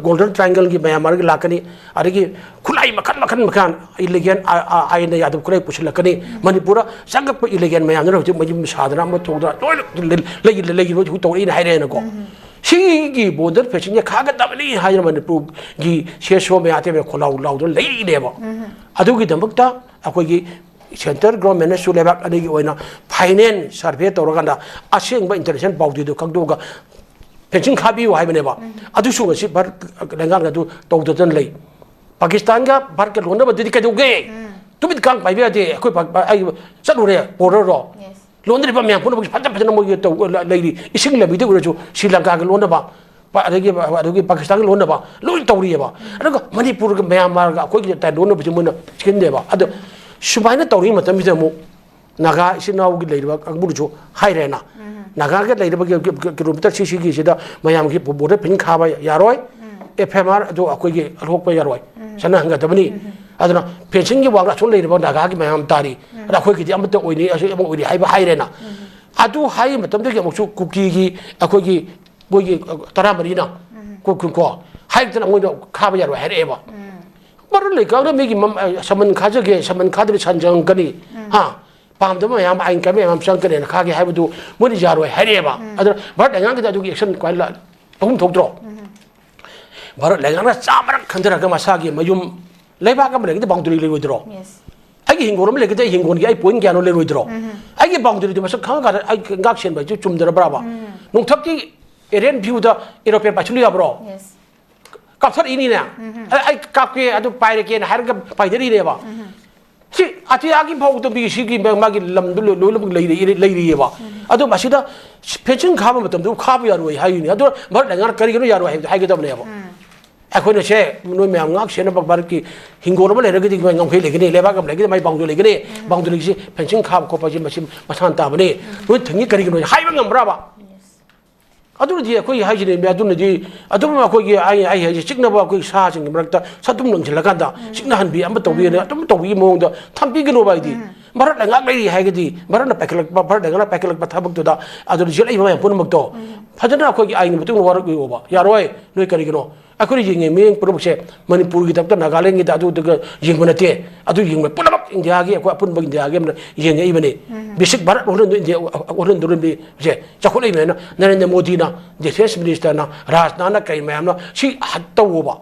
ꯒꯣꯜꯗꯟ ꯇ꯭ꯔꯥꯏꯡꯒꯜꯒꯤ ꯃꯌꯥꯝ ꯃꯔꯛ ꯂꯥꯛꯀꯅꯤ, ꯑꯗꯒꯤ ꯈꯨꯠꯂꯥꯏ ꯃꯈꯜ ꯃꯈꯜ ꯃꯈꯜ ꯏꯂꯤꯒꯦꯜ ꯑꯥꯏꯟꯗ ꯌꯥꯗꯕ ꯈꯨꯠꯂꯥꯏ ꯄꯨꯁꯤꯜꯂꯛꯀꯅꯤ꯫ ꯃꯅꯤꯄꯨꯔꯗ ꯆꯪꯉꯛꯄ ꯏꯂꯤꯒꯦꯜ ꯃꯌꯥꯝꯗꯨꯅ ꯍꯧꯖꯤꯛ ꯃꯌꯨꯝ ꯁꯥꯗꯅ ꯑꯃ ꯊꯣꯛꯗꯅ ꯂꯣꯏꯅ ꯂꯩ- ꯂꯩ- ꯂꯩ- ꯂꯩꯔꯤꯕ ꯍꯧꯖꯤꯛ ꯇꯧꯔꯛꯏꯅ ꯍꯥꯏꯔꯛꯑꯦꯅꯀꯣ꯫ ꯁꯤꯒꯤ ꯕꯣꯔꯗꯔ ꯐꯦꯟꯁꯤꯡꯁꯦ ꯈꯥꯒꯗꯕꯅꯤ ꯍꯥꯏꯅ ꯃꯅꯤꯄꯨꯔꯒꯤ ꯁꯤ ꯑꯦꯁ ꯑꯣ ꯃꯌꯥꯝ ꯑꯇꯩ ꯃꯌꯥꯝ ꯈꯣꯜꯂꯥꯎ ꯂꯥꯎꯗꯨꯅ ꯂꯩꯔꯤꯅꯦꯕ꯫ ꯑꯗꯨꯒꯤꯗꯃꯛꯇ ꯑꯩꯈꯣꯏꯒꯤ ꯁꯦꯟꯇ꯭ꯔꯦꯜ ꯒꯣꯔꯃꯦꯟꯅꯁꯨ ꯂꯩꯕꯥꯛ ꯑꯅꯤꯒꯤ ꯑꯣꯏꯅ ꯐꯥꯏꯅꯦꯟꯁ ꯁꯔꯚꯦ ꯇꯧꯔꯀꯥꯟꯗ ꯑꯁꯦꯡꯕ ꯏꯟꯇꯔꯅꯦꯁꯅꯦꯜ ꯕꯥꯎꯟꯗꯔꯤꯗꯨ ꯈꯪꯗꯣꯛꯑꯒ ꯐꯦꯟꯁꯤꯡ ꯈꯥꯕꯤꯌꯨ ꯍꯥꯏꯕꯅꯦꯕ꯫ ꯑꯗꯨꯁꯨ ꯉꯁꯤ ꯚꯥꯔꯠ ꯂꯩꯉꯥꯛꯅ ꯑꯗꯨ ꯇꯧꯗꯗꯅ ꯂꯩ꯫ ꯄꯥꯀꯤꯁꯇꯥꯟꯒ ꯚꯥꯔꯠꯀ ꯂꯣꯟꯅꯕꯗꯨꯗꯤ ꯀꯩꯗꯧꯒꯦ? ꯇꯨꯃꯤꯠ ꯀꯥꯡ ꯄꯥꯏꯕ ꯌꯥꯗꯦ꯫ ꯑꯩꯈꯣꯏ ꯄꯥ- ꯑꯩ ꯆꯠꯂꯨꯔꯦ ꯕꯣꯔꯗꯔꯗꯣ꯫ ꯂꯣꯟꯅꯔꯤꯕ ꯃꯌꯥꯝ ꯄꯨꯝꯅꯃꯛ ꯐꯖ ꯐꯖꯅ ꯃꯣꯏꯒꯤ ꯇꯧ- ꯂꯩꯔꯤ꯫ ꯏꯁꯤꯡ ꯂꯝꯕꯤꯗ ꯑꯣꯏꯔꯁꯨ ꯁ꯭ꯔꯤ ꯂꯪꯀꯥꯒ ꯂꯣꯟꯅꯕ, ꯄ- ꯑꯗꯒꯤ ꯑꯗꯨꯒꯤ ꯄꯥꯀꯤꯁꯇꯥꯟꯒ ꯂꯣꯟꯅꯕ ꯂꯣꯏ ꯇꯧꯔꯤꯑꯕ꯫ ꯑꯗꯨꯒ ꯃꯅꯤꯄꯨꯔꯒ ꯃꯌꯥꯟꯃꯥꯔꯒ ꯑꯩꯈꯣꯏꯒꯤ ꯇꯥꯏ ꯂꯣꯟꯅꯕꯁꯤ ꯃꯣꯏꯅ ꯁꯤꯟꯗꯦꯕ꯫ ꯑꯗꯣ ꯁꯨꯃꯥꯏꯅ ꯇꯧꯔꯤꯉꯩ ꯃꯇꯝꯁꯤꯗ ꯑꯃꯨꯛ ꯅꯥꯒꯥ ꯏꯆꯤꯟ ꯏꯅꯥꯎꯒꯤ ꯂꯩꯔꯤꯕ ꯀꯥꯡꯕꯨꯗꯨꯁꯨ ꯍꯥꯏꯔꯦꯅ꯫ ꯅꯥꯒꯥꯒ ꯂꯩꯔꯤꯕ ꯀꯤ- ꯀꯤ- ꯀꯤꯂꯣꯃꯤꯇꯔ ꯁꯤ ꯁꯤꯒꯤꯁꯤꯗ ꯃꯌꯥꯝꯒꯤ ꯕꯣꯔꯗꯔ ꯐꯦꯟꯁꯤꯡ ꯈꯥꯕ ꯌꯥꯔꯣꯏ, ꯑꯦꯐ ꯑꯦꯝ ꯑꯥꯔ ꯑꯗꯨ ꯑꯩꯈꯣꯏꯒꯤ ꯂꯧꯊꯣꯛꯄ ꯌꯥꯔꯣꯏ, ꯆꯠꯅꯍꯟꯒꯗꯕꯅꯤ꯫ ꯑꯗꯨꯅ ꯐꯦꯟꯁꯤꯡꯒꯤ ꯋꯥꯡꯅ ꯑꯁꯨꯝ ꯂꯩꯔꯤꯕ ꯅꯥꯒꯥꯒꯤ ꯃꯌꯥꯝ ꯇꯥꯔꯤ, ꯑꯗ ꯑꯩꯈꯣꯏꯒꯤꯗꯤ ꯑꯃꯠꯇ ꯑꯣꯏꯅꯤ, ꯑꯁꯤ ꯑꯃ ꯑꯣꯏꯅꯤ ꯍꯥꯏꯕ ꯍꯥꯏꯔꯦꯅ꯫ ꯑꯗꯨ ꯍꯥꯏꯔꯤ ꯃꯇꯝꯗꯒꯤ ꯑꯃꯨꯛꯁꯨ ꯀꯨꯀꯤꯒꯤ ꯑꯩꯈꯣꯏꯒꯤ ꯃꯣꯏꯒꯤ ꯇꯔꯥꯃꯔꯤꯅ ꯀꯨ- ꯀꯨ- ꯀꯣ ꯍꯥꯏꯔꯛꯇꯅ ꯃꯣꯏꯗ ꯈꯥꯕ ꯌꯥꯔꯣꯏ ꯍꯥꯏꯔꯛꯑꯦꯕ꯫ ꯃꯔꯨ ꯂꯩꯀꯥꯏꯗ ꯃꯤꯒꯤ ꯃꯝ- ꯑ, ꯁꯃꯟ ꯈꯥꯖꯒꯦ, ꯁꯃꯟ ꯈꯥꯗ꯭ꯔꯗꯤ ꯁꯟ ꯆꯪꯉꯛꯀꯅꯤ꯫ ꯍꯥ? ꯄꯥꯝꯗꯕ ꯃꯌꯥꯝ, ꯑꯥꯏꯟ ꯀꯥꯏꯕ ꯃꯌꯥꯝ ꯆꯪꯉꯛꯀꯅꯤꯅ ꯈꯥꯒꯦ ꯍꯥꯏꯕꯗꯨ ꯃꯣꯏꯅ ꯌꯥꯔꯣꯏ ꯍꯥꯏꯔꯛꯑꯦꯕ꯫ ꯑꯗꯨꯅ ꯚꯥꯔꯠ ꯂꯩꯉꯥꯛꯀꯤꯗ ꯑꯗꯨꯒꯤ ꯑꯦꯛꯁꯟ ꯀꯃꯥꯏꯅ ꯂꯥꯛ-, ꯑꯍꯨꯝ ꯊꯣꯛꯇ꯭ꯔꯣ? ꯚꯥꯔꯠ ꯂꯩꯉꯥꯛꯅ ꯆꯥꯝꯃꯔꯛ ꯈꯟꯊꯔꯒ ꯃꯁꯥꯒꯤ ꯃꯌꯨꯝ, ꯂꯩꯕꯥꯛ ꯑꯃ ꯂꯩꯔꯒꯗꯤ ꯕꯥꯎꯟꯗꯔꯤ ꯂꯩꯔꯣꯏꯗ꯭ꯔꯣ? ꯑꯩꯒꯤ ꯍꯤꯡꯒꯣꯜ ꯑꯃ ꯂꯩꯔꯒꯗꯤ ꯑꯩ ꯍꯤꯡꯒꯣꯜꯒꯤ ꯑꯩ ꯄꯣꯏꯟ ꯀꯌꯥꯅꯣ ꯂꯩꯔꯣꯏꯗ꯭ꯔꯣ? ꯑꯩꯒꯤ ꯕꯥꯎꯟꯗꯔꯤꯗꯨ ꯃꯁꯛ ꯈꯪꯉꯀꯥꯟꯗ ꯑꯩ ꯉꯥꯛ ꯁꯦꯟꯕ ꯍꯥꯏꯁꯤ ꯆꯨꯝꯗ꯭ꯔꯕ꯭ꯔꯕ? ꯅꯣꯡꯊꯛꯀꯤ ꯑꯦꯔꯤꯌꯟ ꯚ꯭ꯌꯨꯗ ꯑꯦꯔꯣꯄ꯭ꯂꯦꯟ ꯄꯥꯏꯁꯤꯜꯂꯨ ꯌꯥꯕ꯭ꯔꯣ? ꯀꯥꯞꯊꯔꯛꯏꯅꯤꯅꯦ꯫ ꯑꯩ, "ꯑꯩ ꯀꯥꯞꯀꯦ, ꯑꯗꯨ ꯄꯥꯏꯔꯒꯦꯅ" ꯍꯥꯏꯔꯒ ꯄꯥꯏꯊꯔꯛꯏꯅꯦꯕ꯫ ꯁꯤ ꯑꯇꯤꯌꯥꯒꯤ ꯐꯥꯎꯕꯗ ꯃꯤ ꯁꯤꯒꯤ ꯃꯥꯒꯤ ꯂꯝꯗꯨ ꯂꯣꯏ-, ꯂꯣꯏꯅꯃꯛ ꯂꯩꯔꯤ-, ꯂꯩꯔꯤꯑꯕ꯫ ꯑꯗꯣ ꯃꯁꯤꯗ ꯐꯦꯟꯁꯤꯡ ꯈꯥꯕ ꯃꯇꯝꯗ ꯈꯥꯕ ꯌꯥꯔꯣꯏ ꯍꯥꯏꯔꯤꯅꯤ꯫ ꯑꯗꯣ ꯚꯥꯔꯠ ꯂꯩꯉꯥꯛꯅ ꯀꯔꯤꯒꯤꯅꯣ ꯌꯥꯔꯣꯏ ꯍꯥꯏꯕꯗꯣ ꯍꯥꯏꯒꯗꯕꯅꯦꯕ꯫ ꯑꯩꯈꯣꯏꯅ ꯁꯦ ꯅꯣꯏ ꯃꯌꯥꯝ ꯉꯥꯛ ꯁꯦꯟꯅꯕ ꯚꯥꯔꯠꯀꯤ ꯍꯤꯡꯒꯣꯜ ꯑꯃ ꯂꯩꯔꯒꯗꯤ ꯃꯥꯏ ꯉꯝꯈꯩ ꯂꯩꯒꯅꯤ, ꯂꯩꯕꯥꯛ ꯑꯃ ꯂꯩꯔꯒꯗꯤ ꯃꯥꯏ ꯕꯥꯎꯟꯗꯔꯤ ꯂꯩꯒꯅꯤ, ꯕꯥꯎꯟꯗꯔꯤꯁꯤ ꯐꯦꯟꯁꯤꯡ ꯈꯥꯕ ꯈꯣꯠꯄ ꯍꯥꯏꯁꯤ ꯃꯁꯤ ꯃꯁꯥꯅ ꯇꯥꯕꯅꯤ꯫ ꯅꯣꯏ ꯊꯤꯡꯉꯤ ꯀꯔꯤꯒꯤꯅꯣ ꯍꯥꯏꯕ ꯉꯝꯕ꯭ꯔꯕ? ꯑꯗꯨꯅꯗꯤ ꯑꯩꯈꯣꯏ ꯍꯥꯏꯁꯤꯅꯦ, ꯑꯗꯨꯅꯗꯤ ꯑꯗꯨꯝ ꯑꯩꯈꯣꯏꯒꯤ, ꯑꯩ ꯑꯩ ꯍꯥꯏꯁꯦ, ꯆꯤꯛꯅꯕ ꯑꯩꯈꯣꯏ ꯁꯥꯁꯤꯡꯒꯤ ꯃꯔꯛꯇ ꯁꯥꯗꯨꯝ ꯂꯪꯁꯤꯜꯂꯀꯥꯟꯗ ꯆꯤꯛꯅꯍꯟꯕꯤ ꯑꯃ ꯇꯧꯕꯤ, ꯑꯗꯨꯝ ꯇꯧꯕꯤꯒꯤ ꯃꯑꯣꯡꯗ ꯊꯝꯕꯤꯒꯅꯣꯕ ꯍꯥꯏꯗꯤ꯫ ꯃꯔꯛ ꯂꯩꯉꯥꯛ ꯂꯩꯔꯤ ꯍꯥꯏꯔꯒꯗꯤ ꯃꯔꯛꯅ ꯄꯥꯏꯈꯠꯂꯛꯄ, ꯃꯔꯛ ꯂꯩꯉꯥꯛꯅ ꯄꯥꯏꯈꯠꯂꯛꯄ ꯊꯕꯛꯇꯨꯗ ꯑꯗꯨꯗ ꯌꯦꯠꯂꯛꯏꯕ ꯃꯌꯥꯝ ꯄꯨꯝꯅꯃꯛꯇꯣ ꯐꯖꯅ ꯑꯩꯈꯣꯏꯒꯤ ꯑꯥꯏꯟꯒꯤ ꯃꯇꯨꯡ ꯏꯟꯅ ꯋꯥꯔꯛ ꯑꯣꯏꯌꯣꯕ꯫ ꯌꯥꯔꯣꯏ, ꯅꯣꯏ ꯀꯔꯤꯒꯤꯅꯣ? ꯑꯩꯈꯣꯏꯅ ꯌꯦꯡꯉꯤ ꯃꯤꯠꯌꯦꯡ ꯄꯨꯝꯅꯃꯛꯁꯦ ꯃꯅꯤꯄꯨꯔꯒꯤꯗꯃꯛꯇ, ꯅꯥꯒꯥꯂꯦꯟꯒꯤꯗ ꯑꯗꯨꯗꯨꯒ ꯌꯦꯡꯕ ꯅꯠꯇꯦ꯫ ꯑꯗꯨ ꯌꯦꯡꯕ ꯄꯨꯝꯅꯃꯛ ꯏꯟꯗꯤꯌꯥꯒꯤ, ꯑꯩꯈꯣꯏ ꯑꯄꯨꯟꯕ ꯏꯟꯗꯤꯌꯥꯒꯤ ꯑꯃꯅ ꯌꯦꯡꯉꯛꯏꯕꯅꯤ꯫ ꯕꯤꯁꯤꯛ ꯚꯥꯔꯠ ꯋꯥꯈꯜꯂꯣꯟꯗꯣ ꯏꯟꯗꯤꯌꯥ ꯋꯥꯈꯜꯂꯣꯟꯗꯣ ꯂꯝꯕꯤꯁꯦ ꯆꯥꯎꯈꯠꯂꯛꯏꯕꯅꯤꯅ ꯅꯔꯦꯟꯗ꯭ꯔ ꯃꯣꯗꯤꯅ, ꯗꯤꯐꯦꯟꯁ ꯃꯤꯅꯤꯁꯇꯔꯅ, ꯔꯥꯖꯅꯥꯊꯅ, ꯀꯔꯤ ꯃꯌꯥꯝꯅ ꯁꯤ ꯍ-, ꯇꯧꯋꯣꯕ꯫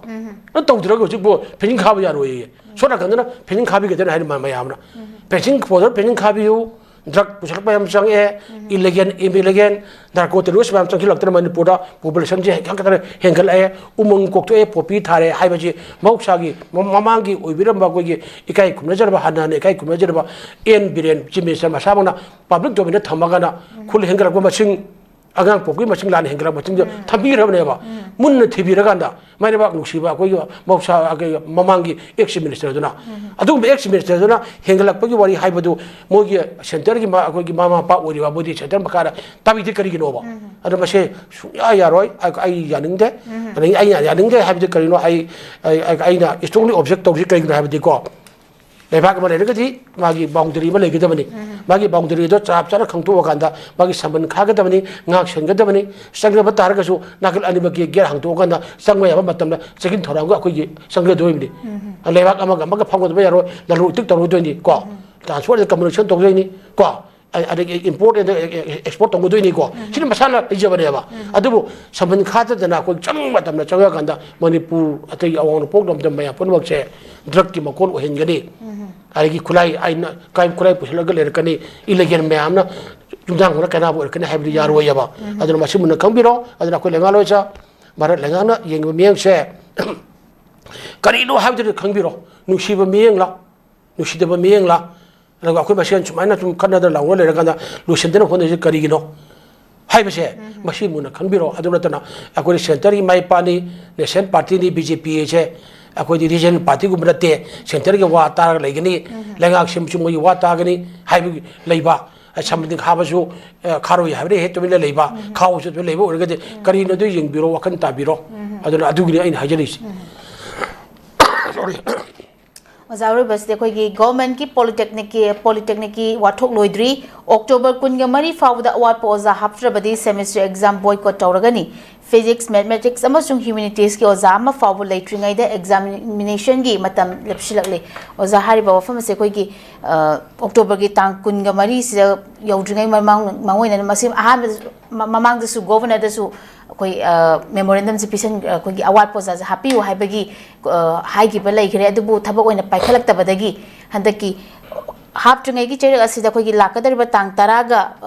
ꯅꯪ ꯇꯧꯗ꯭ꯔꯒ ꯍꯧꯖꯤꯛꯄꯨ ꯐꯦꯟꯁꯤꯡ ꯈꯥꯕ ꯌꯥꯔꯣꯏꯌꯦ꯫ ꯁꯣꯝ ꯅꯥꯀꯟꯗꯅ ꯐꯦꯟꯁꯤꯡ ꯈꯥꯕꯤꯒꯗꯅꯤ ꯍꯥꯏꯅ ꯃ-, ꯃꯌꯥꯝꯅ꯫ ꯐꯦꯟꯁꯤꯡ ꯄꯥꯎꯗꯔ ꯐꯦꯟꯁꯤꯡ ꯈꯥꯕꯤꯌꯨ꯫ ꯗ꯭ꯔꯒ ꯄꯨꯁꯜꯂꯛꯄ ꯌꯥꯝ ꯆꯪꯉꯛꯑꯦ, ꯏꯂꯤꯒꯦꯜ, ꯏꯂꯤꯒꯦꯜ, ꯅꯥꯔꯀꯣ ꯇꯦꯔꯣꯔꯤꯁ ꯃꯌꯥꯝ ꯆꯪꯁꯤꯜꯂꯛꯇꯅ ꯃꯅꯤꯄꯨꯔꯗ ꯄꯣꯄꯨꯂꯦꯁꯟꯁꯦ ꯍꯦꯟꯒꯠꯇꯅ ꯍꯦꯟꯒꯠꯂꯛꯑꯦ, ꯎꯃꯪ ꯀꯣꯛꯊꯣꯛꯑꯦ, ꯄꯣꯄꯤ ꯊꯥꯔꯦ ꯍꯥꯏꯕꯁꯤ ꯃꯍꯧꯁꯥꯒꯤ ꯃ-, ꯃꯃꯥꯡꯒꯤ ꯑꯣꯏꯕꯤꯔꯝꯕ ꯑꯩꯈꯣꯏꯒꯤ ꯏꯀꯥꯏ ꯈꯨꯝꯅꯖꯔꯕ, ꯍꯟꯅ ꯍꯟꯅ ꯏꯀꯥꯏ ꯈꯨꯝꯅꯖꯔꯕ ꯑꯦꯟ ꯕꯤꯔꯦꯟ ꯆꯤꯐ ꯃꯤꯅꯤꯁꯇꯔ ꯃꯁꯥꯃꯛꯅ ꯄꯕ꯭ꯂꯤꯛ ꯗꯣꯃꯦꯟꯗ ꯊꯝꯃꯒꯅ ꯈꯨꯜ ꯍꯦꯟꯒꯠꯂꯛꯄ ꯃꯁꯤꯡ, ꯑꯉꯥꯡ ꯄꯣꯛꯄꯒꯤ ꯃꯁꯤꯡ ꯂꯥꯟꯅ ꯍꯦꯟꯒꯠꯂꯛꯄ ꯃꯁꯤꯡꯗꯣ ꯊꯝꯕꯤꯈ꯭ꯔꯕꯅꯦꯕ꯫ ꯃꯨꯟꯅ ꯊꯤꯕꯤꯔꯀꯥꯟꯗ ꯃꯥꯏꯅꯕꯥꯛ ꯅꯨꯡꯁꯤꯕ ꯑꯩꯈꯣꯏꯒꯤ ꯃꯍꯧꯁꯥ, ꯑꯩꯈꯣꯏꯒꯤ ꯃꯃꯥꯡꯒꯤ ꯑꯦꯛꯁ ꯃꯤꯅꯤꯁꯇꯔꯗꯨꯅ, ꯑꯗꯨꯒꯨꯝꯕ ꯑꯦꯛꯁ ꯃꯤꯅꯤꯁꯇꯔꯗꯨꯅ ꯍꯦꯟꯒꯠꯂꯛꯄꯒꯤ ꯋꯥꯔꯤ ꯍꯥꯏꯕꯗꯨ ꯃꯣꯏꯒꯤ ꯁꯦꯟꯇꯔꯒꯤ ꯃ-, ꯑꯩꯈꯣꯏꯒꯤ ꯃꯃꯥ ꯃꯄꯥ ꯑꯣꯏꯔꯤꯕ ꯃꯣꯏꯗꯤ ꯁꯦꯟꯇꯔ ꯃꯈꯥꯗ ꯇꯥꯕꯤꯗꯤ ꯀꯔꯤꯒꯤꯅꯣꯕ? ꯑꯗꯣ ꯃꯁꯦ ꯁꯨꯡꯌꯥ ꯌꯥꯔꯣꯏ꯫ ꯑꯩ, ꯑꯩ ꯌꯥꯅꯤꯡꯗꯦ꯫ ꯑꯗꯒꯤ ꯑꯩꯅ ꯌꯥꯅꯤꯡꯗꯦ ꯍꯥꯏꯕꯗꯤ ꯀꯔꯤꯅꯣ? ꯑꯩ, ꯑꯩ, ꯑꯩ, ꯑꯩꯅ strongly object ꯇꯧꯔꯤ ꯀꯔꯤꯒꯤꯅꯣ ꯍꯥꯏꯕꯗꯤꯀꯣ, ꯂꯩꯕꯥꯛ ꯑꯃ ꯂꯩꯔꯒꯗꯤ ꯃꯥꯒꯤ ꯕꯥꯎꯟꯗꯔꯤ ꯑꯃ ꯂꯩꯒꯗꯕꯅꯤ꯫ ꯃꯥꯒꯤ ꯕꯥꯎꯟꯗꯔꯤꯗꯣ ꯆꯞ ꯆꯥꯅ ꯈꯪꯗꯣꯛꯑꯀꯥꯟꯗ ꯃꯥꯒꯤ ꯁꯝꯕꯟ ꯈꯥꯒꯗꯕꯅꯤ, ꯉꯥꯛ ꯁꯦꯟꯒꯗꯕꯅꯤ꯫ ꯆꯪꯖꯕ ꯇꯥꯔꯒꯁꯨ ꯅꯥꯀꯜ ꯑꯅꯤꯃꯛꯀꯤ ꯒꯦꯠ ꯍꯥꯡꯗꯣꯛꯑꯀꯥꯟꯗ ꯆꯪꯕ ꯌꯥꯕ ꯃꯇꯝꯗ ꯆꯦꯛꯁꯤꯟ ꯊꯧꯔꯥꯡꯒ ꯑꯩꯈꯣꯏꯒꯤ ꯆꯪꯖꯗꯣꯏꯕꯅꯤ꯫ ꯂꯩꯕꯥꯛ ꯑꯃꯒ ꯑꯃꯒ ꯐꯥꯎꯒꯗꯕ ꯌꯥꯔꯣꯏ, ꯂꯂꯣꯟ ꯏꯇꯤꯛ ꯇꯧꯔꯣꯏꯗꯣꯏꯅꯤ ꯀꯣ꯫ ꯇ꯭ꯔꯥꯟꯁꯄꯣꯔꯠꯇ ꯀꯝꯃꯨꯅꯤꯀꯦꯁꯟ ꯇꯧꯗꯣꯏꯅꯤ ꯀꯣ꯫ ꯑ-, ꯑꯗꯒꯤ ꯏꯝꯄꯣꯔꯠ ꯑꯦꯟ ꯑꯦꯛꯁꯄꯣꯔꯠ ꯇꯧꯒꯗꯣꯏꯅꯤꯀꯣ꯫ ꯁꯤꯅ ꯃꯁꯥꯅ ꯂꯩꯖꯕꯅꯦꯕ꯫ ꯑꯗꯨꯕꯨ ꯁꯝꯕꯟ ꯈꯥꯗꯗꯅ ꯑꯩꯈꯣꯏ ꯆꯪꯕ ꯃꯇꯝꯗ, ꯆꯪꯉꯀꯥꯟꯗ ꯃꯅꯤꯄꯨꯔ ꯑꯇꯩ ꯑꯋꯥꯡ ꯅꯣꯡꯄꯣꯛ ꯂꯝꯗꯝ ꯃꯌꯥꯝ ꯄꯨꯝꯅꯃꯛꯁꯦ ꯗ꯭ꯔꯒꯀꯤ ꯃꯀꯣꯟ ꯑꯣꯏꯍꯟꯒꯅꯤ꯫ ꯑꯗꯒꯤ ꯈꯨꯠꯂꯥꯏ, ꯑꯩꯅ ꯀꯥꯏ ꯈꯨꯠꯂꯥꯏ ꯄꯨꯁꯤꯜꯂꯒ ꯂꯩꯔꯛꯀꯅꯤ, ꯏꯂꯤꯒꯦꯜ ꯃꯌꯥꯝꯅ ꯌꯨꯝꯊꯥꯡ ꯈꯨꯗꯤꯡꯃꯛ ꯀꯥꯟꯅꯕ ꯑꯣꯏꯔꯛꯀꯅꯤ ꯍꯥꯏꯕꯗꯤ ꯌꯥꯔꯣꯏꯑꯕ꯫ ꯑꯗꯨꯅ ꯃꯁꯤ ꯃꯨꯟꯅ ꯈꯪꯕꯤꯔꯣ꯫ ꯑꯗꯨꯅ ꯑꯩꯈꯣꯏ ꯂꯩꯉꯥꯛꯂꯣꯏꯁꯥ, ꯚꯥꯔꯠ ꯂꯩꯉꯥꯛꯅ ꯌꯦꯡꯉꯤꯕ ꯃꯤꯠꯌꯦꯡꯁꯦ ꯀꯔꯤꯅꯣ ꯍꯥꯏꯕꯗꯨ ꯈꯪꯕꯤꯔꯣ꯫ ꯅꯨꯡꯁꯤꯕ ꯃꯤꯠꯌꯦꯡꯂ, ꯅꯨꯡꯁꯤꯗꯕ ꯃꯤꯠꯌꯦꯡꯂ? ꯑꯗꯨꯒ ꯑꯩꯈꯣꯏ ꯃꯁꯦꯟ ꯁꯨꯃꯥꯏꯅ ꯁꯨꯝ ꯈꯠꯅꯗꯅ ꯂꯥꯎꯅ ꯂꯩꯔꯀꯥꯟꯗ ꯂꯣꯏꯁꯤꯟꯗꯅ ꯍꯣꯠꯅꯔꯤꯁꯦ ꯀꯔꯤꯒꯤꯅꯣ ꯍꯥꯏꯕꯁꯦ ꯃꯁꯤ ꯃꯨꯟꯅ ꯈꯟꯕꯤꯔꯣ꯫ ꯑꯗꯨ ꯅꯠꯇꯅ ꯑꯩꯈꯣꯏꯅ ꯁꯦꯟꯇꯔꯒꯤ ꯏꯃꯥ ꯏꯄꯥꯅꯤ, ꯅꯦꯁꯅꯦꯜ ꯄꯥꯔꯇꯤꯅꯤ, ꯕꯤ ꯖꯦ ꯄꯤ ꯑꯁꯦ ꯑꯩꯈꯣꯏꯗꯤ ꯔꯤꯖꯅꯦꯜ ꯄꯥꯔꯇꯤꯒꯨꯝꯕ ꯅꯠꯇꯦ꯫ ꯁꯦꯟꯇꯔꯒꯤ ꯋꯥ ꯇꯥꯔꯒ ꯂꯩꯒꯅꯤ, ꯂꯩꯉꯥꯛ ꯁꯦꯝꯕꯁꯨ ꯃꯣꯏꯒꯤ ꯋꯥ ꯇꯥꯒꯅꯤ ꯍꯥꯏꯕꯒꯤ ꯂꯩꯕ꯫ ꯁꯝꯕꯗꯤ ꯈꯥꯕꯁꯨ, ꯑ, ꯈꯥꯔꯣꯏ ꯍꯥꯏꯕꯗꯤ ꯍꯦꯛ ꯇꯨꯃꯤꯟꯅ ꯂꯩꯕ, ꯈꯥꯎꯁꯨ ꯑꯗꯨ ꯂꯩꯕ ꯑꯣꯏꯔꯒꯗꯤ ꯀꯔꯤꯅꯣ ꯑꯗꯨ ꯌꯦꯡꯕꯤꯔꯣ, ꯋꯥꯈꯜ ꯇꯥꯕꯤꯔꯣ꯫ ꯑꯗꯨꯅ ꯑꯗꯨꯒꯤꯅꯤ ꯑꯩꯅ ꯍꯥꯏꯖꯔꯤꯁꯦ꯫ Sorry. ꯑꯣꯖꯥ, ꯑꯔꯣꯏꯕꯁꯤꯗ ꯑꯩꯈꯣꯏꯒꯤ ꯒꯣꯔꯃꯦꯟꯠꯀꯤ ꯄꯣꯂꯤꯇꯦꯛꯅꯤꯛꯀꯤ ꯄꯣꯂꯤꯇꯦꯛꯅꯤꯛꯀꯤ ꯋꯥꯊꯣꯛ ꯂꯣꯏꯗ꯭ꯔꯤ꯫ ꯑꯣꯛꯇꯣꯕꯔ ꯀꯨꯟꯒ ꯃꯔꯤ ꯐꯥꯎꯕꯗ ꯑꯋꯥꯠꯄ ꯑꯣꯖꯥ ꯍꯥꯞꯇ꯭ꯔꯕꯗꯤ ꯁꯦꯃꯤꯁꯇꯔ ꯑꯦꯛꯖꯥꯝ ꯕꯣꯏꯀꯣꯠ ꯇꯧꯔꯒꯅꯤ꯫ ꯐꯤꯖꯤꯛꯁ, ꯃꯦꯊꯃꯦꯇꯤꯛꯁ ꯑꯃꯁꯨꯡ ꯍ꯭ꯌꯨꯃꯦꯅꯤꯇꯤꯁꯀꯤ ꯑꯣꯖꯥ ꯑꯃ ꯐꯥꯎꯕ ꯂꯩꯇ꯭ꯔꯤꯉꯩꯗ ꯑꯦꯛꯖꯥꯃꯤꯅꯦꯁꯟꯒꯤ ꯃꯇꯝ ꯂꯦꯞꯁꯤꯜꯂꯛꯂꯦ꯫ ꯑꯣꯖꯥ, ꯍꯥꯏꯔꯤꯕ ꯋꯥꯐꯝ ꯑꯁꯦ ꯑꯩꯈꯣꯏꯒꯤ, ꯑ, ꯑꯣꯛꯇꯣꯕꯔꯒꯤ ꯇꯥꯡ ꯀꯨꯟꯒ ꯃꯔꯤꯁꯤꯗ ꯌꯧꯗ꯭ꯔꯤꯉꯩ ꯃꯃꯥꯡ, ꯃꯥꯡꯑꯣꯏꯅꯅ ꯃꯁꯤ ꯑꯍꯥꯟꯕꯗ, ꯃ-, ꯃꯃꯥꯡꯗꯁꯨ ꯒꯣꯚꯔꯅꯔꯗꯁꯨ ꯑꯩꯈꯣꯏ, ꯑ, ꯃꯦꯃꯣꯔꯦꯟꯗꯝꯁꯦ ꯄꯤꯁꯟ-, ꯑꯩꯈꯣꯏꯒꯤ ꯑꯋꯥꯠꯄ ꯑꯣꯖꯥꯁꯦ ꯍꯥꯞꯄꯤꯌꯨ ꯍꯥꯏꯕꯒꯤ, ꯑ, ꯍꯥꯏꯈꯤꯕ ꯂꯩꯈ꯭ꯔꯦ꯫ ꯑꯗꯨꯕꯨ ꯊꯕꯛ ꯑꯣꯏꯅ ꯄꯥꯏꯈꯠꯂꯛꯇꯕꯗꯒꯤ ꯍꯟꯗꯛꯀꯤ ꯍꯥꯞꯇ꯭ꯔꯤꯉꯩꯒꯤ ꯆꯩꯔꯛ ꯑꯁꯤꯗ ꯑꯩꯈꯣꯏꯒꯤ ꯂꯥꯛꯀꯗꯧꯔꯤꯕ ꯇꯥꯡ ꯇꯔꯥꯒ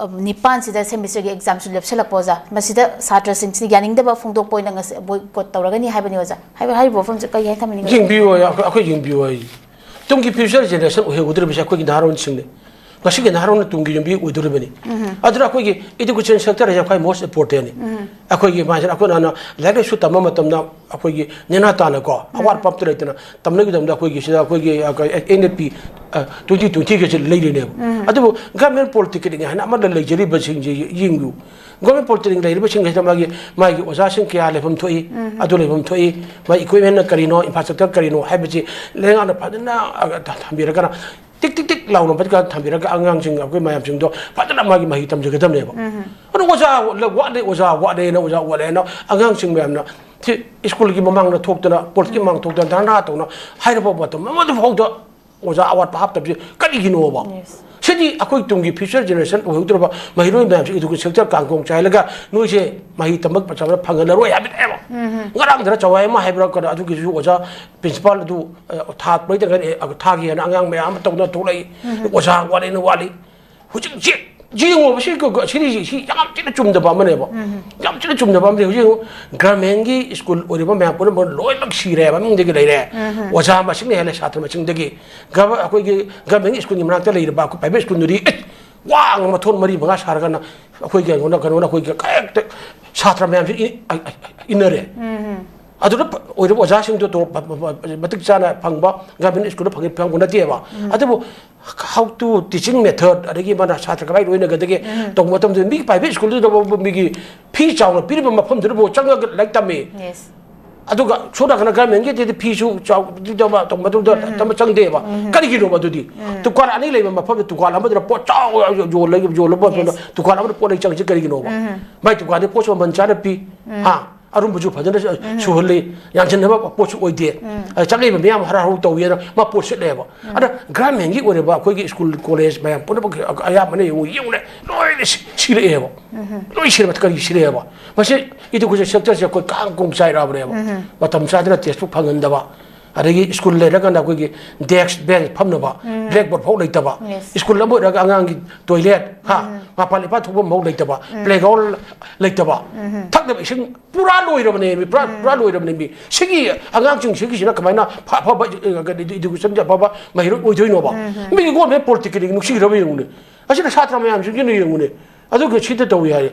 ꯅꯤꯄꯥꯟꯁꯤꯗ ꯁꯦꯃꯤꯁꯇꯔꯒꯤ ꯑꯦꯛꯖꯥꯝꯁꯨ ꯂꯦꯞꯁꯤꯜꯂꯛꯄ ꯑꯣꯖꯥ꯫ ꯃꯁꯤꯗ ꯁꯥꯇ꯭ꯔꯁꯤꯡꯁꯤꯅ ꯌꯥꯅꯤꯡꯗꯕ ꯐꯣꯡꯗꯣꯛꯄ ꯑꯣꯏꯅ ꯉꯁꯤ ꯕꯣꯏꯀꯣꯠ ꯇꯧꯔꯒꯅꯤ ꯍꯥꯏꯕꯅꯤ ꯑꯣꯖꯥ꯫ ꯍꯥꯏꯕ-, ꯍꯥꯏꯔꯤꯕ ꯋꯥꯐꯝꯁꯦ ꯀꯔꯤ ꯍꯥꯏꯅ ꯊꯝꯅꯤꯡꯉꯤ? ꯌꯦꯡꯕꯤꯌꯨ, ꯑꯩꯈꯣꯏ, ꯑꯩꯈꯣꯏ ꯌꯦꯡꯕꯤꯌꯨ ꯍꯥꯏ꯫ ꯇꯨꯡꯒꯤ ꯐ꯭ꯌꯨꯆꯔ ꯖꯦꯅꯦꯔꯦꯁꯟ ꯑꯣꯏꯍꯧꯒꯗꯧꯔꯤꯕꯁꯦ ꯑꯩꯈꯣꯏꯒꯤ ꯅꯍꯥꯔꯣꯟꯁꯤꯡꯅꯤ꯫ ꯉꯁꯤꯒꯤ ꯅꯍꯥꯔꯣꯟꯅ ꯇꯨꯡꯒꯤ ꯌꯨꯝꯕꯤ ꯑꯣꯏꯗꯧꯔꯤꯕꯅꯤ꯫ ꯑꯗꯨꯅ ꯑꯩꯈꯣꯏꯒꯤ ꯏꯗꯨꯀꯦꯁꯟ ꯁꯦꯛꯇꯔ ꯍꯥꯏꯁꯦ ꯈ꯭ꯋꯥꯏ ꯃꯣꯁ ꯏꯝꯄꯣꯔꯇꯦꯟꯅꯤ꯫ ꯑꯩꯈꯣꯏꯒꯤ ꯃꯥꯁꯦ ꯑꯩꯈꯣꯏꯅ ꯍꯥꯟꯅ ꯂꯥꯏꯔꯤꯛ ꯂꯥꯏꯁꯨ ꯇꯝꯕ ꯃꯇꯝꯗ ꯑꯩꯈꯣꯏꯒꯤ ꯅꯦꯅꯥ ꯇꯥꯅꯀꯣ, ꯑꯋꯥꯠ ꯑꯄꯥ ꯑꯝꯇ ꯂꯩꯇꯅ ꯇꯝꯅꯕꯒꯤ ꯃꯇꯝꯗ ꯑꯩꯈꯣꯏꯒꯤ ꯁꯤꯗ ꯑꯩꯈꯣꯏꯒꯤ ꯑꯦꯟ ꯑꯦ ꯄꯤ ꯇ꯭ꯋꯦꯟꯇꯤ ꯇ꯭ꯋꯦꯟꯇꯤꯒꯁꯦ ꯂꯩꯔꯤꯅꯦꯕ꯫ ꯑꯗꯨꯕꯨ ꯒꯚꯔꯟꯃꯦꯟꯠ ꯄꯣꯂꯤꯇꯦꯛꯅꯤꯛ ꯍꯥꯏꯅ ꯑꯃꯗ ꯂꯩꯖꯔꯤꯕꯁꯤꯡꯁꯦ ꯌꯦꯡꯕꯤꯌꯨ꯫ ꯒꯚꯔꯟꯃꯦꯟꯠ ꯄꯣꯂꯤꯇꯦꯛꯅꯤꯛ ꯂꯩꯔꯤꯕꯁꯤꯡ ꯑꯁꯤꯗ ꯃꯥꯒꯤ, ꯃꯥꯒꯤ ꯑꯣꯖꯥꯁꯤꯡ ꯀꯌꯥ ꯂꯩꯐꯝ ꯊꯣꯛꯏ, ꯑꯗꯨ ꯂꯩꯐꯝ ꯊꯣꯛꯏ, ꯃꯥꯒꯤ ꯏꯀ꯭ꯋꯤꯞꯃꯦꯟꯅ ꯀꯔꯤꯅꯣ, ꯏꯟꯐ꯭ꯔꯥꯁ꯭ꯇ꯭ꯔꯛꯆꯔ ꯀꯔꯤꯅꯣ ꯍꯥꯏꯕꯁꯤ ꯂꯩꯉꯥꯛꯅ ꯐꯖꯅ, ꯑ, ꯊꯝꯕꯤꯔꯒꯅ, ꯇꯤꯛ ꯇꯤꯛ ꯇꯤꯛ ꯂꯥꯎꯅ ꯐꯖꯅ ꯊꯝꯕꯤꯔꯒ ꯑꯉꯥꯡꯁꯤꯡ, ꯑꯩꯈꯣꯏ ꯃꯌꯥꯝꯁꯤꯡꯗꯣ ꯐꯖꯅ ꯃꯥꯒꯤ ꯃꯍꯩ ꯇꯝꯖꯒꯗꯕꯅꯦꯕ꯫ ꯑꯗꯣ ꯑꯣꯖꯥ ꯋꯥꯠꯂꯦ, ꯑꯣꯖꯥ ꯋꯥꯠꯂꯦꯅ, ꯑꯣꯖꯥ ꯋꯥꯠꯂꯦꯅ ꯑꯉꯥꯡꯁꯤꯡ ꯃꯌꯥꯝꯅ ꯁꯤ ꯁ꯭ꯀꯨꯜꯒꯤ ꯃꯃꯥꯡꯗ ꯊꯣꯛꯇꯅ, ꯄꯣꯂꯤꯁꯀꯤ ꯃꯃꯥꯡꯗ ꯊꯣꯛꯇꯅ ꯙꯔꯅꯥ ꯇꯧꯅ ꯍꯥꯏꯔꯕ ꯃꯇꯝ ꯑꯃꯗ ꯐꯥꯎꯗ ꯑꯣꯖꯥ ꯑꯋꯥꯠꯄ ꯍꯥꯞꯇꯕꯁꯦ ꯀꯔꯤꯒꯤꯅꯣꯕ? Yes. ꯁꯤꯗꯤ ꯑꯩꯈꯣꯏ ꯇꯨꯡꯒꯤ ꯐ꯭ꯌꯨꯆꯔ ꯖꯦꯅꯦꯔꯦꯁꯟ ꯑꯣꯏꯍꯧꯗ꯭ꯔꯕ ꯃꯍꯩꯔꯣꯏ ꯃꯌꯥꯝꯁꯦ ꯏꯗꯨꯀꯦꯁꯟ ꯁꯦꯛꯇꯔ ꯀꯥꯡꯈꯣꯡ ꯆꯥꯏꯍꯜꯂꯒ ꯅꯣꯏꯁꯦ ꯃꯍꯩ ꯇꯝꯕ ꯃꯇꯝꯗ ꯐꯪꯍꯜꯂꯔꯣꯏ ꯍꯥꯏꯕꯅꯦꯕ꯫ ꯉꯔꯥꯡꯗꯅ ꯆꯋꯥꯏ ꯑꯃ ꯍꯥꯏꯕ꯭ꯔꯥ ꯀꯩꯅꯣ, ꯑꯗꯨꯒꯤꯁꯨ ꯑꯣꯖꯥ ꯄ꯭ꯔꯤꯟꯁꯤꯄꯥꯜ ꯑꯗꯨ, ꯑ, ꯊꯥ ꯃꯔꯤꯗ ꯉꯥꯏꯔꯦ, ꯑ, ꯊꯥꯒꯤ ꯍꯥꯏꯅ ꯑꯉꯥꯡ ꯃꯌꯥꯝ ꯑꯃ ꯇꯧꯗꯅ ꯊꯣꯛꯂꯛꯏ꯫ ꯑꯣꯖꯥ ꯋꯥꯠꯂꯦꯅ ꯋꯥꯠꯂꯤ꯫ ꯍꯧꯖꯤꯛ ꯆꯦꯛ ꯌꯦꯡꯉꯣꯕ, ꯁꯤ ꯀ-, ꯀ-, ꯁꯤꯗꯤ, ꯁꯤ ꯌꯥꯝ ꯊꯤꯅ ꯆꯨꯝꯗꯕ ꯑꯃꯅꯦꯕ꯫ ꯌꯥꯝ ꯊꯤꯅ ꯆꯨꯝꯗꯕ ꯑꯃꯗꯤ ꯍꯧꯖꯤꯛ ꯌꯦꯡꯉꯨ, ꯒꯔꯃꯦꯟꯒꯤ ꯁ꯭ꯀꯨꯜ ꯑꯣꯏꯔꯤꯕ ꯃꯌꯥꯝ ꯄꯨꯝꯅꯃꯛ ꯂꯣꯏꯅꯃꯛ ꯁꯤꯔꯦ ꯍꯥꯏꯕ, ꯃꯃꯤꯡꯗꯒꯤ ꯂꯩꯔꯦ꯫ ꯑꯣꯖꯥ ꯃꯁꯤꯡꯅ ꯍꯦꯜꯂꯦ ꯁꯥꯇ꯭ꯔ ꯃꯁꯤꯡꯗꯒꯤ꯫ ꯒꯚ-, ꯑꯩꯈꯣꯏꯒꯤ ꯒꯔꯃꯦꯟꯒꯤ ꯁ꯭ꯀꯨꯜꯒꯤ ꯃꯅꯥꯛꯇ ꯂꯩꯔꯤꯕ ꯑꯩꯈꯣꯏ ꯄ꯭ꯔꯥꯏꯚꯦꯠ ꯁ꯭ꯀꯨꯜꯗꯨꯗꯤ, ꯑꯦ, ꯋꯥꯡꯅ ꯃꯊꯣꯟ ꯃꯔꯤ ꯃꯉꯥ ꯁꯥꯔꯒꯅ ꯑꯩꯈꯣꯏ ꯀꯩꯅꯣꯅ, ꯀꯩꯅꯣꯅ ꯑꯩꯈꯣꯏꯒꯤ ꯍꯦꯛꯇ ꯁꯥꯇ꯭ꯔ ꯃꯌꯥꯝꯁꯤ ꯏ-, ꯑ-, ꯑ-, ꯏꯟꯅꯔꯦ꯫ ꯑꯗꯨꯗ ꯐ-, ꯑꯣꯏꯔꯤꯕ ꯑꯣꯖꯥꯁꯤꯡꯗꯣ ꯇꯣꯂꯣꯞ ꯐ-, ꯐ-, ꯐ-, ꯃꯇꯤꯛ ꯆꯥꯅ ꯐꯪꯕ, ꯒꯚꯔꯟꯃꯦꯟꯠ ꯁ꯭ꯀꯨꯜꯗ ꯐꯪꯉꯤ ꯐꯪꯕ ꯅꯠꯇꯦꯕ꯫ ꯑꯗꯨꯕꯨ How to teaching method, ꯑꯗꯒꯤ ꯃꯥꯅ ꯁꯥꯇ꯭ꯔ ꯀꯃꯥꯏꯅ ꯂꯣꯏꯅꯒꯗꯒꯦ ꯇꯧꯕ ꯃꯇꯝꯗ, ꯃꯤꯒꯤ private schoolꯗꯨꯗ ꯃꯤꯒꯤ fee ꯆꯥꯎꯅ ꯄꯤꯔꯤꯕ ꯃꯐꯝꯗꯨꯗꯕꯨ ꯆꯪꯉꯒ ꯂꯥꯏꯔꯤꯛ ꯇꯝꯃꯤ꯫ Yes. ꯑꯗꯨꯒ ꯁꯣꯝ ꯅꯥꯀꯟꯗ governmentꯒꯤꯗꯤ feeꯁꯨ ꯆꯥꯎ ꯇꯧꯕ ꯃꯇꯝꯗ ꯇꯝꯕ ꯆꯪꯗꯦꯕ꯫ ꯀꯔꯤꯒꯤꯅꯣꯕ ꯑꯗꯨꯗꯤ? ꯗꯨꯀꯥꯟ ꯑꯅꯤ ꯂꯩꯕ ꯃꯐꯝꯗ ꯗꯨꯀꯥꯟ ꯑꯃꯗꯨꯅ ꯄꯣꯠ ꯆꯥꯎ ꯌꯣꯜꯂꯒ ꯌꯣꯜꯂꯕ ꯃꯐꯝꯗ Yes. ꯗꯨꯀꯥꯟ ꯑꯃꯗ ꯄꯣꯠ ꯂꯩ ꯆꯪꯉꯤꯁꯦ ꯀꯔꯤꯒꯤꯅꯣꯕ? ꯃꯥꯏ ꯗꯨꯀꯥꯟꯗ ꯄꯣꯠꯁꯨ ꯃꯃꯜ ꯆꯥꯅ ꯄꯤ꯫ ꯍꯥ? ꯑꯔꯨꯝꯕꯁꯨ ꯐꯖꯅ ꯁꯨꯍꯜꯂꯤ, ꯌꯥꯟꯁꯤꯟꯅꯕ ꯄꯣꯠꯁꯨ ꯑꯣꯏꯗꯦ꯫ ꯑ, ꯆꯪꯉꯛꯏꯕ ꯃꯤꯌꯥꯝ ꯍꯔꯥꯎ ꯍꯔꯥꯎ ꯇꯧꯋꯦꯅ ꯃꯥ ꯄꯣꯠ ꯁꯤꯠꯂꯦꯕ꯫ ꯑꯗ governmentꯀꯤ ꯑꯣꯏꯔꯕ ꯑꯩꯈꯣꯏꯒꯤ school college ꯃꯌꯥꯝ ꯄꯨꯝꯅꯃꯛ ꯑꯌꯥꯝꯕꯅ ꯌꯦꯡꯉꯨ, ꯌꯦꯡꯉꯨꯅꯦ, ꯂꯣꯏꯅ ꯁꯤ-, ꯁꯤꯔꯛꯑꯦꯕ꯫ ꯂꯣꯏ ꯁꯤꯔꯕ ꯀꯔꯤ ꯁꯤꯔꯛꯑꯦꯕ? ꯃꯁꯤ education sectorꯁꯦ ꯑꯩꯈꯣꯏ ꯀꯥꯡ ꯀꯣꯡ ꯆꯥꯏꯔꯛꯑꯕꯅꯦꯕ꯫ ꯃꯇꯝ ꯆꯥꯗꯅ textbook ꯐꯪꯍꯟꯗꯕ, ꯑꯗꯒꯤ school ꯂꯩꯔꯀꯥꯟꯗ ꯑꯩꯈꯣꯏꯒꯤ desk bench ꯐꯝꯅꯕ blackboard ꯐꯥꯎ ꯂꯩꯇꯕ, Yes. school ꯑꯃ ꯑꯣꯏꯔꯒ ꯑꯉꯥꯡꯒꯤ toilet, ꯍꯥ, ꯃꯄꯥꯟ ꯏꯄꯥꯟ ꯊꯣꯛꯐꯝ ꯐꯥꯎ ꯂꯩꯇꯕ, playground ꯂꯩꯇꯕ, ꯊꯛꯅꯕ ꯏꯁꯤꯡ ꯄꯨꯔꯥ ꯂꯣꯏꯔꯕꯅꯦ ꯃꯤ, ꯄꯨꯔꯥ, ꯄꯨꯔꯥ ꯂꯣꯏꯔꯕꯅꯦ ꯃꯤ꯫ ꯁꯤꯒꯤ ꯑꯉꯥꯡꯁꯤꯡꯁꯤꯒꯤꯁꯤꯅ ꯀꯃꯥꯏꯅ ꯐ-, ꯑꯐꯕ educationꯁꯦ ꯑꯐꯕ ꯃꯍꯩꯔꯣꯏ ꯑꯣꯏꯗꯣꯏꯅꯣꯕ? ꯃꯤꯒꯤ government polytechnic ꯅꯨꯡꯁꯤꯈ꯭ꯔꯕ ꯌꯦꯡꯉꯨꯅꯦ꯫ ꯑꯁꯤꯅ ꯁꯥꯇ꯭ꯔ ꯃꯌꯥꯝꯁꯤꯡꯁꯤꯅ ꯌꯦꯡꯉꯨꯅꯦ꯫ ꯑꯗꯨꯒ ꯁꯤꯗ ꯇꯧꯏ ꯍꯥꯏ꯫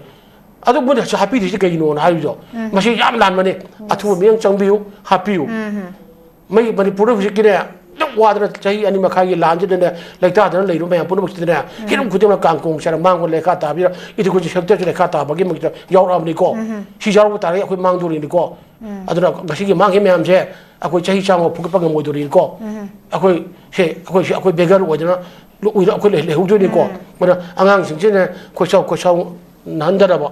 ꯑꯗꯨ ꯃꯣꯏꯅ ꯍꯥꯄꯤꯔꯤꯁꯤ ꯀꯩꯒꯤꯅꯣꯅ ꯍꯥꯏꯕꯗꯣ꯫ ꯃꯁꯤ ꯌꯥꯝ ꯂꯥꯟꯕꯅꯦ꯫ ꯑꯊꯨꯕ ꯃꯤꯠꯌꯦꯡ ꯆꯪꯕꯤꯌꯨ, ꯍꯥꯞꯄꯤꯌꯨ꯫ ꯃꯩ ꯃꯅꯤꯄꯨꯔꯗ ꯍꯧꯖꯤꯛꯀꯤꯅꯦ, ꯑꯗꯨꯛ ꯋꯥꯗꯅ ꯆꯍꯤ ꯑꯅꯤ ꯃꯈꯥꯏꯒꯤ ꯂꯥꯟꯁꯤꯗꯅꯦ, ꯂꯩꯇꯥꯗꯅ ꯂꯩꯔꯤꯕ ꯃꯌꯥꯝ ꯄꯨꯝꯅꯃꯛꯁꯤꯗꯅꯦ, ꯍꯤꯔꯝ ꯈꯨꯗꯤꯡꯃꯛ ꯀꯥꯡ ꯀꯣꯡ ꯆꯥꯏꯔ ꯃꯥꯡꯕ ꯂꯩꯈꯥ ꯇꯥꯕꯤꯔ, education sectorꯁꯨ ꯂꯩꯈꯥ ꯇꯥꯕꯒꯤ ꯃꯛꯇ ꯌꯥꯎꯔꯛꯑꯕꯅꯤꯀꯣ꯫ ꯁꯤ ꯌꯥꯎꯔꯛꯄ ꯇꯥꯔꯒꯗꯤ ꯑꯩꯈꯣꯏ ꯃꯥꯡꯗꯣꯔꯤꯅꯤꯀꯣ꯫ ꯑꯗꯨꯅ ꯉꯁꯤꯒꯤ ꯃꯥꯡꯈꯤꯕ ꯃꯌꯥꯝꯁꯦ ꯑꯩꯈꯣꯏ ꯆꯍꯤ ꯆꯥꯝꯃ ꯐꯨꯒꯠꯄ ꯉꯝꯃꯣꯏꯗꯣꯔꯤꯀꯣ꯫ ꯑꯩꯈꯣꯏ ꯁꯦ, ꯑꯩꯈꯣꯏ ꯁꯦ, ꯑꯩꯈꯣꯏ beggar ꯑꯣꯏꯗꯅ, ꯑꯣꯏꯗ-, ꯑꯩꯈꯣꯏ ꯂꯩ-, ꯂꯩꯍꯧꯗꯣꯏꯅꯤꯀꯣ꯫ ꯃꯗꯨꯅ ꯑꯉꯥꯡꯁꯤꯡꯁꯤꯅ ꯈꯣꯏꯁꯥꯎ, ꯈꯣꯏꯁꯥꯎ ꯅꯥꯍꯟꯗꯅꯕ꯫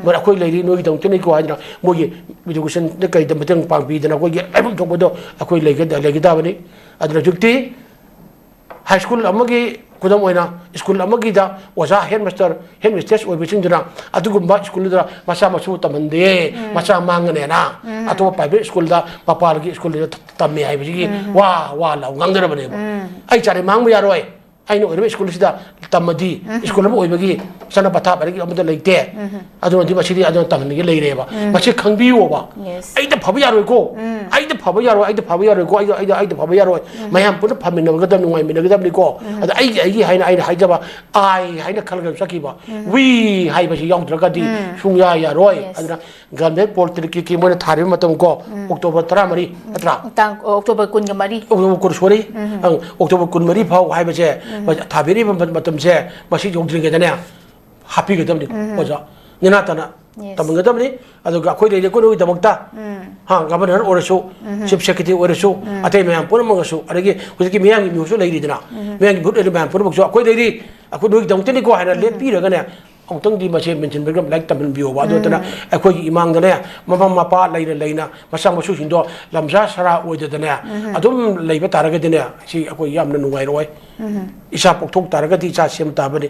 ꯃꯔꯝ ꯑꯩꯈꯣꯏ ꯂꯩꯔꯤ ꯅꯣꯏꯒꯤꯗꯃꯛꯇꯅꯤꯀꯣ ꯍꯥꯏꯗꯅ ꯃꯣꯏꯒꯤ educationꯗ ꯀꯩꯗ ꯃꯇꯦꯡ ꯄꯥꯡꯕꯤꯗꯅ ꯑꯩꯈꯣꯏꯒꯤ ꯍꯥꯏꯐꯝ ꯊꯣꯛꯄꯗꯣ ꯑꯩꯈꯣꯏ ꯂꯩꯒꯗ-, ꯂꯩꯒꯗꯕꯅꯤ꯫ ꯑꯗꯨꯅ ꯍꯧꯖꯤꯛꯇꯤ high school ꯑꯃꯒꯤ ꯈꯨꯗꯝ ꯑꯣꯏꯅ school ꯑꯃꯒꯤꯗ ꯑꯣꯖꯥ headmaster, headmistress ꯑꯣꯏꯕꯁꯤꯡꯗꯨꯅ ꯑꯗꯨꯒꯨꯝꯕ schoolꯗꯨꯗ ꯃꯆꯥ ꯃꯁꯨ ꯇꯝꯍꯟꯗꯦ, ꯃꯆꯥ ꯃꯥꯡꯒꯅꯦꯅ ꯑꯇꯣꯞꯄ private schoolꯗ ꯃꯄꯥꯜꯒꯤ schoolꯗꯨꯗ ꯇꯝꯃꯦ ꯍꯥꯏꯕꯁꯤꯒꯤ ꯋꯥ ꯋꯥ ꯂꯥꯎ ꯉꯥꯡꯅꯔꯕꯅꯦꯕ꯫ ꯑꯩ ꯆꯥꯔꯦ ꯃꯥꯡꯕ ꯌꯥꯔꯣꯏ꯫ ꯑꯩꯅ ꯑꯣꯏꯔꯤꯕ ꯁ꯭ꯀꯨꯜꯁꯤꯗ ꯇꯝꯃꯗꯤ ꯁ꯭ꯀꯨꯜ ꯑꯃ ꯑꯣꯏꯕꯒꯤ ꯆꯠꯅ ꯄꯊꯥꯞ ꯑꯗꯒꯤ ꯑꯃꯗ ꯂꯩꯇꯦ꯫ ꯑꯗꯨꯅꯗꯤ ꯃꯁꯤꯗꯤ ꯑꯗꯨꯅ ꯇꯝꯍꯟꯅꯤꯡꯉꯤ ꯂꯩꯔꯦꯕ꯫ ꯃꯁꯤ ꯈꯪꯕꯤꯌꯣꯕ꯫ Yes. ꯑꯩꯗ ꯐꯕ ꯌꯥꯔꯣꯏꯀꯣ꯫ ꯑꯩꯗ ꯐꯕ ꯌꯥꯔꯣꯏ, ꯑꯩꯗ ꯐꯕ ꯌꯥꯔꯣꯏꯀꯣ, ꯑꯩꯗ, ꯑꯩꯗ, ꯑꯩꯗ ꯐꯕ ꯌꯥꯔꯣꯏ꯫ ꯃꯌꯥꯝ ꯄꯨꯟꯅ ꯐꯃꯤꯟꯅꯒꯗꯕ, ꯅꯨꯡꯉꯥꯏꯃꯤꯟꯅꯒꯗꯕꯅꯤꯀꯣ꯫ ꯑꯗ ꯑꯩꯒꯤ, ꯑꯩꯒꯤ ꯍꯥꯏꯅ ꯑꯩꯅ ꯍꯥꯏꯖꯕ, "I" ꯍꯥꯏꯅ ꯈꯜꯂꯒ ꯆꯠꯈꯤꯕ꯫ "We" ꯍꯥꯏꯕꯁꯤ ꯌꯥꯎꯗ꯭ꯔꯒꯗꯤ ꯁꯨꯡꯌꯥ ꯌꯥꯔꯣꯏ꯫ Yes. ꯑꯗꯨꯅ ꯒꯚꯔꯟꯃꯦꯟꯠ ꯄꯣꯂꯤꯇꯦꯛꯅꯤꯛꯀꯤ ꯃꯣꯏꯅ ꯊꯥꯔꯤꯕ ꯃꯇꯝ ꯀꯣ, ꯑꯣꯛꯇꯣꯕꯔ ꯇꯔꯥꯃꯔꯤ ꯅꯠꯇ꯭ꯔꯥ? ꯇꯥꯡ ꯑꯣꯛꯇꯣꯕꯔ ꯀꯨꯟꯒ ꯃꯔꯤ꯫ ꯑꯣꯛꯇꯣꯕꯔ ꯀꯨꯟ, ꯁꯣꯔꯤ꯫ ꯑꯪ, ꯑꯣꯛꯇꯣꯕꯔ ꯀꯨꯟꯃꯔꯤ ꯐꯥꯎ ꯍꯥꯏꯕꯁꯦ, ꯊꯥꯕꯤꯔꯤꯕ ꯃꯇꯝꯁꯦ, ꯃꯁꯤ ꯌꯧꯗ꯭ꯔꯤꯉꯩꯗꯅꯦ ꯍꯥꯞꯄꯤꯒꯗꯕꯅꯤ ꯑꯣꯖꯥ꯫ ꯅꯦꯅꯥ ꯇꯥꯅ Yes. ꯇꯝꯍꯟꯒꯗꯕꯅꯤ꯫ ꯑꯗꯨꯒ ꯑꯩꯈꯣꯏ ꯂꯩꯔꯤ, ꯑꯩꯈꯣꯏ ꯅꯣꯏꯒꯤꯗꯃꯛꯇ, ꯍꯥ, ꯒꯚꯔꯅꯔ ꯑꯣꯏꯔꯁꯨ, ꯆꯤꯐ ꯁꯦꯀ꯭ꯔꯦꯇꯔꯤ ꯑꯣꯏꯔꯁꯨ, ꯑꯇꯩ ꯃꯌꯥꯝ ꯄꯨꯝꯅꯃꯛꯁꯨ, ꯑꯗꯒꯤ ꯍꯧꯖꯤꯛꯀꯤ ꯃꯤꯌꯥꯝꯒꯤ ꯃꯤꯍꯨꯠꯁꯨ ꯂꯩꯔꯤꯗꯅ, ꯃꯤꯌꯥꯝꯒꯤ ꯃꯤꯍꯨꯠ ꯂꯩꯔꯤꯕ ꯃꯌꯥꯝ ꯄꯨꯝꯅꯃꯛꯁꯨ ꯑꯩꯈꯣꯏ ꯂꯩꯔꯤ, ꯑꯩꯈꯣꯏ ꯅꯣꯏꯒꯤꯗꯃꯛꯇꯅꯤꯀꯣ ꯍꯥꯏꯅ ꯂꯦꯞꯄꯤꯔꯒꯅꯦ, ꯑꯃꯨꯛꯇꯪꯗꯤ ꯃꯁꯦ ꯃꯦꯟꯁꯤꯟꯕꯤꯔꯒ ꯂꯥꯏꯔꯤꯛ ꯇꯝꯍꯟꯕꯤꯌꯣꯕ꯫ ꯑꯗꯨ ꯅꯠꯇꯅ ꯑꯩꯈꯣꯏꯒꯤ ꯏꯃꯥꯡꯗꯅꯦ, ꯃꯃꯥ ꯃꯄꯥ ꯂꯩꯅ ꯂꯩꯅ ꯃꯆꯥ ꯃꯁꯨꯁꯤꯡꯗꯣ ꯂꯝꯖꯥ ꯁꯔꯥ ꯑꯣꯏꯗꯗꯅꯦ ꯑꯗꯨꯝ ꯂꯩꯕ ꯇꯥꯔꯒꯗꯤꯅꯦ, ꯁꯤ ꯑꯩꯈꯣꯏ ꯌꯥꯝꯅ ꯅꯨꯡꯉꯥꯏꯔꯣꯏ꯫ ꯏꯆꯥ ꯄꯣꯛꯊꯣꯛ ꯇꯥꯔꯒꯗꯤ ꯏꯆꯥ ꯁꯦꯝ ꯇꯥꯕꯅꯤ꯫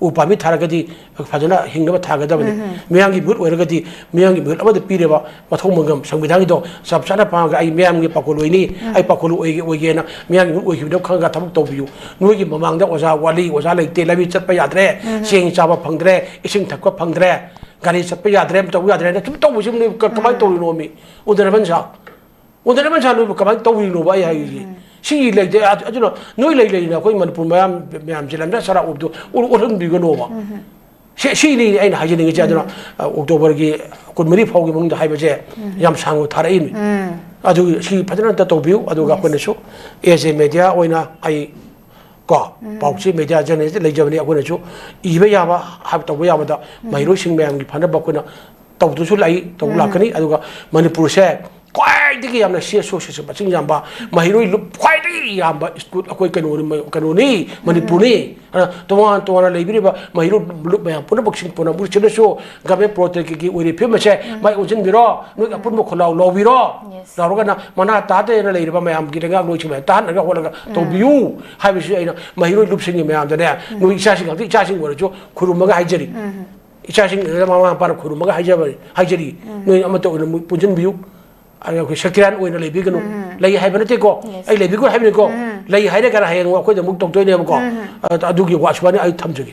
ꯎ ꯄꯥꯝꯕꯤ ꯊꯥꯔꯒꯗꯤ ꯐꯖꯅ ꯍꯤꯡꯅꯕ ꯊꯥꯒꯗꯕꯅꯤ꯫ ꯃꯤꯌꯥꯝꯒꯤ ꯃꯤꯍꯨꯠ ꯑꯣꯏꯔꯒꯗꯤ ꯃꯤꯌꯥꯝꯒꯤ ꯃꯤꯍꯨꯠ ꯑꯃꯗ ꯄꯤꯔꯤꯕ ꯃꯊꯧ ꯃꯉꯝ ꯁꯪꯕꯤꯙꯥꯟꯒꯤꯗꯣ ꯆꯞ ꯆꯥꯅ ꯄꯥꯡꯉꯒ ꯑꯩ ꯃꯤꯌꯥꯝꯒꯤ ꯄꯥꯈꯣꯜ ꯑꯣꯏꯅꯤ, ꯑꯩ ꯄꯥꯈꯣꯜ ꯑꯣꯏꯒꯦ, ꯑꯣꯏꯒꯦꯅ ꯃꯤꯌꯥꯝꯒꯤ ꯃꯤꯍꯨꯠ ꯑꯣꯏꯈꯤꯕꯗꯣ ꯈꯪꯉꯒ ꯊꯕꯛ ꯇꯧꯕꯤꯌꯨ꯫ ꯅꯣꯏꯒꯤ ꯃꯃꯥꯡꯗ ꯑꯣꯖꯥ ꯋꯥꯠꯂꯤ, ꯑꯣꯖꯥ ꯂꯩꯇꯦ, ꯂꯝꯕꯤ ꯆꯠꯄ ꯌꯥꯗ꯭ꯔꯦ, ꯆꯦꯡ ꯆꯥꯕ ꯐꯪꯗ꯭ꯔꯦ, ꯏꯁꯤꯡ ꯊꯛꯄ ꯐꯪꯗ꯭ꯔꯦ, ꯒꯥꯔꯤ ꯆꯠꯄ ꯌꯥꯗ꯭ꯔꯦ, ꯑꯃ ꯇꯧꯕ ꯌꯥꯗ꯭ꯔꯦ ꯍꯥꯏꯅ ꯁꯨꯝ ꯇꯧꯕꯁꯤ ꯅꯣꯏ ꯀ-, ꯀꯃꯥꯏꯅ ꯇꯧꯔꯤꯅꯣ ꯃꯤ? ꯎꯅꯔꯕ ꯅꯁꯥ? ꯎꯅꯔꯕ ꯅꯁꯥ ꯅꯣꯏꯕꯨ ꯀꯃꯥꯏꯅ ꯇꯧꯔꯤꯅꯣꯕ ꯑꯩ ꯍꯥꯏꯔꯤꯁꯦ? ꯁꯤꯒꯤ ꯂꯩꯇꯦ꯫ ꯑ-, ꯑꯗꯨꯅ ꯅꯣꯏ ꯂꯩ ꯂꯩꯅ ꯑꯩꯈꯣꯏ ꯃꯅꯤꯄꯨꯔ ꯃꯌꯥꯝ, ꯃꯌꯥꯝꯁꯦ ꯂꯝꯖꯥ ꯁꯔꯥ ꯑꯣꯏꯕꯗꯣ ꯑꯣꯜ-, ꯑꯣꯜꯍꯟꯕꯤꯒꯅꯣꯕ꯫ ꯁꯤ, ꯁꯤꯅꯤ ꯑꯩꯅ ꯍꯥꯏꯖꯅꯤꯡꯉꯤꯁꯦ꯫ ꯑꯗꯨꯅ, ꯑ, ꯑꯣꯛꯇꯣꯕꯔꯒꯤ ꯀꯨꯟꯃꯔꯤ ꯐꯥꯎꯒꯤ ꯃꯅꯨꯡꯗ ꯍꯥꯏꯕꯁꯦ ꯌꯥꯝ ꯁꯥꯡꯅ ꯊꯥꯔꯛꯏꯅꯤ꯫ ꯑꯗꯨꯒꯤ ꯁꯤ ꯐꯖꯅ ꯑꯝꯇ ꯇꯧꯕꯤꯌꯨ꯫ ꯑꯗꯨꯒ ꯑꯩꯈꯣꯏꯅꯁꯨ as a media ꯑꯣꯏꯅ ꯑꯩ ꯀꯣ, ꯄꯥꯎꯆꯦ ꯃꯦꯗꯤꯌꯥ ꯖꯔꯅꯦꯂꯤꯁ ꯂꯩꯖꯕꯅꯤ꯫ ꯑꯩꯈꯣꯏꯅꯁꯨ ꯏꯕ ꯌꯥꯕ ꯍꯥꯏꯕ ꯇꯧꯕ ꯌꯥꯕꯗ ꯃꯍꯩꯔꯣꯏꯁꯤꯡ ꯃꯌꯥꯝꯒꯤ ꯐꯅꯕ ꯑꯩꯈꯣꯏꯅ ꯇꯧꯗꯨꯅꯁꯨ ꯂꯥꯛꯏ, ꯇꯧꯕ ꯂꯥꯛꯀꯅꯤ꯫ ꯑꯗꯨꯒ ꯃꯅꯤꯄꯨꯔꯁꯦ ꯈ꯭ꯋꯥꯏꯗꯒꯤ ꯌꯥꯝꯅ ꯁꯤ ꯑꯦꯁ ꯑꯣ ꯁꯤꯁꯦ ꯃꯁꯤꯡ ꯌꯥꯝꯕ, ꯃꯍꯩꯔꯣꯏ ꯂꯨꯞ ꯈ꯭ꯋꯥꯏꯗꯒꯤ ꯌꯥꯝꯕ ꯁ꯭ꯀꯨꯜ ꯑꯩꯈꯣꯏ ꯀꯩꯅꯣꯅꯤ, ꯀꯩꯅꯣꯅꯤ, ꯃꯅꯤꯄꯨꯔꯅꯤ꯫ ꯑꯗꯨꯅ ꯇꯣꯉꯥꯟ ꯇꯣꯉꯥꯟꯅ ꯂꯩꯕꯤꯔꯤꯕ ꯃꯍꯩꯔꯣꯏ ꯂꯨꯞ ꯃꯌꯥꯝ ꯄꯨꯝꯅꯃꯛꯁꯤꯡ ꯄꯨꯝꯅꯃꯛꯁꯤꯗꯁꯨ ꯒꯚꯔꯟꯃꯦꯟꯠ ꯄꯣꯂꯤꯇꯦꯛꯅꯤꯛꯀꯤ ꯑꯣꯏꯔꯤꯕ ꯐꯤꯕꯝ ꯑꯁꯦ ꯃꯥꯏ ꯑꯣꯟꯁꯤꯟꯕꯤꯔꯣ, ꯅꯣꯏꯒꯤ ꯑꯄꯨꯟꯕ ꯈꯨꯜꯂꯥꯎ ꯂꯥꯎꯕꯤꯔꯣ꯫ Yes. ꯂꯥꯎꯔꯒꯅ ꯃꯅꯥ ꯇꯥꯗꯦꯅ ꯂꯩꯔꯤꯕ ꯃꯌꯥꯝꯒꯤ ꯂꯩꯉꯥꯛꯂꯣꯏꯁꯤꯡ ꯃꯌꯥꯝ ꯇꯥꯍꯟꯅꯒ ꯍꯣꯠꯂꯒ ꯇꯧꯕꯤꯌꯨ ꯍꯥꯏꯕꯁꯤ ꯑꯩꯅ ꯃꯍꯩꯔꯣꯏ ꯂꯨꯞꯁꯤꯡꯒꯤ ꯃꯌꯥꯝꯗꯅꯦ, ꯅꯣꯏ ꯏꯆꯥꯁꯤꯡ ꯉꯥꯛꯇ, ꯏꯆꯥꯁꯤꯡ ꯑꯣꯏꯔꯁꯨ ꯈꯨꯔꯨꯝꯃꯒ ꯍꯥꯏꯖꯔꯤ꯫ ꯏꯆꯥꯁꯤꯡ ꯑꯗꯨꯗ ꯃꯃꯥ ꯃꯄꯥꯅ ꯈꯨꯔꯨꯝꯃꯒ ꯍꯥꯏꯖꯕꯅꯤ, ꯍꯥꯏꯖꯔꯤ꯫ ꯅꯣꯏ ꯑꯃꯠꯇ ꯑꯣꯏꯅ ꯃꯣꯏ ꯄꯨꯟꯁꯤꯟꯕꯤꯌꯨ꯫ ꯑꯗ ꯑꯩꯈꯣꯏ ꯁꯦꯀ꯭ꯔꯦꯇꯥꯔꯤ ꯑꯣꯏꯅ ꯂꯩꯕꯤꯒꯅꯨ꯫ ꯂꯩ ꯍꯥꯏꯕ ꯅꯠꯇꯦꯀꯣ, Yes. ꯑꯩ ꯂꯩꯕꯤꯒꯅꯨ ꯍꯥꯏꯕꯅꯤꯀꯣ꯫ ꯂꯩ ꯍꯥꯏꯔꯒꯅ ꯍꯌꯦꯡ ꯑꯩꯈꯣꯏꯗ ꯑꯃꯨꯛ ꯇꯧꯗꯣꯏꯅꯦꯕꯀꯣ꯫ ꯑ-, ꯑꯗꯨꯒꯤ ꯋꯥꯁꯨꯕꯥꯅꯤ ꯑꯩ ꯊꯝꯖꯒꯦ꯫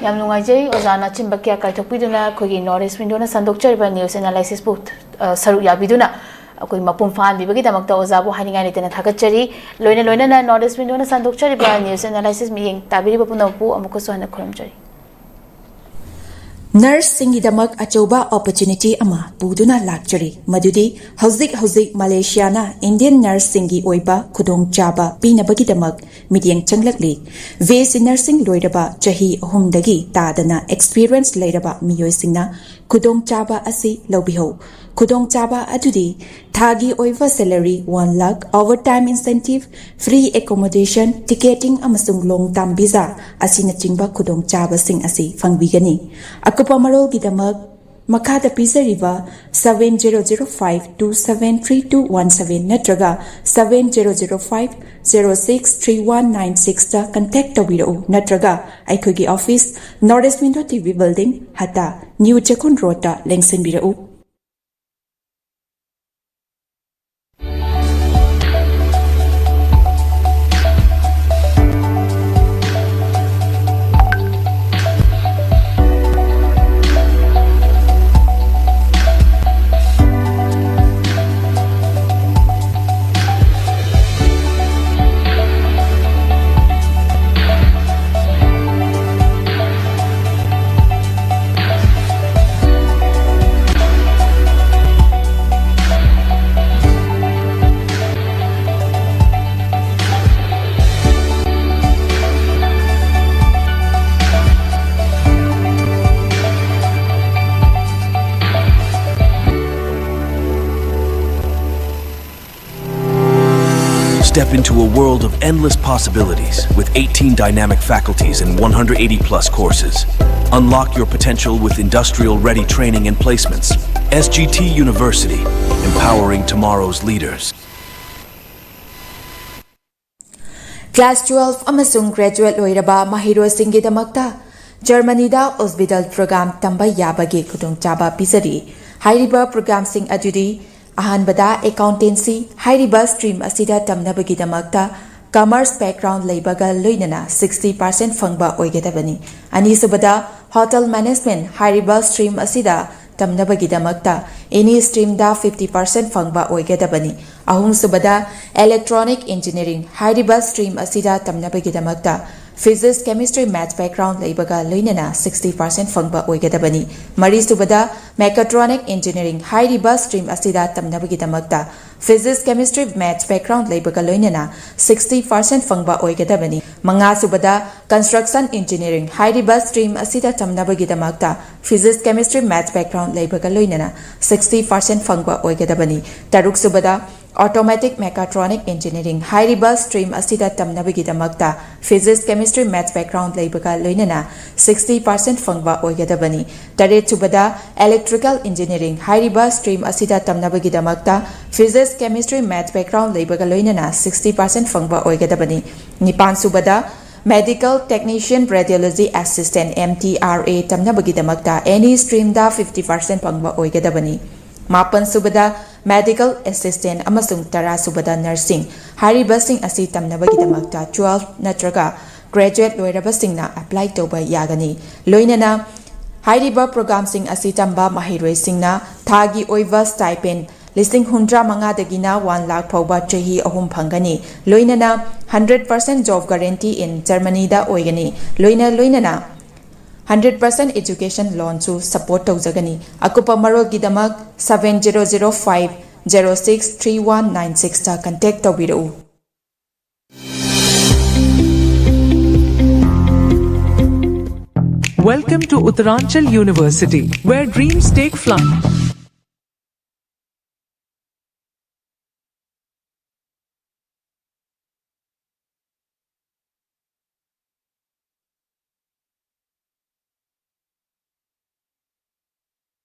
ꯌꯥꯝ ꯅꯨꯡꯉꯥꯏꯖꯩ ꯑꯣꯖꯥꯅ ꯑꯆꯤꯟꯕ ꯀꯌꯥ ꯀꯥꯏꯊꯣꯛꯄꯤꯗꯨꯅ ꯑꯩꯈꯣꯏꯒꯤ North East Window ꯅ ꯁꯟꯗꯣꯛꯆꯔꯤꯕ news analysis ꯄꯨ, ꯑ, ꯁꯔꯨꯛ ꯌꯥꯕꯤꯗꯨꯅ ꯑꯩꯈꯣꯏ ꯃꯄꯨꯡ ꯐꯥꯍꯟꯕꯤꯕꯒꯤꯗꯃꯛꯇ ꯑꯣꯖꯥꯕꯨ ꯍꯥꯏꯅꯤꯡꯉꯥꯏ ꯂꯩꯇꯅ ꯊꯥꯒꯠꯆꯔꯤ꯫ ꯂꯣꯏꯅ ꯂꯣꯏꯅꯅ North East Window ꯅ ꯁꯟꯗꯣꯛꯆꯔꯤꯕ news analysis ꯃꯤꯠꯌꯦꯡ ꯇꯥꯕꯤꯔꯤꯕ ꯄꯨꯝꯅꯃꯛꯄꯨ ꯑꯃꯨꯛꯀꯁꯨ ꯍꯟꯅ ꯈꯨꯔꯨꯝꯖꯔꯤ꯫ Nurse ꯁꯤꯡꯒꯤꯗꯃꯛ ꯑꯆꯧꯕ opportunity ꯑꯃ ꯄꯨꯗꯨꯅ ꯂꯥꯛꯆꯔꯤ, ꯃꯗꯨꯗꯤ ꯍꯧꯖꯤꯛ ꯍꯧꯖꯤꯛ ꯃꯂꯦꯁꯤꯌꯥꯅ Indian nurse ꯁꯤꯡꯒꯤ ꯑꯣꯏꯕ ꯈꯨꯗꯣꯡꯆꯥꯕ ꯄꯤꯅꯕꯒꯤꯗꯃꯛ ꯃꯤꯠꯌꯦꯡ ꯆꯪꯂꯛꯂꯤ꯫ ꯕꯤ ꯑꯦꯁ ꯁꯤ nursing ꯂꯣꯏꯔꯕ ꯆꯍꯤ ꯑꯍꯨꯝꯗꯒꯤ ꯇꯥꯗꯅ experience ꯂꯩꯔꯕ ꯃꯤꯑꯣꯏꯁꯤꯡꯅ ꯈꯨꯗꯣꯡꯆꯥꯕ ꯑꯁꯤ ꯂꯧꯕꯤꯍꯧ꯫ ꯈꯨꯗꯣꯡꯆꯥꯕ ꯑꯗꯨꯗꯤ ꯊꯥꯒꯤ ꯑꯣꯏꯕ salary one lakh, overtime incentive, free accommodation, ticketing ꯑꯃꯁꯨꯡ long term visa ꯑꯁꯤꯅꯆꯤꯡꯕ ꯈꯨꯗꯣꯡꯆꯥꯕꯁꯤꯡ ꯑꯁꯤ ꯐꯪꯕꯤꯒꯅꯤ꯫ ꯑꯀꯨꯞꯄ ꯃꯔꯣꯜꯒꯤꯗꯃꯛ ꯃꯈꯥꯗ ꯄꯤꯖꯔꯤꯕ seven zero zero five two seven three two one seven ꯅꯠꯇ꯭ꯔꯒ seven zero zero five zero six three one nine six ꯇ contact ꯇꯧꯕꯤꯔꯛꯎ, ꯅꯠꯇ꯭ꯔꯒ ꯑꯩꯈꯣꯏꯒꯤ office North East Window T V Building, ꯍꯇꯥ, New Chekkon ꯔꯣꯗꯇ ꯂꯦꯡꯁꯤꯟꯕꯤꯔꯛꯎ꯫ Step into a world of endless possibilities with eighteen dynamic faculties and one hundred eighty plus courses. Unlock your potential with industrial ready training and placements. S G T University, empowering tomorrow's leaders. Class twelve ꯑꯃꯁꯨꯡ graduate ꯂꯣꯏꯔꯕ ꯃꯍꯩꯔꯣꯏꯁꯤꯡꯒꯤꯗꯃꯛꯇ ꯖꯔꯃꯅꯤꯗ Ausbildung program ꯇꯝꯕ ꯌꯥꯕꯒꯤ ꯈꯨꯗꯣꯡꯆꯥꯕ ꯄꯤꯖꯔꯤ꯫ ꯍꯥꯏꯔꯤꯕ program ꯁꯤꯡ ꯑꯗꯨꯗꯤ, ꯑꯍꯥꯟꯕꯗ, accountancy꯫ ꯍꯥꯏꯔꯤꯕ stream ꯑꯁꯤꯗ ꯇꯝꯅꯕꯒꯤꯗꯃꯛꯇ ꯀꯃꯔꯁ ꯕꯦꯛꯒ꯭ꯔꯥꯎꯟ ꯂꯩꯕꯒ ꯂꯣꯏꯅꯅ ꯁꯤꯛꯁꯇꯤ ꯄꯥꯔꯁꯦꯟ ꯐꯪꯕ ꯑꯣꯏꯒꯗꯕꯅꯤ꯫ ꯑꯅꯤꯁꯨꯕꯗ, ꯍꯣꯇꯦꯜ ꯃꯦꯅꯦꯖꯃꯦꯟ ꯍꯥꯏꯔꯤꯕ ꯁ꯭ꯇ꯭ꯔꯤꯝ ꯑꯁꯤꯗ ꯇꯝꯅꯕꯒꯤꯗꯃꯛꯇ ꯑꯦꯅꯤ ꯁ꯭ꯇ꯭ꯔꯤꯝꯗ ꯐꯤꯐꯇꯤ ꯄꯥꯔꯁꯦꯟ ꯐꯪꯕ ꯑꯣꯏꯒꯗꯕꯅꯤ꯫ ꯑꯍꯨꯝꯁꯨꯕꯗ, ꯏꯂꯦꯛꯇ꯭ꯔꯣꯅꯤꯛ ꯏꯟꯖꯤꯅꯤꯌꯥꯔꯤꯡ ꯍꯥꯏꯔꯤꯕ ꯁ꯭ꯇ꯭ꯔꯤꯝ ꯑꯁꯤꯗ ꯇꯝꯅꯕꯒꯤꯗꯃꯛꯇ ꯐꯤꯖꯤꯛꯁ, ꯀꯦꯃꯤꯁꯇ꯭ꯔꯤ, ꯃꯦꯊꯁ ꯕꯦꯛꯒ꯭ꯔꯥꯎꯟ ꯂꯩꯕꯒ ꯂꯣꯏꯅꯅ ꯁꯤꯛꯁꯇꯤ ꯄꯥꯔꯁꯦꯟ ꯐꯪꯕ ꯑꯣꯏꯒꯗꯕꯅꯤ꯫ ꯃꯔꯤꯁꯨꯕꯗ, ꯃꯦꯀꯥꯇ꯭ꯔꯣꯅꯤꯛ ꯏꯟꯖꯤꯅꯤꯌꯥꯔꯤꯡ ꯍꯥꯏꯔꯤꯕ ꯁ꯭ꯇ꯭ꯔꯤꯝ ꯑꯁꯤꯗ ꯇꯝꯅꯕꯒꯤꯗꯃꯛꯇ ꯐꯤꯖꯤꯛꯁ, ꯀꯦꯃꯤꯁꯇ꯭ꯔꯤ, ꯃꯦꯊꯁ ꯕꯦꯛꯒ꯭ꯔꯥꯎꯟ ꯂꯩꯕꯒ ꯂꯣꯏꯅꯅ ꯁꯤꯛꯁꯇꯤ ꯄꯥꯔꯁꯦꯟ ꯐꯪꯕ ꯑꯣꯏꯒꯗꯕꯅꯤ꯫ ꯃꯉꯥꯁꯨꯕꯗ, ꯀꯟꯁꯇ꯭ꯔꯛꯁꯟ ꯏꯟꯖꯤꯅꯤꯌꯥꯔꯤꯡ ꯍꯥꯏꯔꯤꯕ ꯁ꯭ꯇ꯭ꯔꯤꯝ ꯑꯁꯤꯗ ꯇꯝꯅꯕꯒꯤꯗꯃꯛꯇ ꯐꯤꯖꯤꯛꯁ, ꯀꯦꯃꯤꯁꯇ꯭ꯔꯤ, ꯃꯦꯊꯁ ꯕꯦꯛꯒ꯭ꯔꯥꯎꯟ ꯂꯩꯕꯒ ꯂꯣꯏꯅꯅ ꯁꯤꯛꯁꯇꯤ ꯄꯥꯔꯁꯦꯟ ꯐꯪꯕ ꯑꯣꯏꯒꯗꯕꯅꯤ꯫ ꯇꯔꯨꯛꯁꯨꯕꯗ, ꯑꯣꯇꯣꯃꯦꯇꯤꯛ ꯃꯦꯀꯥꯇ꯭ꯔꯣꯅꯤꯛ ꯏꯟꯖꯤꯅꯤꯌꯥꯔꯤꯡ ꯍꯥꯏꯔꯤꯕ ꯁ꯭ꯇ꯭ꯔꯤꯝ ꯑꯁꯤꯗ ꯇꯝꯅꯕꯒꯤꯗꯃꯛꯇ ꯐꯤꯖꯤꯛꯁ, ꯀꯦꯃꯤꯁꯇ꯭ꯔꯤ, ꯃꯦꯊꯁ ꯕꯦꯛꯒ꯭ꯔꯥꯎꯟ ꯂꯩꯕꯒ ꯂꯣꯏꯅꯅ ꯁꯤꯛꯁꯇꯤ ꯄꯥꯔꯁꯦꯟ ꯐꯪꯕ ꯑꯣꯏꯒꯗꯕꯅꯤ꯫ ꯇꯔꯦꯠꯁꯨꯕꯗ, ꯏꯂꯦꯛꯇ꯭ꯔꯤꯀꯦꯜ ꯏꯟꯖꯤꯅꯤꯌꯥꯔꯤꯡ ꯍꯥꯏꯔꯤꯕ ꯁ꯭ꯇ꯭ꯔꯤꯝ ꯑꯁꯤꯗ ꯇꯝꯅꯕꯒꯤꯗꯃꯛꯇ ꯐꯤꯖꯤꯛꯁ, ꯀꯦꯃꯤꯁꯇ꯭ꯔꯤ, ꯃꯦꯊꯁ ꯕꯦꯛꯒ꯭ꯔꯥꯎꯟ ꯂꯩꯕꯒ ꯂꯣꯏꯅꯅ ꯁꯤꯛꯁꯇꯤ ꯄꯥꯔꯁꯦꯟ ꯐꯪꯕ ꯑꯣꯏꯒꯗꯕꯅꯤ꯫ ꯅꯤꯄꯥꯟꯁꯨꯕꯗ, medical technician radiology assistant, M T R A, ꯇꯝꯅꯕꯒꯤꯗꯃꯛꯇ ꯑꯦꯅꯤ ꯁ꯭ꯇ꯭ꯔꯤꯝꯗ ꯐꯤꯐꯇꯤ ꯄꯥꯔꯁꯦꯟ ꯐꯪꯕ ꯑꯣꯏꯒꯗꯕꯅꯤ꯫ ꯃꯥꯄꯟꯁꯨꯕꯗ, ꯃꯦꯗꯤꯀꯦꯜ ꯑꯦꯁꯤꯁꯇꯦꯟ ꯑꯃꯁꯨꯡ ꯇꯔꯥꯁꯨꯕꯗ, ꯅꯔꯁꯤꯡ ꯍꯥꯏꯔꯤꯕꯁꯤꯡ ꯑꯁꯤ ꯇꯝꯅꯕꯒꯤꯗꯃꯛꯇ ꯇꯨꯋꯦꯜꯐ ꯅꯠꯇ꯭ꯔꯒ ꯒ꯭ꯔꯦꯖꯨꯑꯦꯠ ꯂꯣꯏꯔꯕꯁꯤꯡꯅ ꯑꯦꯄ꯭ꯂꯥꯏ ꯇꯧꯕ ꯌꯥꯒꯅꯤ꯫ ꯂꯣꯏꯅꯅ ꯍꯥꯏꯔꯤꯕ ꯄ꯭ꯔꯣꯒ꯭ꯔꯥꯝꯁꯤꯡ ꯑꯁꯤ ꯇꯝꯕ ꯃꯍꯩꯔꯣꯏꯁꯤꯡꯅ ꯊꯥꯒꯤ ꯑꯣꯏꯕ ꯁ꯭ꯇꯥꯏꯄꯦꯟ ꯂꯤꯁꯤꯡ ꯍꯨꯝꯗ꯭ꯔꯥ ꯃꯉꯥꯗꯒꯤꯅ ꯋꯥꯟ ꯂꯥꯈ ꯐꯥꯎꯕ ꯆꯍꯤ ꯑꯍꯨꯝ ꯐꯪꯒꯅꯤ꯫ ꯂꯣꯏꯅꯅ hundred percent job guarantee in ꯖꯔꯃꯅꯤꯗ ꯑꯣꯏꯒꯅꯤ꯫ ꯂꯣꯏꯅ ꯂꯣꯏꯅꯅ ꯍꯟꯗ꯭ꯔꯦꯠ ꯄꯥꯔꯁꯦꯟ ꯑꯦꯖꯨꯀꯦꯁꯟ ꯂꯣꯟꯁꯨ ꯁꯄꯣꯔꯠ ꯇꯧꯖꯒꯅꯤ꯫ ꯑꯀꯨꯞꯄ ꯃꯔꯣꯜꯒꯤꯗꯃꯛ seven zero zero five zero six three one nine sixꯇ ꯀꯟꯇꯦꯛ ꯇꯧꯕꯤꯔꯛꯎ꯫ Welcome to Uttaranchal University, where dreams take flight.